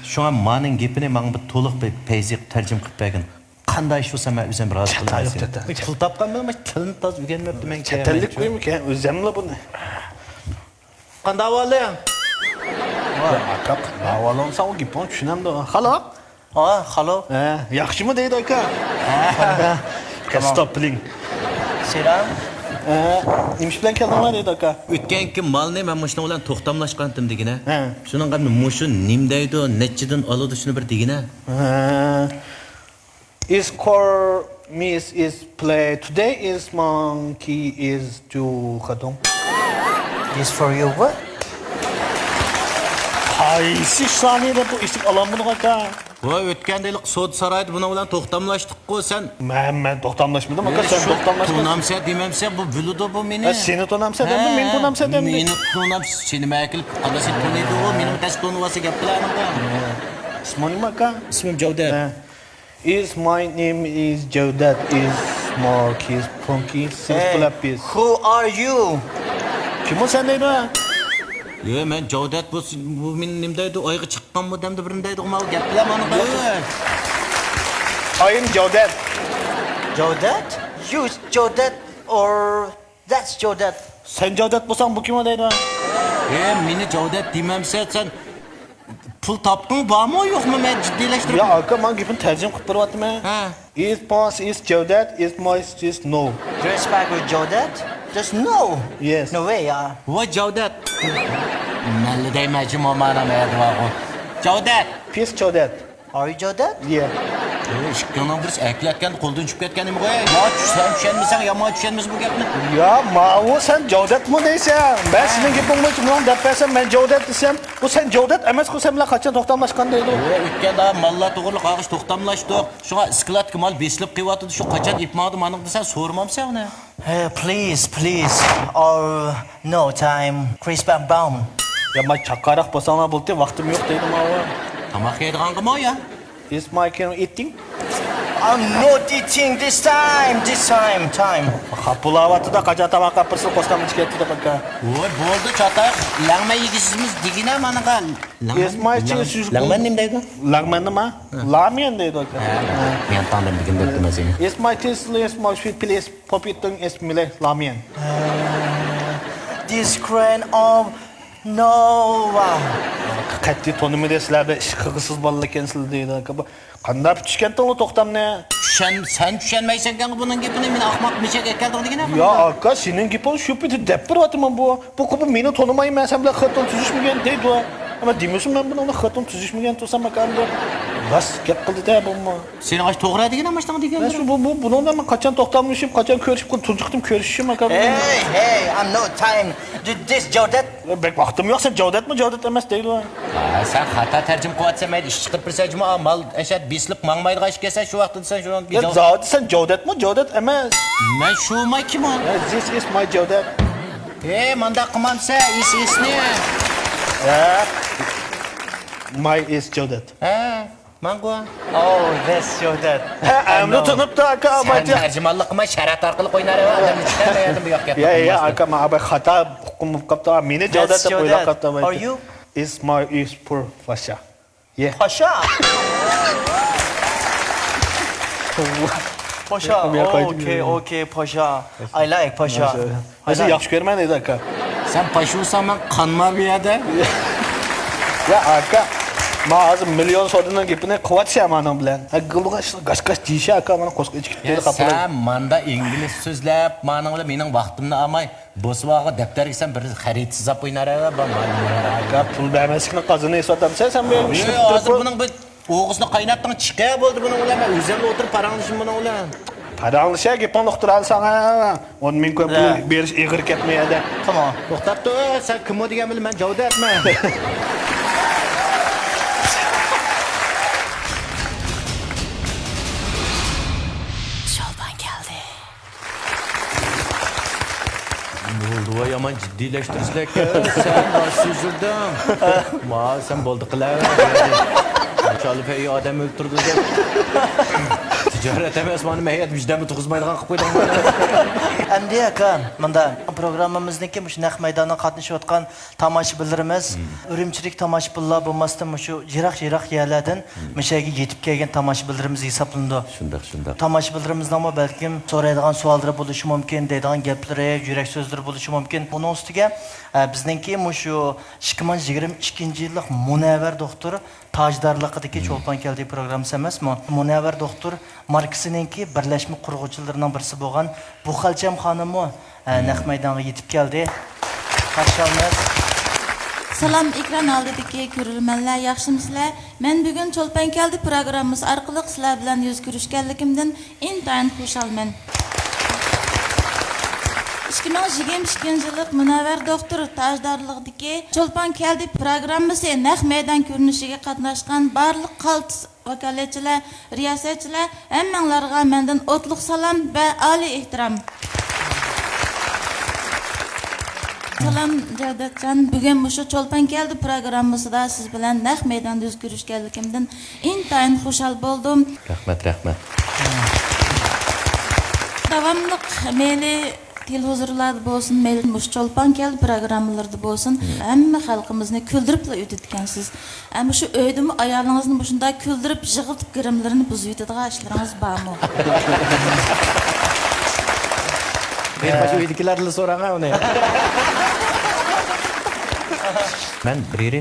شۇڭا مانىڭ گېپىنى ماڭا بىر تولۇق بىر پەيزى تەرجىمە قىلىپ بەرگىن. قانداق ئىش بولسا مەن ئۆزۈم رازى قىلىمەن سېنى. چەت ئەل. پۇل تاپقان بىلەن ما تىلنى تازا ئۆگەنمەپتىمەن. چەت ئەللىك بۇيمۇ ئۆزەملا بۇنى. قانداق ئەھۋالىڭ؟ ۋاي، ئاكا، قانداق ئەھۋالىڭ؟ سەن ئۇ گېپىڭنى چۈشىنەمدۇ؟ خالو؟ ھا، خالو. ھە، ياخشىمۇ دەيدۇ ئاكا. ھە. ھە، ستوپ بىلىڭ. سىرام. ھە، نېمە ئىش بىلەن كەلدىڭلار دەيدۇ ئاكا. ئۆتكەنكى مالنى مەن مۇشۇنىڭ بىلەن توختاملاشقانتىم دېگىنە. ھە. شۇنىڭغا مۇشۇ نېمە دەيدۇ، نەچچىدىن ئالىدۇ، شۇنى بىر دېگىنە. ھە. Is core miss is play. Today is monkey is do خاتون. This for you, what? قايسى ئىشلارنى دەپ بۇ ئېسىپ ئالالمىدىڭ ئاكا؟ ۋاي، ئۆتكەندە ھېلىقى سودا سارايدا بۇنىڭ بىلەن توختاملاشتۇققۇ سەن. مەن، مەن توختاملاشمىدىم ئاكا، سەن توختاملاشقان. تونامسەن دېمەمسەن، بۇ بىلىدۇ بۇ مېنى. ھە، سېنى تونامسەن دەمدىم، مېنى تونامسەن دەمدىم. مېنى تونامسەن، سېنى مەن ئەكېلىپ قانداق سېنى تونۇيدۇ ئۇ، مېنىمۇ تەس تونۇۋالسا گەپ قىلارمىغا. ئىسمىڭ نېمە ئاكا؟ ئىسمىم جەۋدەت. ھە. Is my name is Jawdat is Marquis Punky Hey, Sisplapis. Who are you? كىم ئۇ سەن دەيدۇ؟ يا، مەن جاۋدەت بولسا، بۇ مېنى نېمە دەيدۇ؟ ئايغا چىققانمۇ دەمدە بىرنى دەيدۇ، ماۋۇ گەپ بىلەن مانا بىر. I am Jawdat. Jawdat? You Jawdat or that's Jawdat? سەن جاۋدەت بولساڭ، بۇ كىم ئۇ دەيدۇ؟ ئە، مېنى جاۋدەت دېمەمسەن سەن. پۇل تاپقىڭ بارمۇ يوقمۇ؟ مەن جىددىيلەشتۈرۈپ. يا ئاكا، ماڭا گېپىنى تەرجىمە قىلىپ بېرىۋاتىمەن. ھە. Is boss is Jawdat, is my is no. Respect with Jawdat? Just no. Yes. No way, ya. ۋاي جاۋدەت. مەنلا دەيمەن جۇمۇ مانا مەيەردە بارغۇ. جاۋدەت. Peace Jawdat. Are you Jawdat? Yeah. ئىككىڭنىڭ بىرسى ئەكلەتكەن قولدىن چۈشۈپ كەتكەن نېمىغۇ؟ يا سەن چۈشەنمىسەڭ، يا مانا چۈشەنمىسە بۇ گەپنى. يا ماۋۇ سەن جاۋدەتمۇ دەيسەن. مەن سېنىڭ گېپىڭ بويىچە مۇنۇڭ دەپ بەرسەم، مەن جاۋدەت دېسەم، بۇ سەن جاۋدەت ئەمەسقۇ، سەن بىلەن قاچان توختاملاشقان دەيدۇ. ئۆتكەندە ماللار توغرىلىق ئالغاچ توختاملاشتۇق. شۇڭا ئىسكىلاتقا مال بېسىلىپ قېلىۋاتىدۇ، شۇ قاچان ئېلىپ ماڭىدۇ مانىڭ دېسە سورىمامسەن ئۇنى. Hey, please, please. Or no time. Chris Bam Bam. يا ما چاقاراق بولساڭلار بولدى، ۋاقتىم يوق دەيدۇ ماۋۇ. تاماق يەيدىغانغىمۇ يا؟ Is my can eating? I'm not eating this time, this time, time. خاپا بولاۋاتىدۇ، قاچان تاماق قاپىرسىز قوشنام ئىچكەتتى دەپ ئاكا. ۋوي، بولدى، چاتاق. لەڭمەن يېگۈسىمىز دېگىنە مانىغا. Is my cheese لەڭمەن نېمە دەيدۇ؟ لەڭمەن نېمە؟ لاميەن دەيدۇ ئاكا. مەن تاڭدىن بۈگۈن دەپتىمەن سېنى. Is my cheese, is my sweet, please. Pop it down, is مىلەي لاميەن. This grand of Nova. قەتئىي تونۇمىدى، سىلەر بىر ئىش قىلغۇسىز بالىلار ئىكەنسىلەر دەيدۇ ئاكا. بۇ قانداق پۈتۈشكەنتىڭلار توختامنى؟ چۈشەن-، سەن چۈشەنمەيسەنكەن بۇنىڭ گېپىنى، مېنى ئاخماق مېشەك ئەكەلدىڭ دېگىنە. يا ئاكا، سېنىڭ گېپىڭ شۇ پېتى دەپ بېرىۋاتىمەن بۇ. بۇ قوپۇپ مېنى تونۇمايمەن، سەن بىلەن خېتىن تۈزۈشمىگەن دەيدۇ. ئەمما دېمىسۇن، مەن بۇنىڭ بىلەن خېتىن تۈزۈشمىگەن تۇرسام ئاكا، ئەمدى راست گەپ قىلدى-دە بۇمۇ. سېنىڭ ئاشۇ توغرا دېگىنە ماشتاڭ دېگەن. مەن شۇ، بۇ، بۇ، بۇنىڭ بىلەن مەن قاچان توختاملىشىپ، قاچان كۆرۈشۈپ، تۇنجى قېتىم كۆرۈشۈشۈم ئاكا. Hey, hey, I'm no time. This جاۋدەت. بەك ۋاقتىم يوق، سەن جاۋدەتمۇ جاۋدەت ئەمەس دەيدۇ. ھە، سەن خاتا تەرجىمە قىلىۋاتىسەن، مەيلى ئىش چىقىپ بىرسە جۇما، مال ئەشەت بېسىلىپ ماڭمايدىغان ئىش كەلسە شۇ ۋاقىتتا دېسەن شۇ. يا زادى سەن جاۋدەتمۇ جاۋدەت ئەمەس. مەن شۇما كىم ئۇ؟ This is my جاۋدەت. ھەي، مانداق قىلمامسەن ئىس ئىسنى. ھە. My is جاۋدەت. ھە. ماڭغۇ. Oh, that's your dad. ھە، ئەمدى تونۇپتۇ، ئاكا، سەن ئابايتى. تەرجىمانلىق قىلماي، شەرەت ئارقىلىق ئوينار ئەۋە، ئادەمنى چىقار، مەيەردىن بۇ ياق گەپ يا، يا، قىلماستىن. ئاكا، ماڭا ئاباي خاتا ئۇقۇم بولۇپ قاپتۇ. مېنى جاۋدەت دەپ ئويلاپ قاپتۇ، ئابايتى. Are you? Is my is poor فاشا. يە. پاشا. پاشا. ئوكەي، ئوكەي، پاشا. I like پاشا. ماشائاللاھ. مەن سېنى ياخشى كۆرىمەن دەيدۇ، ئاكا. سەن پاشا بولساڭ، مەن قانمار بۇ يەردە. يا، ئاكا. ما ھازىر مىليون سودىنىڭ گېپىنى قىلىۋاتىسەن مانىڭ بىلەن. ھە، گىلغا گاش گاش دېيىشە ئاكا، مانا قورسىقى ئىچىپ كېتىدۇ قاپىلى. سەن ماندا ئىنگلىز سۆزلەپ، مانىڭ بىلەن مېنىڭ ۋاقتىمنى ئالماي، بوسۋاغا دەپتەرگە سەن بىر خەرىتە سىزاپ ئوينار. ئاكا، پۇل بەرمەسلىكنى قازىنىۋاتامسەن سەن بۇ يەرگە؟ ياق، ھازىر بۇنىڭ بىر ئوغۇزنى قايناتتىڭ، چىقە بولدى بۇنىڭ بىلەن. مەن ئۆزۈملا ئولتۇرۇپ پاراڭلىشىم بۇنىڭ بىلەن. پاراڭلىشە، گېپىڭنى ئۇقتۇرالىساڭ، ھە. ئون مىڭ كوي پۇل بېرىش ئېغىر كەتمەي ھەدە. تامام. توختاپ تۇر، سەن كىم بۇ دېگەن بىلەن مەن جاۋاب بەرمەن. شولپان كەلدى. بولدى، ۋاي، يامان جىددىيلەشتۈرسىلەك. سەن باش سۈزۈردۈڭ. ما، سەن بولدى قىلەۋەر. ماشاللا، پەي ئادەم ئۆلتۈردى دەپ. تىجارەت ئەمەس، مانا مەيەت ۋىجدانمۇ تۇغۇزمايدىغان قىلىپ قويدۇڭ. ئەمدى ئاكا، مۇنداق، پروگراممىمىزنىڭكى مۇشۇ نەق مەيداندا قاتنىشىۋاتقان تاماشىبىنلىرىمىز، ئۈرۈمچىلىك تاماشىبىنلار بولماستىن، مۇشۇ يىراق-يىراق يەرلەردىن مۇشۇ يەرگە يېتىپ كەلگەن تاماشىبىنلىرىمىز ھېسابلىنىدۇ. شۇنداق، شۇنداق. تاماشىبىنلىرىمىزنىڭمۇ بەلكىم سورايدىغان سوئاللىرى بولۇشى مۇمكىن، دەيدىغان گەپلىرى، يۈرەك سۆزلىرى بولۇشى مۇمكىن. ئۇنىڭ ئۈستىگە، ئە، بىزنىڭكى مۇشۇ ئىككى مىڭ يىگىرمە ئىككىنچى يىللىق مۇنەۋۋەر دوختۇر تاجدارلىقىدىكى چولپان كەلدى پروگراممىسى ئەمەسمۇ؟ مۇنەۋۋەر دوختۇر ماركىسىنىڭكى بىرلەشمە قۇرغۇچىلىرىنىڭ بىرسى بولغان بۇخەلچەم خانىممۇ، ئە، نەق مەيدانغا يېتىپ كەلدى. قارشى ئالىمىز. سالام، ئېكران ئالدىدىكى كۆرۈرمەنلەر، ياخشىمۇسىلەر؟ مەن بۈگۈن چولپان كەلدى پروگراممىسى ئارقىلىق سىلەر بىلەن يۈز كۆرۈشكەنلىكىمدىن ئىنتايىن خۇشالمەن. ئىككى مىڭ يىگىرمە ئىككىنچى يىللىق مۇنەۋۋەر دوختۇر تاجدارلىقىدىكى چولپان كەلدى پروگراممىسى نەق مەيدان كۆرۈنۈشىگە قاتناشقان بارلىق قالتىس ۋاكالەتچىلەر، رىياسەتچىلەر، ھەممىڭلارغا مەندىن ئوتلۇق سالام ۋە ئالىي ئېھتىرام. سالام جەۋدەتجان، بۈگۈن مۇشۇ چولپان كەلدى پروگراممىسىدا سىز بىلەن نەق مەيداندا يۈز كۆرۈشكەنلىكىمدىن ئىنتايىن خۇشال بولدۇم. رەھمەت، رەھمەت. داۋاملىق مەيلى تېلېۋىزورلاردا بولسۇن، مەيلى مۇشۇ چولپان كەلدى پروگراممىلىرىدا بولسۇن، ھەممە خەلقىمىزنى كۈلدۈرۈپلا ئۆتىدىكەنسىز. ئە، مۇشۇ ئۆيدىمۇ ئايالىڭىزنى مۇشۇنداق كۈلدۈرۈپ، يىغلىتىپ، گىرىملىرىنى بۇزۇۋېتىدىغان ئىشلىرىڭىز بارمۇ؟ مېنى مۇشۇ ئۆيدىكىلەردىنلا سوراڭ ئۇنى. مەن بىر يېرى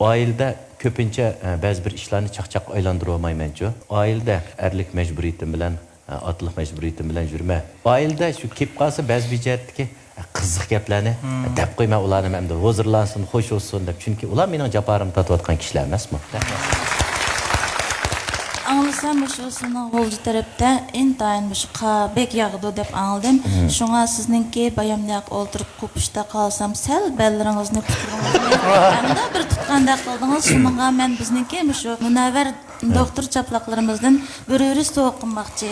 ئائىلىدە كۆپىنچە، ئە، بەزى بىر ئىشلارنى چاقچاققا ئايلاندۇرۇۋالمايمەنچۇ. ئائىلىدە ئەرلىك مەجبۇرىيىتىم بىلەن، ئە، ئاتىلىق مەجبۇرىيىتىم بىلەن يۈرمە. ئائىلىدە شۇ كېلىپ قالسا بەزى بىر جەھەتتىكى، ئە، قىزىق گەپلەرنى دەپ قويماي، ئۇلارنى ئەمدى ھۇزۇرلانسۇن، خوش بولسۇن دەپ. چۈنكى ئۇلار مېنىڭ جاپالىرىمنى تارتىۋاتقان كىشىلەر ئەمەسمۇ. ئاڭلىسام، مۇشۇ سىزنىڭ غۇلجا تەرەپتە ئىنتايىن مۇشۇ قار بەك ياغىدۇ دەپ ئاڭلىدىم. شۇڭا سىزنىڭكى بايام ياق ئولتۇرۇپ قوپۇشتا قالسام، سەل بەللىرىڭىزنى، پۇتلىرىڭىزنى ئەمدى بىر تۇتقاندەك قىلدىڭىز. شۇنىڭغا مەن بىزنىڭكى مۇشۇ مۇنەۋۋەر دوختۇر چاپلاقلىرىمىزدىن بىر ئۆرۈش سوۋغا قىلماقچى.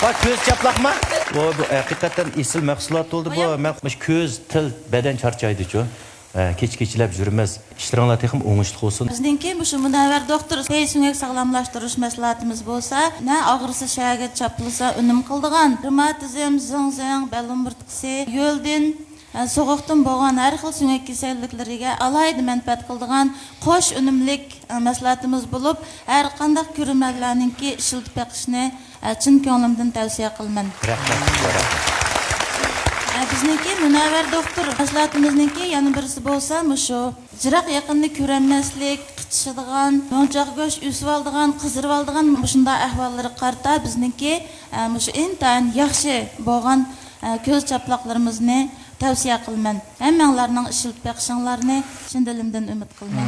ۋاي، كۆز چاپلاقما؟ بۇ، بۇ ھەقىقەتەن ئېسىل مەھسۇلات بولدى بۇ. مەن مۇشۇ كۆز، تىل، بەدەن چارچايدىچۇ. ئە، كېچە-كېچىلەپ يۈرىمىز. ئىشلىرىڭلار تېخىمۇ ئوڭۇشلۇق بولسۇن. بىزنىڭكى مۇشۇ مۇنەۋۋەر دوختۇر سەي سۆڭەك ساغلاملاشتۇرۇش مەھسۇلاتىمىز بولسا، نە ئاغرىسا شەھەرگە چاپلىسا ئۈنۈم قىلىدىغان رېماتىزم، زىڭزىڭ، بەلۇن بىرتىقىسى، يۆلدىن، ئە، سوغۇقتىن بولغان ھەر خىل سۆڭەك كېسەللىكلىرىگە ئالاھىدە مەنپەئەت قىلىدىغان قوش ئۈنۈملۈك، ئە، مەھسۇلاتىمىز بولۇپ، ھەر قانداق كۆرۈرمەنلەرنىڭكى ئىشلىتىپ بېقىشىنى ئە، چىن كۆڭلۈمدىن تەۋسىيە قىلىمەن. رەھمەت، رەھمەت. ئە، بىزنىڭكى مۇنەۋۋەر دوختۇر مەھسۇلاتىمىزنىڭكى يەنە بىرسى بولسا مۇشۇ. يىراق يېقىننى كۆرەلمەسلىك، قىچىشىدىغان، يونچاق گۆش ئۈسۈۋالىدىغان، قىزىرىۋالىدىغان مۇشۇنداق ئەھۋاللىرىغا قارىتا بىزنىڭكى، ئە، مۇشۇ ئىنتايىن ياخشى بولغان، ئە، كۆز چاپلاقلىرىمىزنى تەۋسىيە قىلىمەن. ھەممەڭلارنىڭ ئىشلىتىپ بېقىشىڭلارنى چىن دىلىمدىن ئۈمىد قىلىمەن.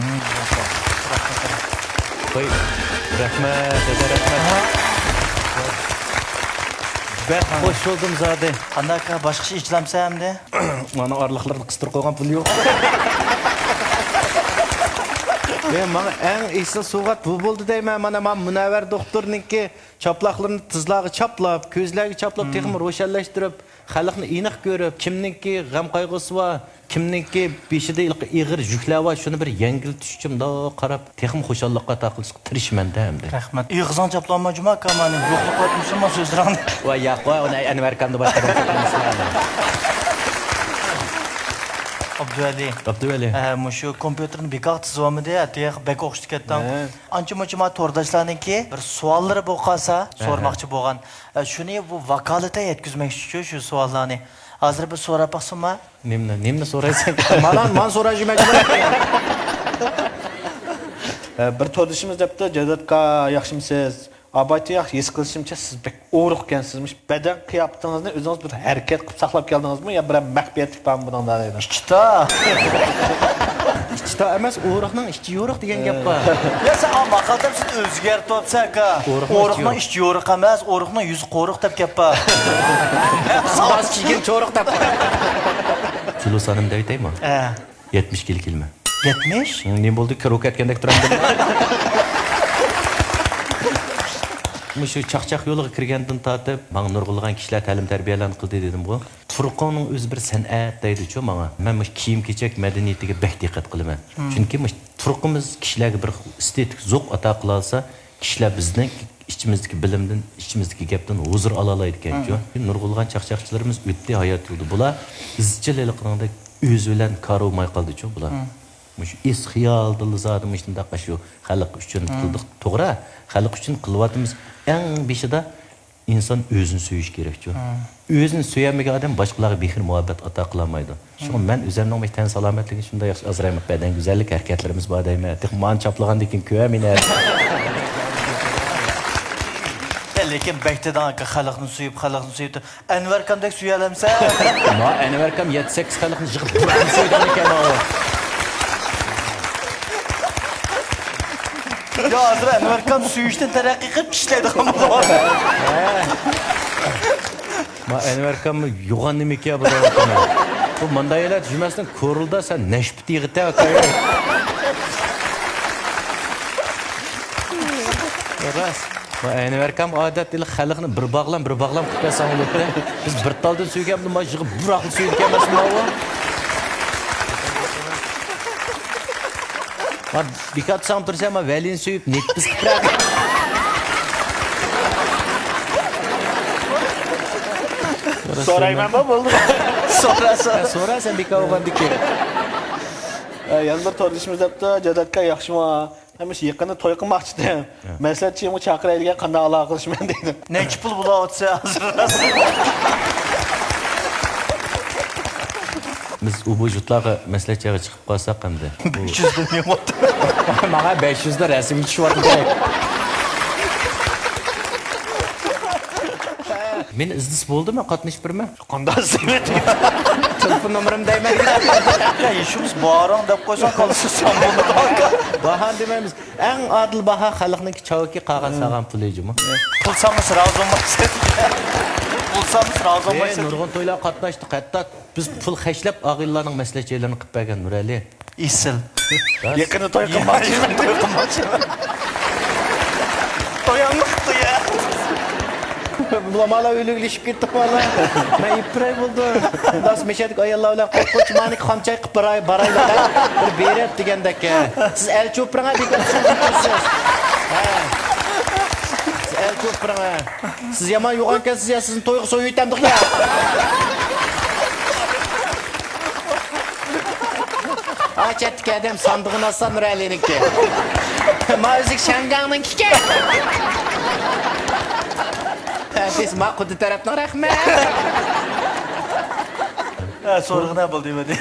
ۋاي، رەھمەت، دادا، رەھمەت. بەك خوش بولدۇم زادى. قانداق ئاكا، باشقا ئىش ئىشلەمسە ئەمدى؟ مانا ئارىلىقلىرىدا قىستۇرۇپ قويغان پۇل يوق. ۋە ماڭا ئەڭ ئېسىل سوۋغات بۇ بولدى دەيمەن. مانا، مانا مۇنەۋۋەر دوختۇرنىڭكى چاپلاقلىرىنى تىزلارغا چاپلاپ، كۆزلەرگە چاپلاپ، تېخىمۇ روشەنلەشتۈرۈپ، خەلقنى ئېنىق كۆرۈپ، كىمنىڭكى غەم-قايغۇسى بار، كىمنىڭكى بېشىدا ھېلىقى ئېغىر يۈكلەر بار، شۇنى بىر يەڭگىلتىش ئۈچۈن مۇنداق قاراپ، تېخىمۇ خۇشاللىققا ئاتا قىلىشقا تىرىشىمەن-دە ئەمدى. رەھمەت. ئېغىزىڭ چاپلانما جۇما ئاكا، مانا يوقلۇق قىلىۋاتمىسۇن ما سۆزلىرىڭنى. ۋاي ياق، ۋاي، ئۇنى ئەنۋەركامدا باشقىدىن ساقلىمىسىلەر. ئابدۇۋەلى. ئابدۇۋەلى. ھە، مۇشۇ كومپيۇتېرنى بىكار تىزىۋالمىدى، ھە، تېخى بەك ئوخشىتىپ كەتتىڭ. ھە. ئانچە-مۇنچە ما تورداشلارنىڭكى بىر سوئاللىرى بولۇپ قالسا، ھە، ھە. سورىماقچى بولغان. ئە، شۇنى بۇ ۋاكالىتەن يەتكۈزمەكچىچۇ شۇ سوئاللارنى. ھازىر بىر سوراپ باقسىمۇ؟ نېمىنى، نېمىنى سورايسەن؟ مانا، مانا سوراش جۈمە. بىر توردىشىمىز دەپتۇ، جەۋدەتكا ياخشىمسىز؟ ئابايتى ياخشى، ھېس قىلىشىمچە سىز بەك ئورۇق ئىكەنسىزمۇ. بەدەن قىياپىتىڭىزنى ئۆزىڭىز بىر ھەرىكەت قىلىپ ساقلاپ كەلدىڭىزمۇ يا بىرەر مەخپىيەتلىك بارمۇ بۇنىڭدا دەيدۇ. ئىچتا. ئىچتا ئەمەس، ئورۇقنىڭ ئىچى يورۇق دېگەن گەپ بار. يا سەن ئا ماقال دەپ سەن ئۆزگەرتىۋاپسەنكا. ئورۇقنىڭ ئىچى ئورۇق ئەمەس، ئورۇقنىڭ يۈزى قورۇق دەپ گەپ بار. ساز كىيگەن چورۇق دەپ بار. كىلو سانىمنى دەۋېتەيمۇ؟ ھە. يەتمىش كىلو كېلىمەن. يەتمىش؟ نېمە بولدى، كىرىپ كەتكەندەك تۇرامدۇ؟ مۇشۇ چاقچاق يولىغا كىرگەندىن تارتىپ، ماڭا نۇرغۇنلىغان كىشىلەر تەلىم-تەربىيەلەرنى قىلدى دېدىمغۇ. تۇرقۇڭنىڭ ئۆزى بىر سەنئەت دەيدىچۇ ماڭا. مەن مۇشۇ كىيىم-كېچەك مەدەنىيىتىگە بەك دىققەت قىلىمەن. چۈنكى مۇشۇ تۇرقىمىز كىشىلەرگە بىر ئېستېتىك زوق ئاتا قىلالىسا، كىشىلەر بىزنىڭ ئىچىمىزدىكى بىلىمدىن، ئىچىمىزدىكى گەپتىن ھۇزۇر ئالالايدىكەنچۇ. نۇرغۇنلىغان چاقچاقچىلىرىمىز ئۆتتى ھايات يولىدا. بۇلار ئىزچىل ھېلىقىنىڭدەك ئۆزى بىلەن كارى بولماي قالدىچۇ بۇلار. مۇشۇ ئېس خىيالدىنلا زادى مۇشۇنداق ئاشۇ خەلق ئۈچۈن قىلدۇق. توغرا، خەلق ئۈچۈن قىلىۋاتىمىز. ئەڭ بېشىدا ئىنسان ئۆزىنى سۆيۈشى كېرەكچۇ. ئۆزىنى سۆيەلمىگەن ئادەم باشقىلارغا مېھىر-مۇھەببەت ئاتا قىلالمايدۇ. شۇڭا مەن ئۆزەمنىڭ مۇشۇ تەن سالامەتلىكىنى شۇنداق ياخشى ئازرايمۇ، بەدەن گۈزەللىك ھەرىكەتلىرىمىز بار دەيمەن. تېخى مانى چاپلىغاندىن كېيىن كۆرە مېنى. لېكىن بەك دېدىڭ ئاكا، خەلقنى سۆيۈپ، خەلقنى سۆيۈپ تۇر. ئەنۋەركامدەك سۆيەلەمسەن؟ ما ئەنۋەركام يەتتە سەككىز خەلقنى يىغىپ بىر سۆيىدىغان ئىكەن ئۇ. يا ھازىر ئەنۋەركام سۆيۈشتىن تەرەققىي قىلىپ ئىشلەيدىغان بولغان. ما ئەنۋەركاممۇ يوغان نېمىكىيا بۇ دەۋاتىمەن. بۇ مانداق ئېلەت جۈمەسىنىڭ كورلىدا سەن نەشپۈت يىغىتە ئاكايە. راست. ما ئەنۋەركام ئادەتتە خەلقنى بىر باغلام، بىر باغلام قىلىپ بەرسەڭ بولاتتى. بىز بىر تالدىن سۆيگەن ما يىغىپ بىر ئاقىل سۆيىدىكەن ئەمەسمۇ ئۇ. ما بىكار تۇرساڭ تۇرسا، ما ۋەلىنى سۆيۈپ نېتىپ بېسىپ تۇرار. سورايمەنمۇ، بولدى. سورا، سورا. سورا سەن بىكار بولغاندىكىن. يەنە بىر توردىشىمىز دەپتۇ، جەدەتكە ياخشىمۇ؟ ھەممىسى يېقىندا توي قىلماقچىدىم. مەسلىھەتچىمۇ چاقىراي دېگەن، قانداق ئالاقىلىشىمەن دېدىم. نەچچە پۇل بولاۋاتىسەن ھازىر؟ بىز ئۇ بۇ يۇرتلارغا مەسلىھەتچىگە چىقىپ قالساق ئەمدى. بەش يۈز دىن مېڭىۋاتىدۇ. ماڭا بەش يۈز دە رەسىمگە چۈشۈۋاتىدۇ. مېنى ئىزدىسە بولدى، مەن قاتنىشىپ بېرىمەن. قانداق ئىزدەيمەن؟ تېلېفون نومۇرۇمنى دەيمەن. يا، ھېچ بولمىسا باراڭ دەپ قويساڭ، قالسا سەن بولىدۇ. باھانى دېمەيمىز. ئەڭ ئادىل باھا خەلقنىڭكى چاۋىكى قالغان سالغان پۇلى جۇمۇ. پۇل سالمىسا رازى بولمايسەن. پۇل سالمىسا رازى بولمايسەن. نۇرغۇن تويلارغا قاتناشتۇق، ھەتتا بىز پۇل خەجلەپ ئاغىنىلارنىڭ مەسلىھەتچىلىرىنى قىلىپ بەرگەن نۇرئەلى. ئېسىل. يېقىندا توي قىلماقچىمەن، توي قىلماقچىمەن. تويۇڭنى قىپتۇ يا. بۇلامالا ئۆلۈگلىشىپ كەتتۇق بالا. مەن ئېپىراي بولدۇم. داس مەشەدىكى ئاياللار بىلەن قوچ قوچ مانىكى خام چاي قىپ باراي، بارايلى. بىر بېرەت دېگەندەك. سىز ئەل چوپۇرۇڭا بىكار سۆزلىمەيسىز. ھە. سىز ئەل چوپۇرۇڭا. سىز يامان يوغانكەنسىز يا، سىزنى تويغا سويۇۋېتەمدۇق يا. ھا، چەتتىكى ئادەم ساندۇقىنى ئاچسا نۇرئەلىنىڭكى. ما ئۆزى شياڭگاڭنىڭكىكەن. ھە، بىز ما قۇددى تەرەپنىڭ رەھمەت. ھە، سورىغىنا بولدى، دېمىدى.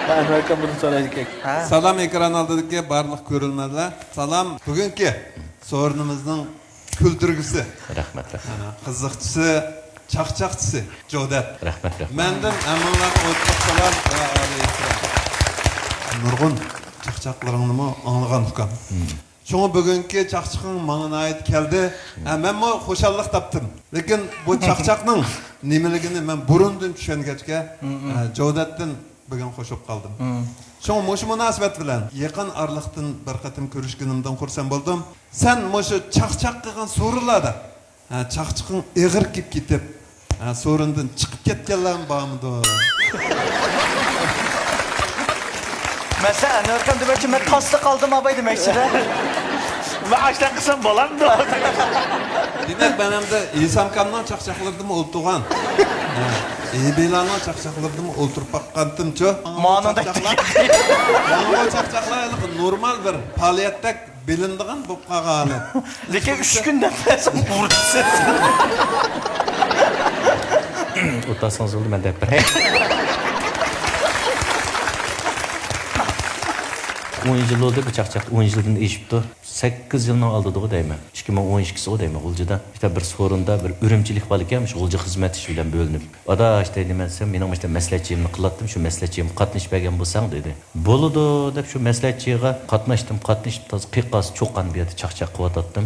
ھە، ئەنۋەركام بۇنى سورايدىكەن. ھە. سالام، ئېكران ئالدىدىكى بارلىق كۆرۈرمەنلەر. سالام، بۈگۈنكى سورۇنىمىزنىڭ كۈلدۈرگۈسى. رەھمەت، رەھمەت. ھە، قىزىقچىسى، چاقچاقچىسى جودەت. رەھمەت، رەھمەت. مەندىن ھەممىڭلارغا ئوتلۇق سالام ۋە ئالىي ئېھتىرام. نۇرغۇن چاقچاقلىرىڭنىمۇ ئاڭلىغان ئۇكام. شۇڭا بۈگۈنكى چاقچىقىڭ ماڭا ناھايىتى كەلدى. ھە، مەنمۇ خۇشاللىق تاپتىم. لېكىن بۇ چاقچاقنىڭ نېمىلىكىنى مەن بۇرۇندىن چۈشەنگەچكە، ھە، جودەتتىن بۈگۈن قوشۇپ قالدىم. شۇڭا مۇشۇ مۇناسىۋەت بىلەن يېقىن ئارىلىقتىن بىر قېتىم كۆرۈشكىنىمدىن خۇرسەن بولدۇم. سەن مۇشۇ چاقچاق قىلغان سورۇنلاردا، ھە، چاقچىقىڭ ئېغىر كېلىپ كېتىپ، ھە، سورۇندىن چىقىپ كەتكەنلەرمۇ بارمىدۇ؟ مەسىلەن، ئەنۋەركام دېمەكچى، مەن تاسلا قالدىم ئاباي دېمەكچىدە. مەن ئاشۇنداق قىلسام بولامدۇ؟ دېمەك، مەن ئەمدى ھېسامكامنىڭ چاقچاقلىرىدىمۇ ئولتۇرغان. ھە، ئېبىلانىڭ چاقچاقلىرىدىمۇ ئولتۇرۇپ باققانتىم چۇ. ماڭا چاقچاقلار، ماڭا چاقچاقلار ھېلىقى نورمال بىر پائالىيەتتەك بىلىنىدىغان بولۇپ قالغان ھالەت. لېكىن ئۈچ كۈندىن بەرسەم ئۇرىسىز. ئولتۇرسىڭىز بولدى، مەن دەپ بېرەي. ئون يىل بولدى بۇ چاقچاق، ئون يىلدىن ئېشىپتۇ. سەككىز يىلنىڭ ئالدىدىغۇ دەيمەن. ئىككى مىڭ ئون ئىككىسىغۇ دەيمەن، غۇلجىدا. ئىشتە بىر سورۇندا بىر ئۈرۈمچىلىك بالا ئىكەن، مۇشۇ غۇلجا خىزمەت ئىشى بىلەن بۆلۈنۈپ. «ئادا، ئىشتە نېمە دېسەم، مېنىڭ ئىشتە مەسلىھەتچىمنى قىلاتتىم، شۇ مەسلىھەتچىمگە قاتنىشىپ بەرگەن بولساڭ» دېدى. «بولىدۇ» دەپ، شۇ مەسلىھەتچىگە قاتناشتىم، قاتنىشىپ تازا قىيقاس چوقان بۇ يەردە چاقچاق قىلىۋاتاتتىم.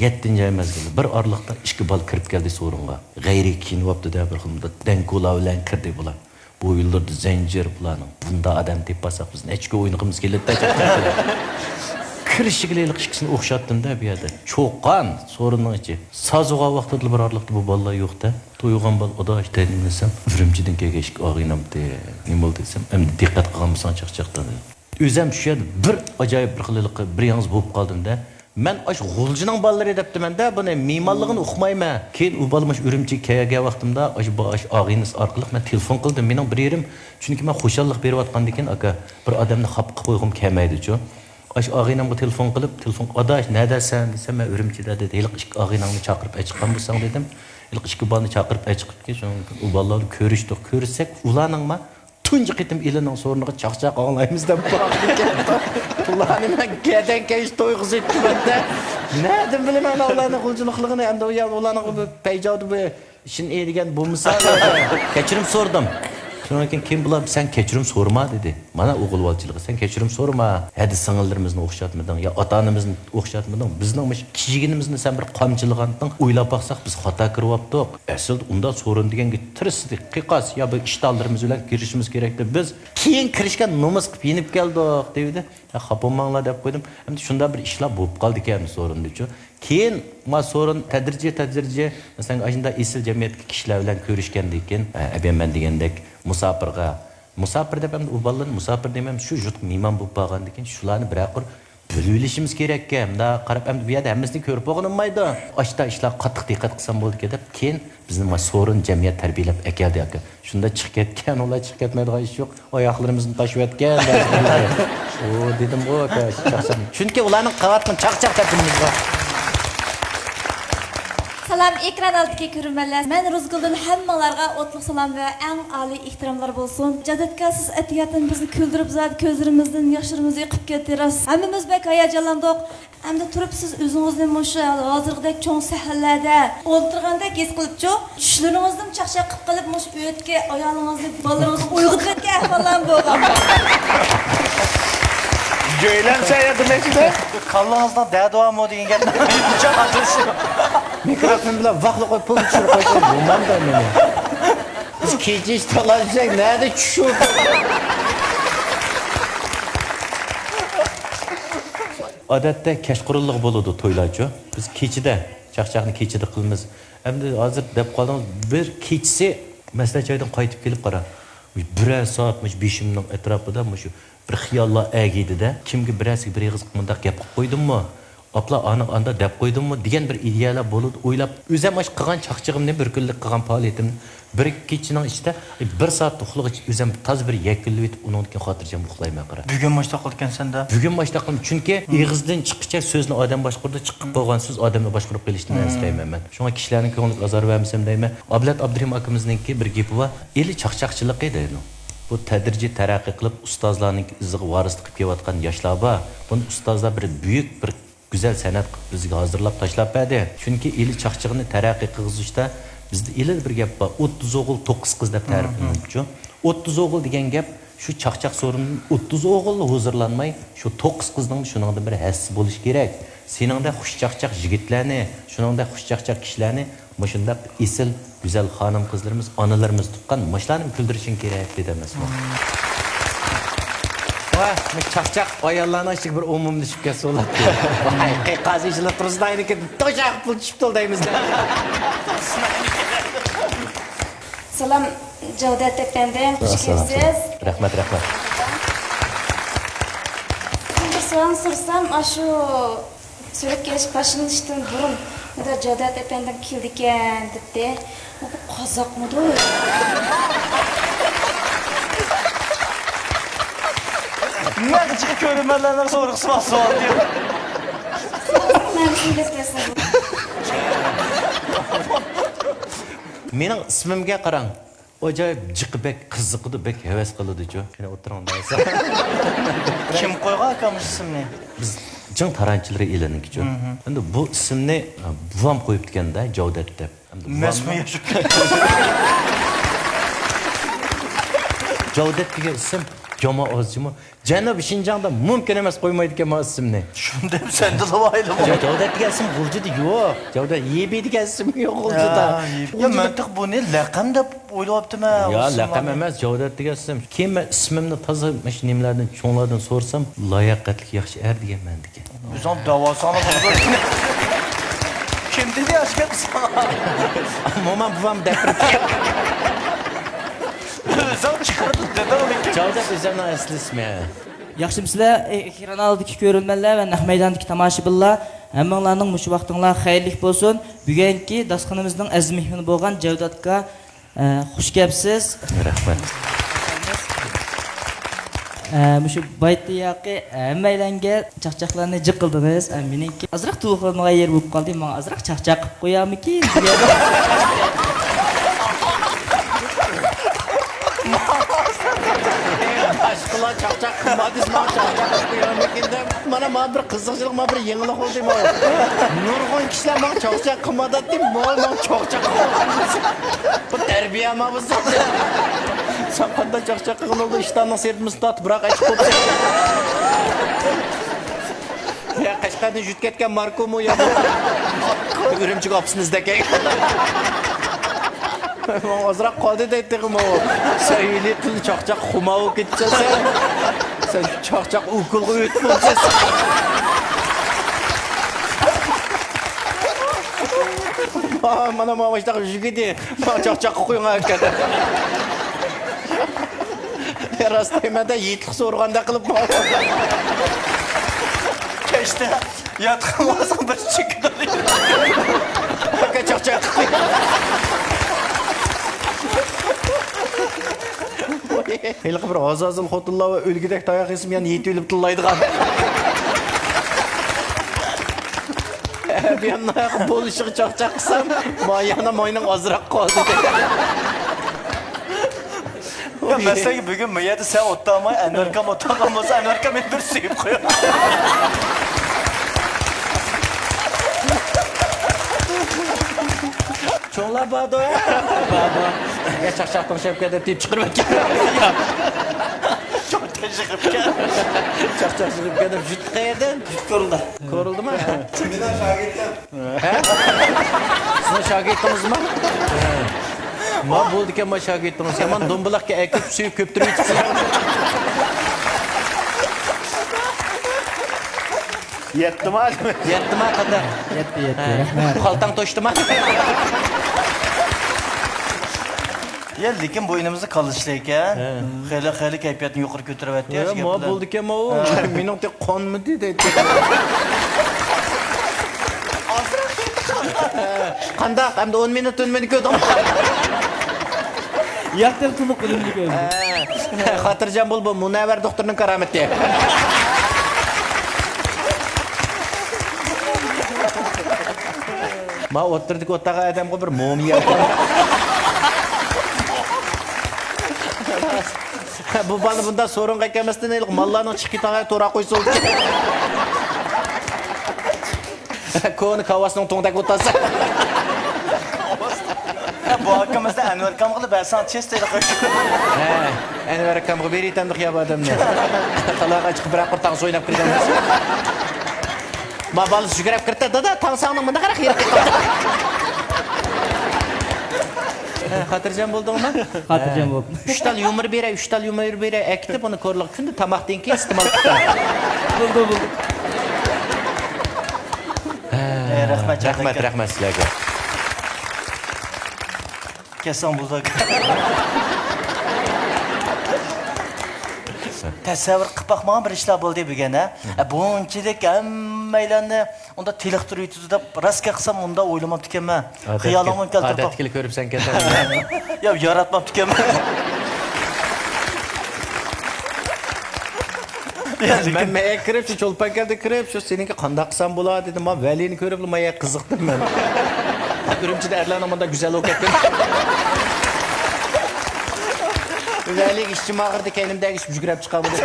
يەتتىنچى ئاي مەزگىلدە بىر ئارىلىقتا ئىككى بالا كىرىپ كەلدى سورۇنغا. غەيرىي كىيىنىۋاپتۇ-دە، بىر خىل مۇنداق دەڭكۇلا بىلەن كىردى بۇلار. بويۇنلىرىدا زەنجىر بۇلارنىڭ. بۇنداق ئادەم تېپىپ بارساق بىز نەچچە كۈن ئوينىغۇمىز كېلىدۇ. كىرىشىگىلا ھېلىقى ئىككىسىنى ئوخشاتتىم-دە بۇ يەردە. چوقان سورۇننىڭ ئىچى. ساز ئوقۇغان ۋاقتىدىلا بىر ئارىلىقتا بۇ بالىلار يوق-دە. تويغان بالا، ئادا، ئىشتە نېمە دېسەم، ئۈرۈمچىدىن كەلگەن ئىككى ئاغىنەمتى، نېمە بولدى دېسەم، ئەمدى دىققەت قىلغان بولساڭ چاقچاقتا دېدى. ئۆزەم شۇ يەردە بىر ئاجايىپ بىر خىل ھېلىقى بىر يالغۇز بولۇپ قالدىم-دە. مەن ئاشۇ غۇلجىنىڭ بالىلىرى دەپتىمەن-دە بۇنى، مېيمانلىقىنى ئۇقمايمەن. كېيىن ئۇ بالا مۇشۇ ئۈرۈمچىگە كەلگەن ۋاقتىمدا ئاشۇ با-، ئاشۇ ئاغىنىسى ئارقىلىق مەن تېلېفون قىلدىم. مېنىڭ بىر يېرىم، چۈنكى مەن خۇشاللىق بېرىۋاتقاندىكىن، ئاكا، بىر ئادەمنى خاپا قىلىپ قويغۇم كەلمەيدىچۇ. ئاشۇ ئاغىنەمگە تېلېفون قىلىپ، تېلېفون، «ئاداش، نەدەسەن؟» دېسەم، «مەن ئۈرۈمچىدە» دېدى. «ھېلىقى ئىككى ئاغىنەڭنى چاقىرىپ ئەچىققان بولساڭ» دېدىم. ھېلىقى ئىككى بالىنى چاقىرىپ ئەچىقىپتىكەن، شۇنىڭ ئۇ بالىلار بىلەن كۆرۈشتۇق. كۆرۈشسەك، ئۇلارنىڭما تۇنجى قېتىم ئىلىنىڭ سورۇنىغا چاقچاق ئاڭلايمىز دەپ بارغىنىكەن. ئۇلارنى مەن گەدەن كەينى تويغۇزۇۋېتىپتىمەن-دە. نەدىن بىلىمەن ئۇلارنىڭ غۇلجىلىقلىقىنى؟ ئەمدى ئۇ يەردە ئۇلارنىڭ بىر پەيجاۋدا بىر شىنئې دېگەن بولمىسا. كەچۈرۈم سورىدىم. شۇنىڭدىن كېيىن بۇلار، «سەن كەچۈرۈم سورىما» دېدى. مانا ئوغۇل بالىچىلىقى، «سەن كەچۈرۈم سورىما. ھەدە سىڭىللىرىمىزنى ئوخشاتمىدىڭ، يا ئاتا-ئانىمىزنى ئوخشاتمىدىڭ. بىزنىڭ مۇشۇ كىچىكىنىمىزنى سەن بىر قامچىلىغانتىڭ، ئويلاپ باقساق، بىز خاتا كىرىۋاپتۇق. ئەسلىدە ئۇنداق سورۇن دېگەنگە تىرىشسىدى، قىيقاس، يا بىر ئىشتانلىرىمىز بىلەن كىرىشىمىز كېرەكتى. بىز كېيىن كىرىشكە نومۇس قىلىپ يېنىپ كەلدۇق» دېيىۋىدى. «يا، خاپا بولماڭلار» دەپ قويدۇم. ئەمدى شۇنداق بىر ئىشلار بولۇپ قالدىكەن سورۇندىچۇ. كېيىن ما سورۇن تەدرىجىي، تەدرىجىي، مەسىلەن، ئاشۇنداق ئېسىل جەمئىيەتتىكى كىشىلەر بىلەن كۆرۈشكەندىن كېيىن، ئە، ئەبى مەن دېگەندەك مۇساپىرغا، مۇساپىر دەپ ئەمدى ئۇ بالىلارنى مۇساپىر دېمەيمەن، شۇ يۇرتقا مېھمان بولۇپ بارغاندىن كېيىن شۇلارنى بىرەر قۇر بۆلۈۋېلىشىمىز كېرەككەن. مۇنداق قاراپ، ئەمدى بۇ يەردە ھەممىسىنى كۆرۈپ بولغىلى بولمايدۇ. ئاشتا ئىشلارغا قاتتىق دىققەت قىلسام بولىدىكەن دەپ، كېيىن بىزنى ما سورۇن جەمئىيەت تەربىيەلەپ ئەكەلدى، ئاكا. شۇنداق چىقىپ كەتكەن، ئۇلار چىقىپ كەتمەيدىغان ئىش يوق. ئاياقلىرىمىزنى تاشلىۋەتكەن بەزىلىرى. ئۇ دېدىمغۇ، ئاكا، چاقچاق. چۈنكى ئۇلارنىڭ قىلىۋاتقان چاقچاق دەپ بىلىمىز بار. سالام، ئېكران ئالدىدىكى كۆرۈرمەنلەر. مەن روزگۈلدىن ھەممىڭلارغا ئوتلۇق سالام ۋە ئەڭ ئالىي ئېھتىراملار بولسۇن. جاۋدەت ئاكا، سىز ئەتىگەتتىن بىزنى كۈلدۈرۈپ زادى كۆزلىرىمىزدىن ياشلىرىمىز ئېقىپ كەتتى. راست، ھەممىمىز بەك ھاياجانلاندۇق. ئەمدى تۇرۇپ سىز ئۆزىڭىزنى مۇشۇ ھازىرقىدەك چوڭ سەھنىلەردە ئولتۇرغاندەك ھېس قىلىپچۇ؟ چۈشلىرىڭىزدىمۇ چاقچاق قىلىپ، مۇشۇ ئۆيدىكى ئايالىڭىزنى، بالىلىرىڭىزنى ئويغىتىۋەتكەن ئەھۋاللارمۇ بولغان. گۆيلەنسە يا دېمەكچىدە. كاللىڭىزنىڭ دەردى بارمۇ دېگەن گەپنى. مىكروفون بىلەن ۋاقلا قويۇپ، پۇل چۈشۈرۈپ قويسا بولمامدۇ مېنى؟ بىز كېچە ئىش تالاشىساق، نەدە چۈشۈپ؟ ئادەتتە كەچقۇرۇنلۇق بولىدۇ تويلارچۇ. بىز كېچىدە، چاقچاقنى كېچىدە قىلىمىز. ئەمدى ھازىر دەپ قالدىڭىز، بىر كېچىسى مەسلىھەت جايىدىن قايتىپ كېلىپ قارا. بىرەر سائەت مۇشۇ بېشىمنىڭ ئەتراپىدا مۇشۇ بىر خىياللار ئەگىيدىدە، كىمگە بىرەرسىگە بىر ئېغىز مۇنداق گەپ قىلىپ قويدۇممۇ؟ ئاپلا ئانا ئاندا دەپ قويدۇممۇ دېگەن بىر ئىدىيەلەر بولىدۇ، ئويلاپ، ئۆزەم ئاشۇ قىلغان چاقچىقىمنى، بىر كۈنلۈك قىلغان پائالىيىتىمنى بىر كېچىنىڭ ئىچىدە، بىر سائەت ئۇخلىغۇچە ئۆزەم تازا بىر يەكۈنلىۋېتىپ، ئۇنىڭدىن كېيىن خاتىرجەم ئۇخلايمەن، قارا. بۈگۈن ماشتا قىلىدىكەنسەن-دە. بۈگۈن ماشتا قىلدىم، چۈنكى ئېغىزدىن چىققىچە سۆزنى ئادەم باشقۇرىدۇ، چىقىپ بولغان سۆز ئادەمنى باشقۇرۇپ قېلىشتىن ئەنسىرەيمەن مەن. شۇڭا كىشىلەرنىڭ كۆڭلىگە ئازار بەرمىسەم دەيمەن. ئابلەت ئابدۇرېھىم ئاكىمىزنىڭكى بىر گېپى بار، ئىلى چاقچاقچىلىقى دەيدۇ. بۇ تەدرىجىي تەرەققىي قىلىپ، ئۇستازلارنىڭ ئىزىغا ۋارىسلىق قىلىپ كېلىۋاتقان ياشلار بار. بۇنى ئۇستازلار بىر بۈيۈك، بىر گۈزەل سەنئەت قىلىپ بىزگە ھازىرلاپ تاشلاپ بەردى. چۈنكى ئىلى چاقچىقىنى تەرەققىي قىلغۇزۇشتا بىزدە ئىلىدا بىر گەپ بار، «ئوتتۇز ئوغۇل، توققۇز قىز» دەپ تەرىپلىنىدۇچۇ. ئوتتۇز ئوغۇل دېگەن گەپ، شۇ چاقچاق سورۇنىدىن ئوتتۇز ئوغۇللا ھۇزۇرلانماي، شۇ توققۇز قىزنىڭ شۇنىڭدىن بىر ھەسسىسى بولۇشى كېرەك. سېنىڭدەك خۇشچاقچاق يىگىتلەرنى، شۇنىڭدەك خۇشچاقچاق كىشىلەرنى مۇشۇنداق ئېسىل، گۈزەل خانىم-قىزلىرىمىز، ئانىلىرىمىز تۇغقان، مۇشۇلارنىمۇ كۈلدۈرۈشۈڭ كېرەك دېدى ئەمەسمۇ؟ ۋاي، مۇشۇ چاقچاق ئاياللارنىڭ ئىچىگە بىر ئومۇملىشىپ كەتسە بولاتتى. ۋاي، قىيقاس ئىچىدە تۇرسۇن ئاينىكى، توشاق پۇل چۈشۈپتۇ دەيمىز. سالام، جاۋدەت ئەپەندى، خۇش كەپسىز. رەھمەت، رەھمەت. بىر سوئال سورىسام، ئاشۇ سۈرەتكە ئېلىش باشلىنىشتىن بۇرۇن، مۇنداق جاۋدەت ئەپەندىم كېلىدىكەن دەپتۇ. ئۇ بۇ قازاقمىدۇ؟ مەن جىق كۆرۈرمەنلەرنىڭ سورىقى سوئال سوئال دېيىپ. مەن شۇنداق دېسەم. مېنىڭ ئىسمىمگە قاراڭ. ئاجايىپ جىقى بەك قىزىقىدۇ، بەك ھەۋەس قىلىدۇچۇ. قېنى ئولتۇرۇڭ دەيسە. كىم قويغان ئاكام ئىسىمنى؟ بىز جىڭ تارانچىلىرى ئېلىنىڭكىچۇ. مھم. ئەمدى بۇ ئىسىمنى، ئە، بوۋام قويۇپتىكەن-دە، جاۋدەت دەپ. ئەمدى بوۋاممۇ؟ جاۋدەت دېگەن ئىسىم يامان ئاز جۇمۇ. جەنۇبىي شىنجاڭدا مۇمكىن ئەمەس قويمايدىكەنمۇ ئىسىمنى. شۇنداق سەندىلا ئايلىما. جاۋ-، جاۋدەت دېگەن ئىسىم غۇلجىدا يوق. جاۋدەت، يېبى دېگەن ئىسىم يوق غۇلجىدا. ھە، يېبى. يا، مەن تېخى بۇنى لەقەم دەپ ئويلاۋاپتىمەن. يا، لەقەم ئەمەس، جاۋدەت دېگەن ئىسىم. كېيىن مەن ئىسمىمنى تازا مۇشۇ نېمىلەردىن، چوڭلاردىن سورىسام، لاياقەتلىك ياخشى ئەر دېگەن مەنىدىكەن. ئۆزۈڭ دەۋالساڭلا بولىدۇ. كىم دېدى ئاشۇ گەپنى ساڭا؟ مومام بوۋام دەپ بېرىپتۇ. ئۆزۈڭ چىقاردىڭ دېدىڭ لېكىن. جاۋدەت ئۆزۈمنىڭ ئەسلى ئىسمى. ياخشىمۇسىلەر، ئېكران ئالدىدىكى كۆرۈرمەنلەر ۋە نەق مەيداندىكى تاماشىبىنلار، ھەممىڭلارنىڭ مۇشۇ ۋاقتىڭلار خەيرلىك بولسۇن. بۈگۈنكى داستىخىنىمىزنىڭ ئەزىز مېھمىنى بولغان جەۋدەت ئاكا، ئە، خۇش كەپسىز. رەھمەت. ئە، مۇشۇ بايتىياقى ھەممەيلەنگە چاقچاقلارنى جىق قىلدىڭىز. ئە، مېنىڭكى ئازراق تولۇقلانمىغان يېرى بولۇپ قالدى. ماڭا ئازراق چاقچاق قىلىپ قويارمىكىن دېگەن. باشقىلار چاقچاق قىلما دېسە، ماڭا چاقچاق قىلىپ قويارمىكىن دەپ. مانا ماڭا بىر قىزىقچىلىق، ماڭا بىر يېڭىلىق بولدى ماۋۇ. نۇرغۇن كىشىلەر ماڭا چاقچاق قىلما دەپتۇ، ماۋۇ ماڭا چاقچاق قىلىۋاتقان. بۇ تەربىيە ما بولسا. سەن قانداق چاقچاق قىلغىنىڭدا ئىشتاننىڭ سىرتىمىزنى تارتىپ، بىراق ئېچىپ قويۇپسەن. يا، قەشقەردىن يۈرۈپ كەتكەن ماركومۇ يا بۇ؟ ئۈرۈمچىگە ئاپىسىنى ئىزدەپ كەلگەن. ماڭا ئازراق قالدى دەيدۇ تېخىمۇ. سەن ئۆيلى تىل چاقچاق خۇما بولۇپ كېتىپسەن سەن. سەن چاقچاق ئوكۇلغا ئۆتۈپ بولىسەن. مانا، مانا، مانا مۇشۇنداق يۈگىدى. ماڭا چاقچاققا قويۇڭ ئاكا. راست دەيمەن-دە، يېتىلىق سورىغاندەك قىلىپ. كەچتە ياتقان بولساڭ بىر چېكىدە. ئاكا چاقچاق. ھېلىقى بىر ھازازىل خوتۇنلار ۋە ئۆلگۈدەك تاياق يېسىمۇ يەنە يېتىۋېلىپ تىللايدىغان. بۇ يەنە بولۇشىغا چاقچاق قىلسام، ما يەنە ماينىڭ ئازراق قالدى. يا، مەسىلەن، بۈگۈن ما يەردە سەن ئولتۇرالماي، ئەنۋەركام ئولتۇرغان بولسا، ئەنۋەركام مېنى بىر سۆيۈپ قويار. چوڭلار باردۇ. بار، بار. يا، چاقچاق توڭشاپ كەل دەپ تېپىپ چىقىرىۋەتكەن. چوڭ تېشىغىپ كەل. چاقچاق چىقىپ كەل دەپ يۈتتى قەيەردىن؟ يۈتتى كورۇلدا. كورۇلدىمۇ؟ مېنىڭ شاگىرتىم. ھە؟ سىزنىڭ شاگىرتىڭىزمۇ؟ ھە. ما بولىدىكەن، ما شاگىرتىڭىز. يامان دومبىلاققا ئەكىرىپ سۆيۈپ كۆپتۈرۈۋېتىپسىز. يەتتىما؟ يەتتىما قانداق؟ يەتتى، يەتتى، ھە. رەھمەت. خالتاڭ توشتىما؟ يا، لېكىن بۇ ئىنىمىزنىڭ كاللىسى ئىشلەيدىكەن. ھە. خېلى، خېلى كەيپىياتنى يۇقىرى كۆتۈرۈۋەتتى، ھە، شۇ گەپ ما بىلەن. بولىدىكەنمۇ ئۇ. ھە. مېنىڭ تېخى قانمىدى دەيتتى. قانداق؟ ئەمدى ئون مىنۇتتىن مېنى كۆردۈڭ؟ ياقتىن تولۇق بىلىملىك ئۆزى. ھە. خاتىرجەم بول، بۇ مۇنەۋۋەر دوختۇرنىڭ كارامىتى. ما ئوتتۇرىدىكى ئولتۇرغان ئادەمغۇ بىر مۇمىيا. بۇ بالىنى بۇنداق سورۇنغا ئەكەلمەستىن، ھېلىقى ماللارنىڭ چىقىتىغا تۇراپ قويسا بولدى. كونا كاۋاسنىڭ توڭدەك ئولتۇرسا. بۇ ئاكىمىزنى ئەنۋەر ئاكامغىلا بەرسەڭ چىس دەيدۇ. ھە، ئەنۋەر ئاكامغا بېرىتەمدۇق يا بۇ ئادەمنى. تالاغا چىقىپ بىر قۇر تانسا ئويناپ كىرگەن. ما بالىسى يۈگۈرۈپ كىرىپ، دادا، تانساڭنىڭ مۇنداق رەق يېرىپ كەتتى. ھە، خاتىرجەم بولدۇڭمۇ؟ خاتىرجەم بولدۇم. ئۈچ تال يۇمۇر بېرەي، ئۈچ تال يۇمۇر بېرەي، ئەكېتىپ ئۇنى كورلىغا كۈندە تاماقتىن كېيىن ئىستېمال قىلسا. بولدى، بولدى. ھە، رەھمەت، رەھمەت، رەھمەت سىلەرگە. كەتسەڭ بولدى. تەسەۋۋۇر قىلىپ باقمىغان بىر ئىشلار بولدى بۈگۈن، ھە؟ ئە، بۇنچىلىك ھەممەيلەننى ئۇنداق تېلىقتۇرۇۋېتىدۇ دەپ، راست گەپ قىلسام، ئۇنداق ئويلىماپتىكەنمەن. خىيالىڭمۇ كەلتۈرۈپ باق. ئادەتتىكىلا كۆرۈپسەن كەتەمدۇ؟ يا، ياراتماپتىكەنمەن. يا، لېكىن مەن مەيەگە كىرىپ، شۇ چولپان كەلدى كىرىپ، شۇ سېنىڭكى قانداق قىلسام بولا دېدىم. ما ۋەلىنى كۆرۈپلا مايا قىزىقتىم مەن. ئۈرۈمچىدە ئەرلەرنىڭ مۇنداق گۈزەل بولۇپ كەتكەن. ۋەلى ئىچىم ئاغرىدى، كەينىمدەك ئىچىپ يۈگۈرۈپ چىقامدۇ.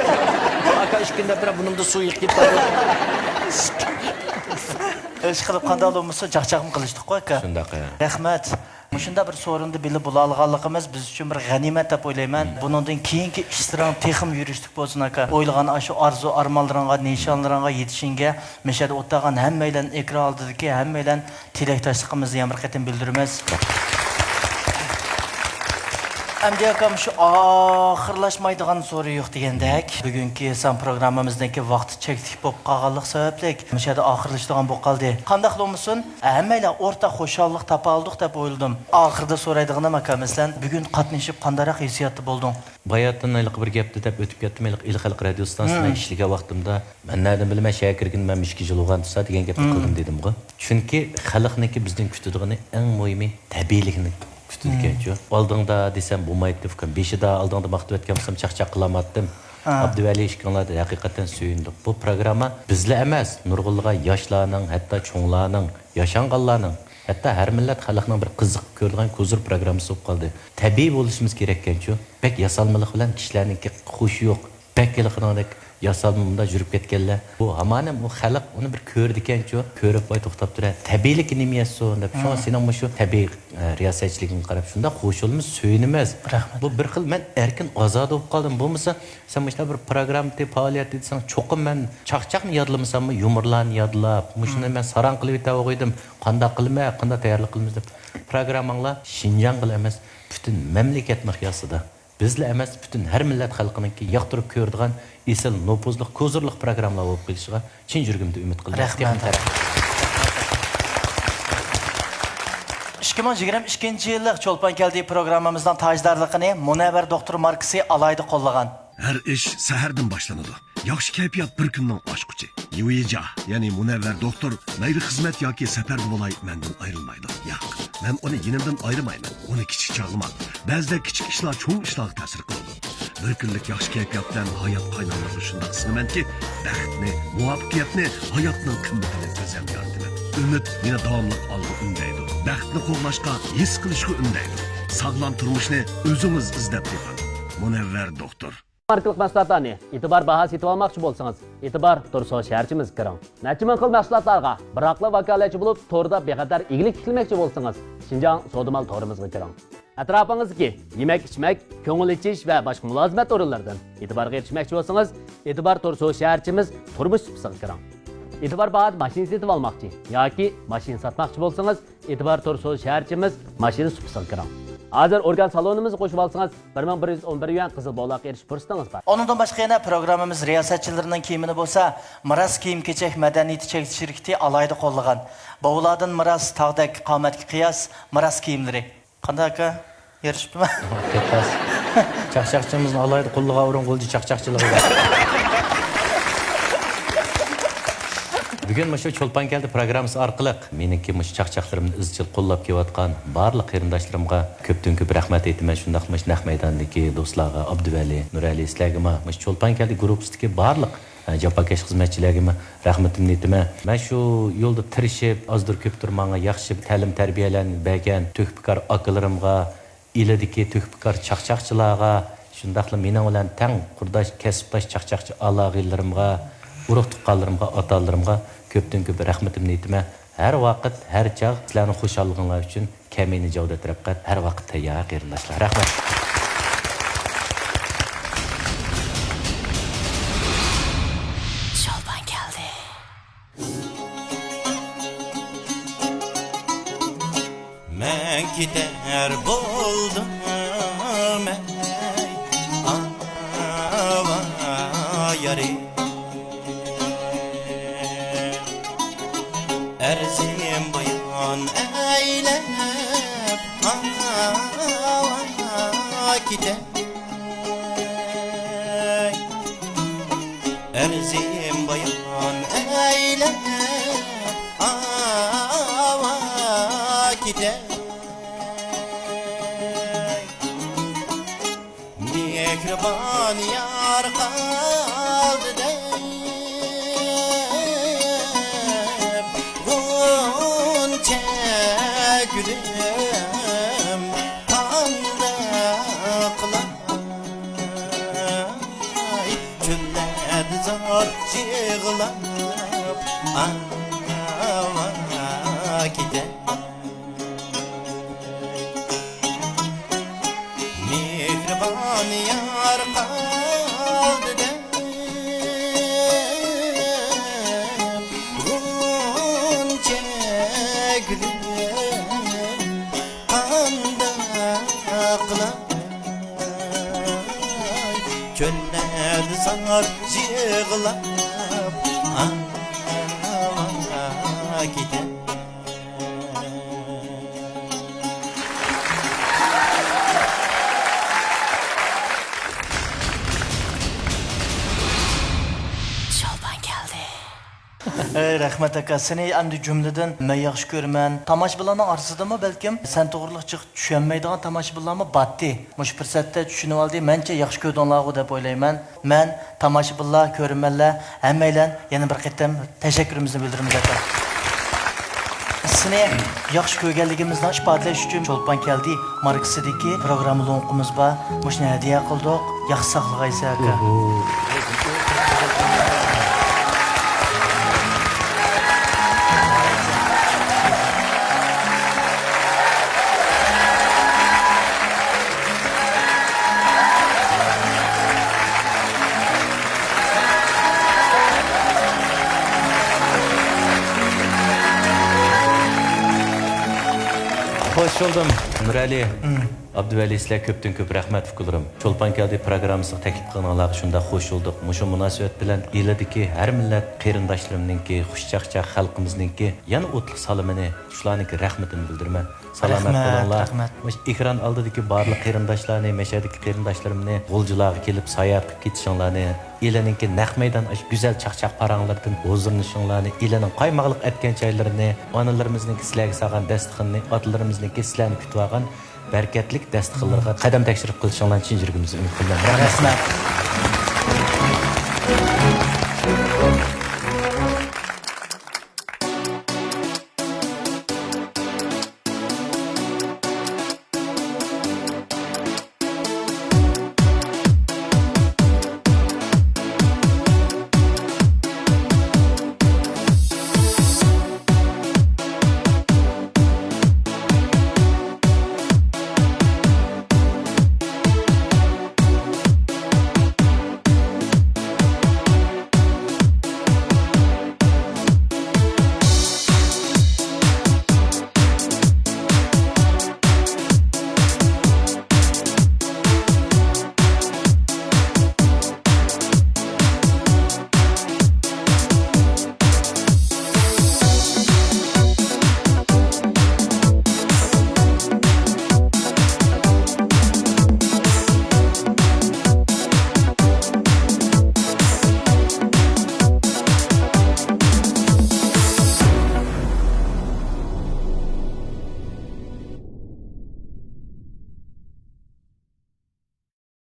ئاكا ئىككىنى دەپ بېرىپ، بۇنىمدا سۇ يىغىپ كېتىپ. ئىشقىلىپ قانداق بولمىسۇن، چاقچاقمۇ قىلىشتۇققۇ، ئاكا؟ شۇنداق، ھە. رەھمەت. مۇشۇنداق بىر سورۇندا بىللە بولالىغانلىقىمىز بىز ئۈچۈن بىر غەنىيمەت دەپ ئويلايمەن. بۇنىڭدىن كېيىنكى ئىشلىرىڭ تېخىمۇ يۈرۈشلۈك بولسۇن، ئاكا. ئويلىغان ئاشۇ ئارزۇ ئارمانلىرىڭغا، نىشانلىرىڭغا يېتىشىڭگە مۇشۇ يەردە ئولتۇرغان ھەممەيلەن، ئېكران ئالدىدىكى ھەممەيلەن تىلەكداشلىقىمىزنى يەنە بىر قېتىم بىلدۈرىمىز. ئەمدى ئاكام شۇ ئاخىرلاشمايدىغان سورۇن يوق دېگەندەك، بۈگۈنكى سان پروگراممىمىزنىڭكى ۋاقتى چەكلىك بولۇپ قالغانلىقى سەۋەبلىك مۇشۇ يەردە ئاخىرلىشىدىغان بولۇپ قالدى. قانداقلا بولمىسۇن، ھەممەيلەن ئورتاق خۇشاللىق تاپالىدۇق دەپ ئويلىدىم. ئاخىرىدا سورايدىغىنىم ئاكا، مەسىلەن، بۈگۈن قاتنىشىپ قانداقراق ھېسسىياتتا بولدۇڭ؟ باياتىن ھېلىقى بىر گەپنى دەپ ئۆتۈپ كەتتىم. ھېلىقى ئىلى خەلق رادىيوسىدا مەن ئىشلىگەن ۋاقتىمدا، مەن نەدىن بىلىمەن، شەھەرگە كىرگىنىمەن، مەن ئىككى يىل بولغان تۇرسا دېگەن گەپنى قىلدىم دېدىمغۇ. چۈنكى خەلقنىڭكى بىزدىن كۈتىدىغىنى ئەڭ مۇھىمى تەبىئىيلىكنى كۈتىدىكەنچۇ. ئالدىڭدا دېسەم بولمايتتى ئۇكام. بېشىدا ئالدىڭدا ماختىۋەتكەن بولسام چاقچاق قىلالماتتىم. ئابدۇۋەلى ئىككىڭلار ئەڭلار ھەقىقەتەن سۆيۈندۇق. بۇ پروگرامما بىزلا ئەمەس، نۇرغۇنلىغان ياشلارنىڭ، ھەتتا چوڭلارنىڭ، ياشانغانلارنىڭ، ھەتتا ھەر مىللەت خەلقنىڭ بىر قىزىقىپ كۆرىدىغان كوزۇر پروگراممىسى بولۇپ قالدى. تەبىئىي بولۇشىمىز كېرەككەنچۇ. بەك ياسالمىلىق بىلەن كىشىلەرنىڭكى خۇشى يوق. بەك ھېلىقىنىڭدەك ياسالما مۇنداق يۈرۈپ كەتكەنلەر. بۇ ھامانەم ئۇ خەلق ئۇنى بىر كۆرىدىكەنچۇ، كۆرۈپ ۋاي توختاپ تۇرە، تەبىئىيلىكى نېمە يەتسۇن دەپ. شۇڭا سېنىڭ مۇشۇ تەبىئىي، ئە، رىياسەتچىلىكىڭگە قاراپ شۇنداق خۇشالمىز، سۆيۈنىمىز. رەھمەت. بۇ بىر خىل مەن ئەركىن ئازادە بولۇپ قالدىم. بولمىسا سەن مۇشۇنداق بىر پروگرامما پائالىيەت دېسەڭ، چوقۇم مەن چاقچاقنى يادلىمىساممۇ، يۇمۇرلارنى يادلاپ، مۇشۇنى مەن ساراڭ قىلىۋېتەۋاتىدىم. قانداق قىلىمەن، قانداق تەييارلىق قىلىمىز دەپ. پروگرامماڭلار شىنجاڭغىلا ئەمەس، پۈتۈن مەملىكەت مىقياسىدا. بىزلا ئەمەس، پۈتۈن ھەر مىللەت خەلقىنىڭكى ياقتۇرۇپ كۆرىدىغان ئېسىل، نوپۇزلۇق، كوزۇرلۇق پروگراممىلار بولۇپ قېلىشىغا چىن يۈرىكىمدىن ئۈمىد قىلىمەن. رەھمەت. تېخىمۇ تەرەققىي. ئىككى مىڭ يىگىرمە ئىككىنچى يىللىق چولپان كەلدى پروگراممىمىزنىڭ تاجدارلىقىنى مۇنەۋۋەر دوختۇر ماركىسى ئالاھىدە قوللىغان. ھەر ئىش سەھەردىن باشلىنىدۇ. ياخشى كەيپىيات بىر كۈننىڭ ئاچقۇچى. يۇيىجا، يەنى مۇنەۋۋەر دوختۇر مەيلى خىزمەت ياكى سەپەردە بولاي، مەندىن ئايرىلمايدۇ. ياق، مەن ئۇنى يېنىمدىن ئايرىمايمەن. ئۇنى كىچىك چاغلىماڭ. بەزىدە كىچىك ئىشلار چوڭ ئىشلارغا تەسىر قىلىدۇ. بىر كۈنلۈك ياخشى كەيپىيات بىلەن ھايات قايناملىقىغا شۇنداق سىڭىمەنكى، بەختنى، مۇۋەپپەقىيەتنى، ھاياتنىڭ قىممىتىنى ئۆزۈم يارىتىمەن. ئۈمىد مېنى داۋاملىق ئالغا ئۈندەيدۇ. بەختنى قوغلاشقا، ھېس قىلىشقا ئۈندەيدۇ. ساغلام تۇرمۇشنى ئۆزىڭىز ئىزدەپ تېپىڭ. مۇنەۋۋەر دوختۇر. ماركىلىق مەھسۇلاتلارنى ئېتىبار باھا سېتىۋالماقچى بولسىڭىز، ئېتىبار تور سودا شەھەرچىمىزگە كىرىڭ. نەچچە مىڭ خىل مەھسۇلاتلارغا بىراقلا ۋاكالەتچى بولۇپ، توردا بىخەتەر ئىگىلىك تىكلىمەكچى بولسىڭىز، شىنجاڭ سودا مال تورىمىزغا كىرىڭ. ئەتراپىڭىزدىكى يېمەك-ئىچمەك، كۆڭۈل ئېچىش ۋە باشقا مۇلازىمەت ئورۇنلىرىدىن ئېتىبارغا ئېرىشمەكچى بولسىڭىز، ئېتىبار تور سودا شەھەرچىمىز تۇرمۇش سۇپىسىغا كىرىڭ. ئېتىبار باھادا ماشىنا سېتىۋالماقچى ياكى ماشىنا ساتماقچى بولسىڭىز، ئېتىبار تور سودا شەھەرچىمىز ماشىنا سۇپىسىغا كىرىڭ. ھازىر ئورگان سالونىمىزغا قوشۇۋالسىڭىز، بىر مىڭ بىر يۈز ئون بىر يۈەن قىزىل بولاققا ئېرىشىش پۇرسىتىڭىز بار. ئۇنىڭدىن باشقا يەنە پروگراممىمىز رىياسەتچىلىرىنىڭ كىيىمىنى بولسا مىراس كىيىم-كېچەك مەدەنىيىتى چەكلىك شىركىتى ئالاھىدە قوللىغان. بوۋىلاردىن مىراس، تاغدەك قامەتكە قىياس، مىراس كىيىملىرى. قانداق ئاكا؟ يېرىشىپتىما؟ كەتتاس. چاقچاقچىمىزنى ئالاھىدە قوللىغان ئورۇن غۇلجا چاقچاقچىلىقىدا. بۈگۈن مۇشۇ چولپان كەلدى پروگراممىسى ئارقىلىق مېنىڭكى مۇشۇ چاقچاقلىرىمنى ئىزچىل قوللاپ كېلىۋاتقان بارلىق قېرىنداشلىرىمغا كۆپتىن كۆپ رەھمەت ئېيتىمەن. شۇنداقلا مۇشۇ نەق مەيداندىكى دوستلارغا، ئابدۇۋەلى، نۇرئەلى، سىلەرگىمۇ، مۇشۇ چولپان كەلدى گۇرۇپپىسىدىكى بارلىق، ئە، جاپاكەش خىزمەتچىلەرگىمۇ رەھمىتىمنى ئېيتىمەن. مەن شۇ يولدا تىرىشىپ، ئازدۇر كۆپتۇر ماڭا ياخشى تەلىم-تەربىيەلەرنى بەرگەن تۆھپىكار ئاكىلىرىمغا، ئىلىدىكى تۆھپىكار چاقچاقچىلارغا، شۇنداقلا مېنىڭ بىلەن تەڭ قۇرداش، كەسىپداش چاقچاقچى ئالاقىلىرىمغا، ئۇرۇق-تۇغقانلىرىمغا، ئاتا-ئانىلىرىمغا كۆپتىن كۆپ رەھمىتىمنى ئېيتىمەن. ھەر ۋاقىت، ھەر چاغ سىلەرنىڭ خۇشاللىقىڭلار ئۈچۈن كەمىنە جاۋ دەترەپ قەت ھەر ۋاقىت تەييار، قېرىنداشلار. رەھمەت. چولپان كەلدى. مەن كېتەر بولدۇم، ئەي، ئاۋا يارى. ئەرزىم بايان ئەيلەپ، ئاۋا كېتەر. ئەرزىم بايان ئەيلەپ، ئاۋا كېتەي. مېھرىبان يار قالدى دەپ، غۇنچە گۈلى ئاۋا كېتەر. مېھرىبان يار قالدى دەپ، غۇنچە گۈلۈم قانداق قىلاي؟ چۆللەردە زار يىغلاپ، ئاۋا كېتەر. شولپان كەلدى. ئەي، رەھمەت ئاكا، سېنى ئەمدى جۈملىدىن مەن ياخشى كۆرىمەن. تاماشىبىنلارنىڭ ئارىسىدىمۇ بەلكىم سەن توغرىلىق جىق چۈشەنمەيدىغان تاماشىبىنلارمۇ باتتى. مۇشۇ پۇرسەتتە چۈشىنىۋالدى، مەنچە ياخشى كۆردۈڭلارغۇ دەپ ئويلايمەن. مەن تاماشىبىنلار، كۆرۈرمەنلەر، ھەممەيلەن يەنە بىر قېتىم تەشەككۈرىمىزنى بىلدۈرىمىز، ئاكا. سېنى ياخشى كۆرگەنلىكىمىزنى ئىپادىلەش ئۈچۈن چولپان كەلدى ماركىسىدىكى پروگرامما لوڭقىمىز بار. مۇشۇنى ھەدىيە قىلدۇق. ياخشى ساقلىغايسەن، ئاكا. خوش بولدۇم، مىرئەلى. ئابدۇۋەلى، سىلەرگە كۆپتىن كۆپ رەھمەت، ئۇكىلىرىم. چولپان كەلدى پروگراممىسىغا تەكلىپ قىلغىنىڭلارغا شۇنداق خوش بولدۇق. مۇشۇ مۇناسىۋەت بىلەن ئىلىدىكى ھەر مىللەت قېرىنداشلىرىمنىڭكى، خۇشچاقچاق خەلقىمىزنىڭكى يەنە ئوتلۇق سالىمىنى، شۇلارنىڭكى رەھمىتىنى بىلدۈرىمەن. سالامەت رەھمەت، بولۇڭلار. رەھمەت. مۇشۇ ئېكران ئالدىدىكى بارلىق قېرىنداشلارنى، مەشەدىكى قېرىنداشلىرىمنى، غۇلجىلارغا كېلىپ ساياھەت قىلىپ كېتىشىڭلارنى، ئىلىنىڭكى نەق مەيدان ئاشۇ گۈزەل چاقچاق پاراڭلىرىدىن ھۇزۇرلىنىشىڭلارنى، ئىلىنىڭ قايماقلىق ئەتكەن چايلىرىنى، ئانىلىرىمىزنىڭكى سىلەرگە سالغان دەستىخىنىنى، ئاتىلىرىمىزنىڭكى سىلەرنى كۈتۈۋالغان بەرىكەتلىك دەستىخانلىرىغا قەدەم تەكشۈرۈپ قىلىشىڭلارنى چىن يۈرىكىمدىن ئۈمىد قىلىمەن. رەھمەت. رەھمەت.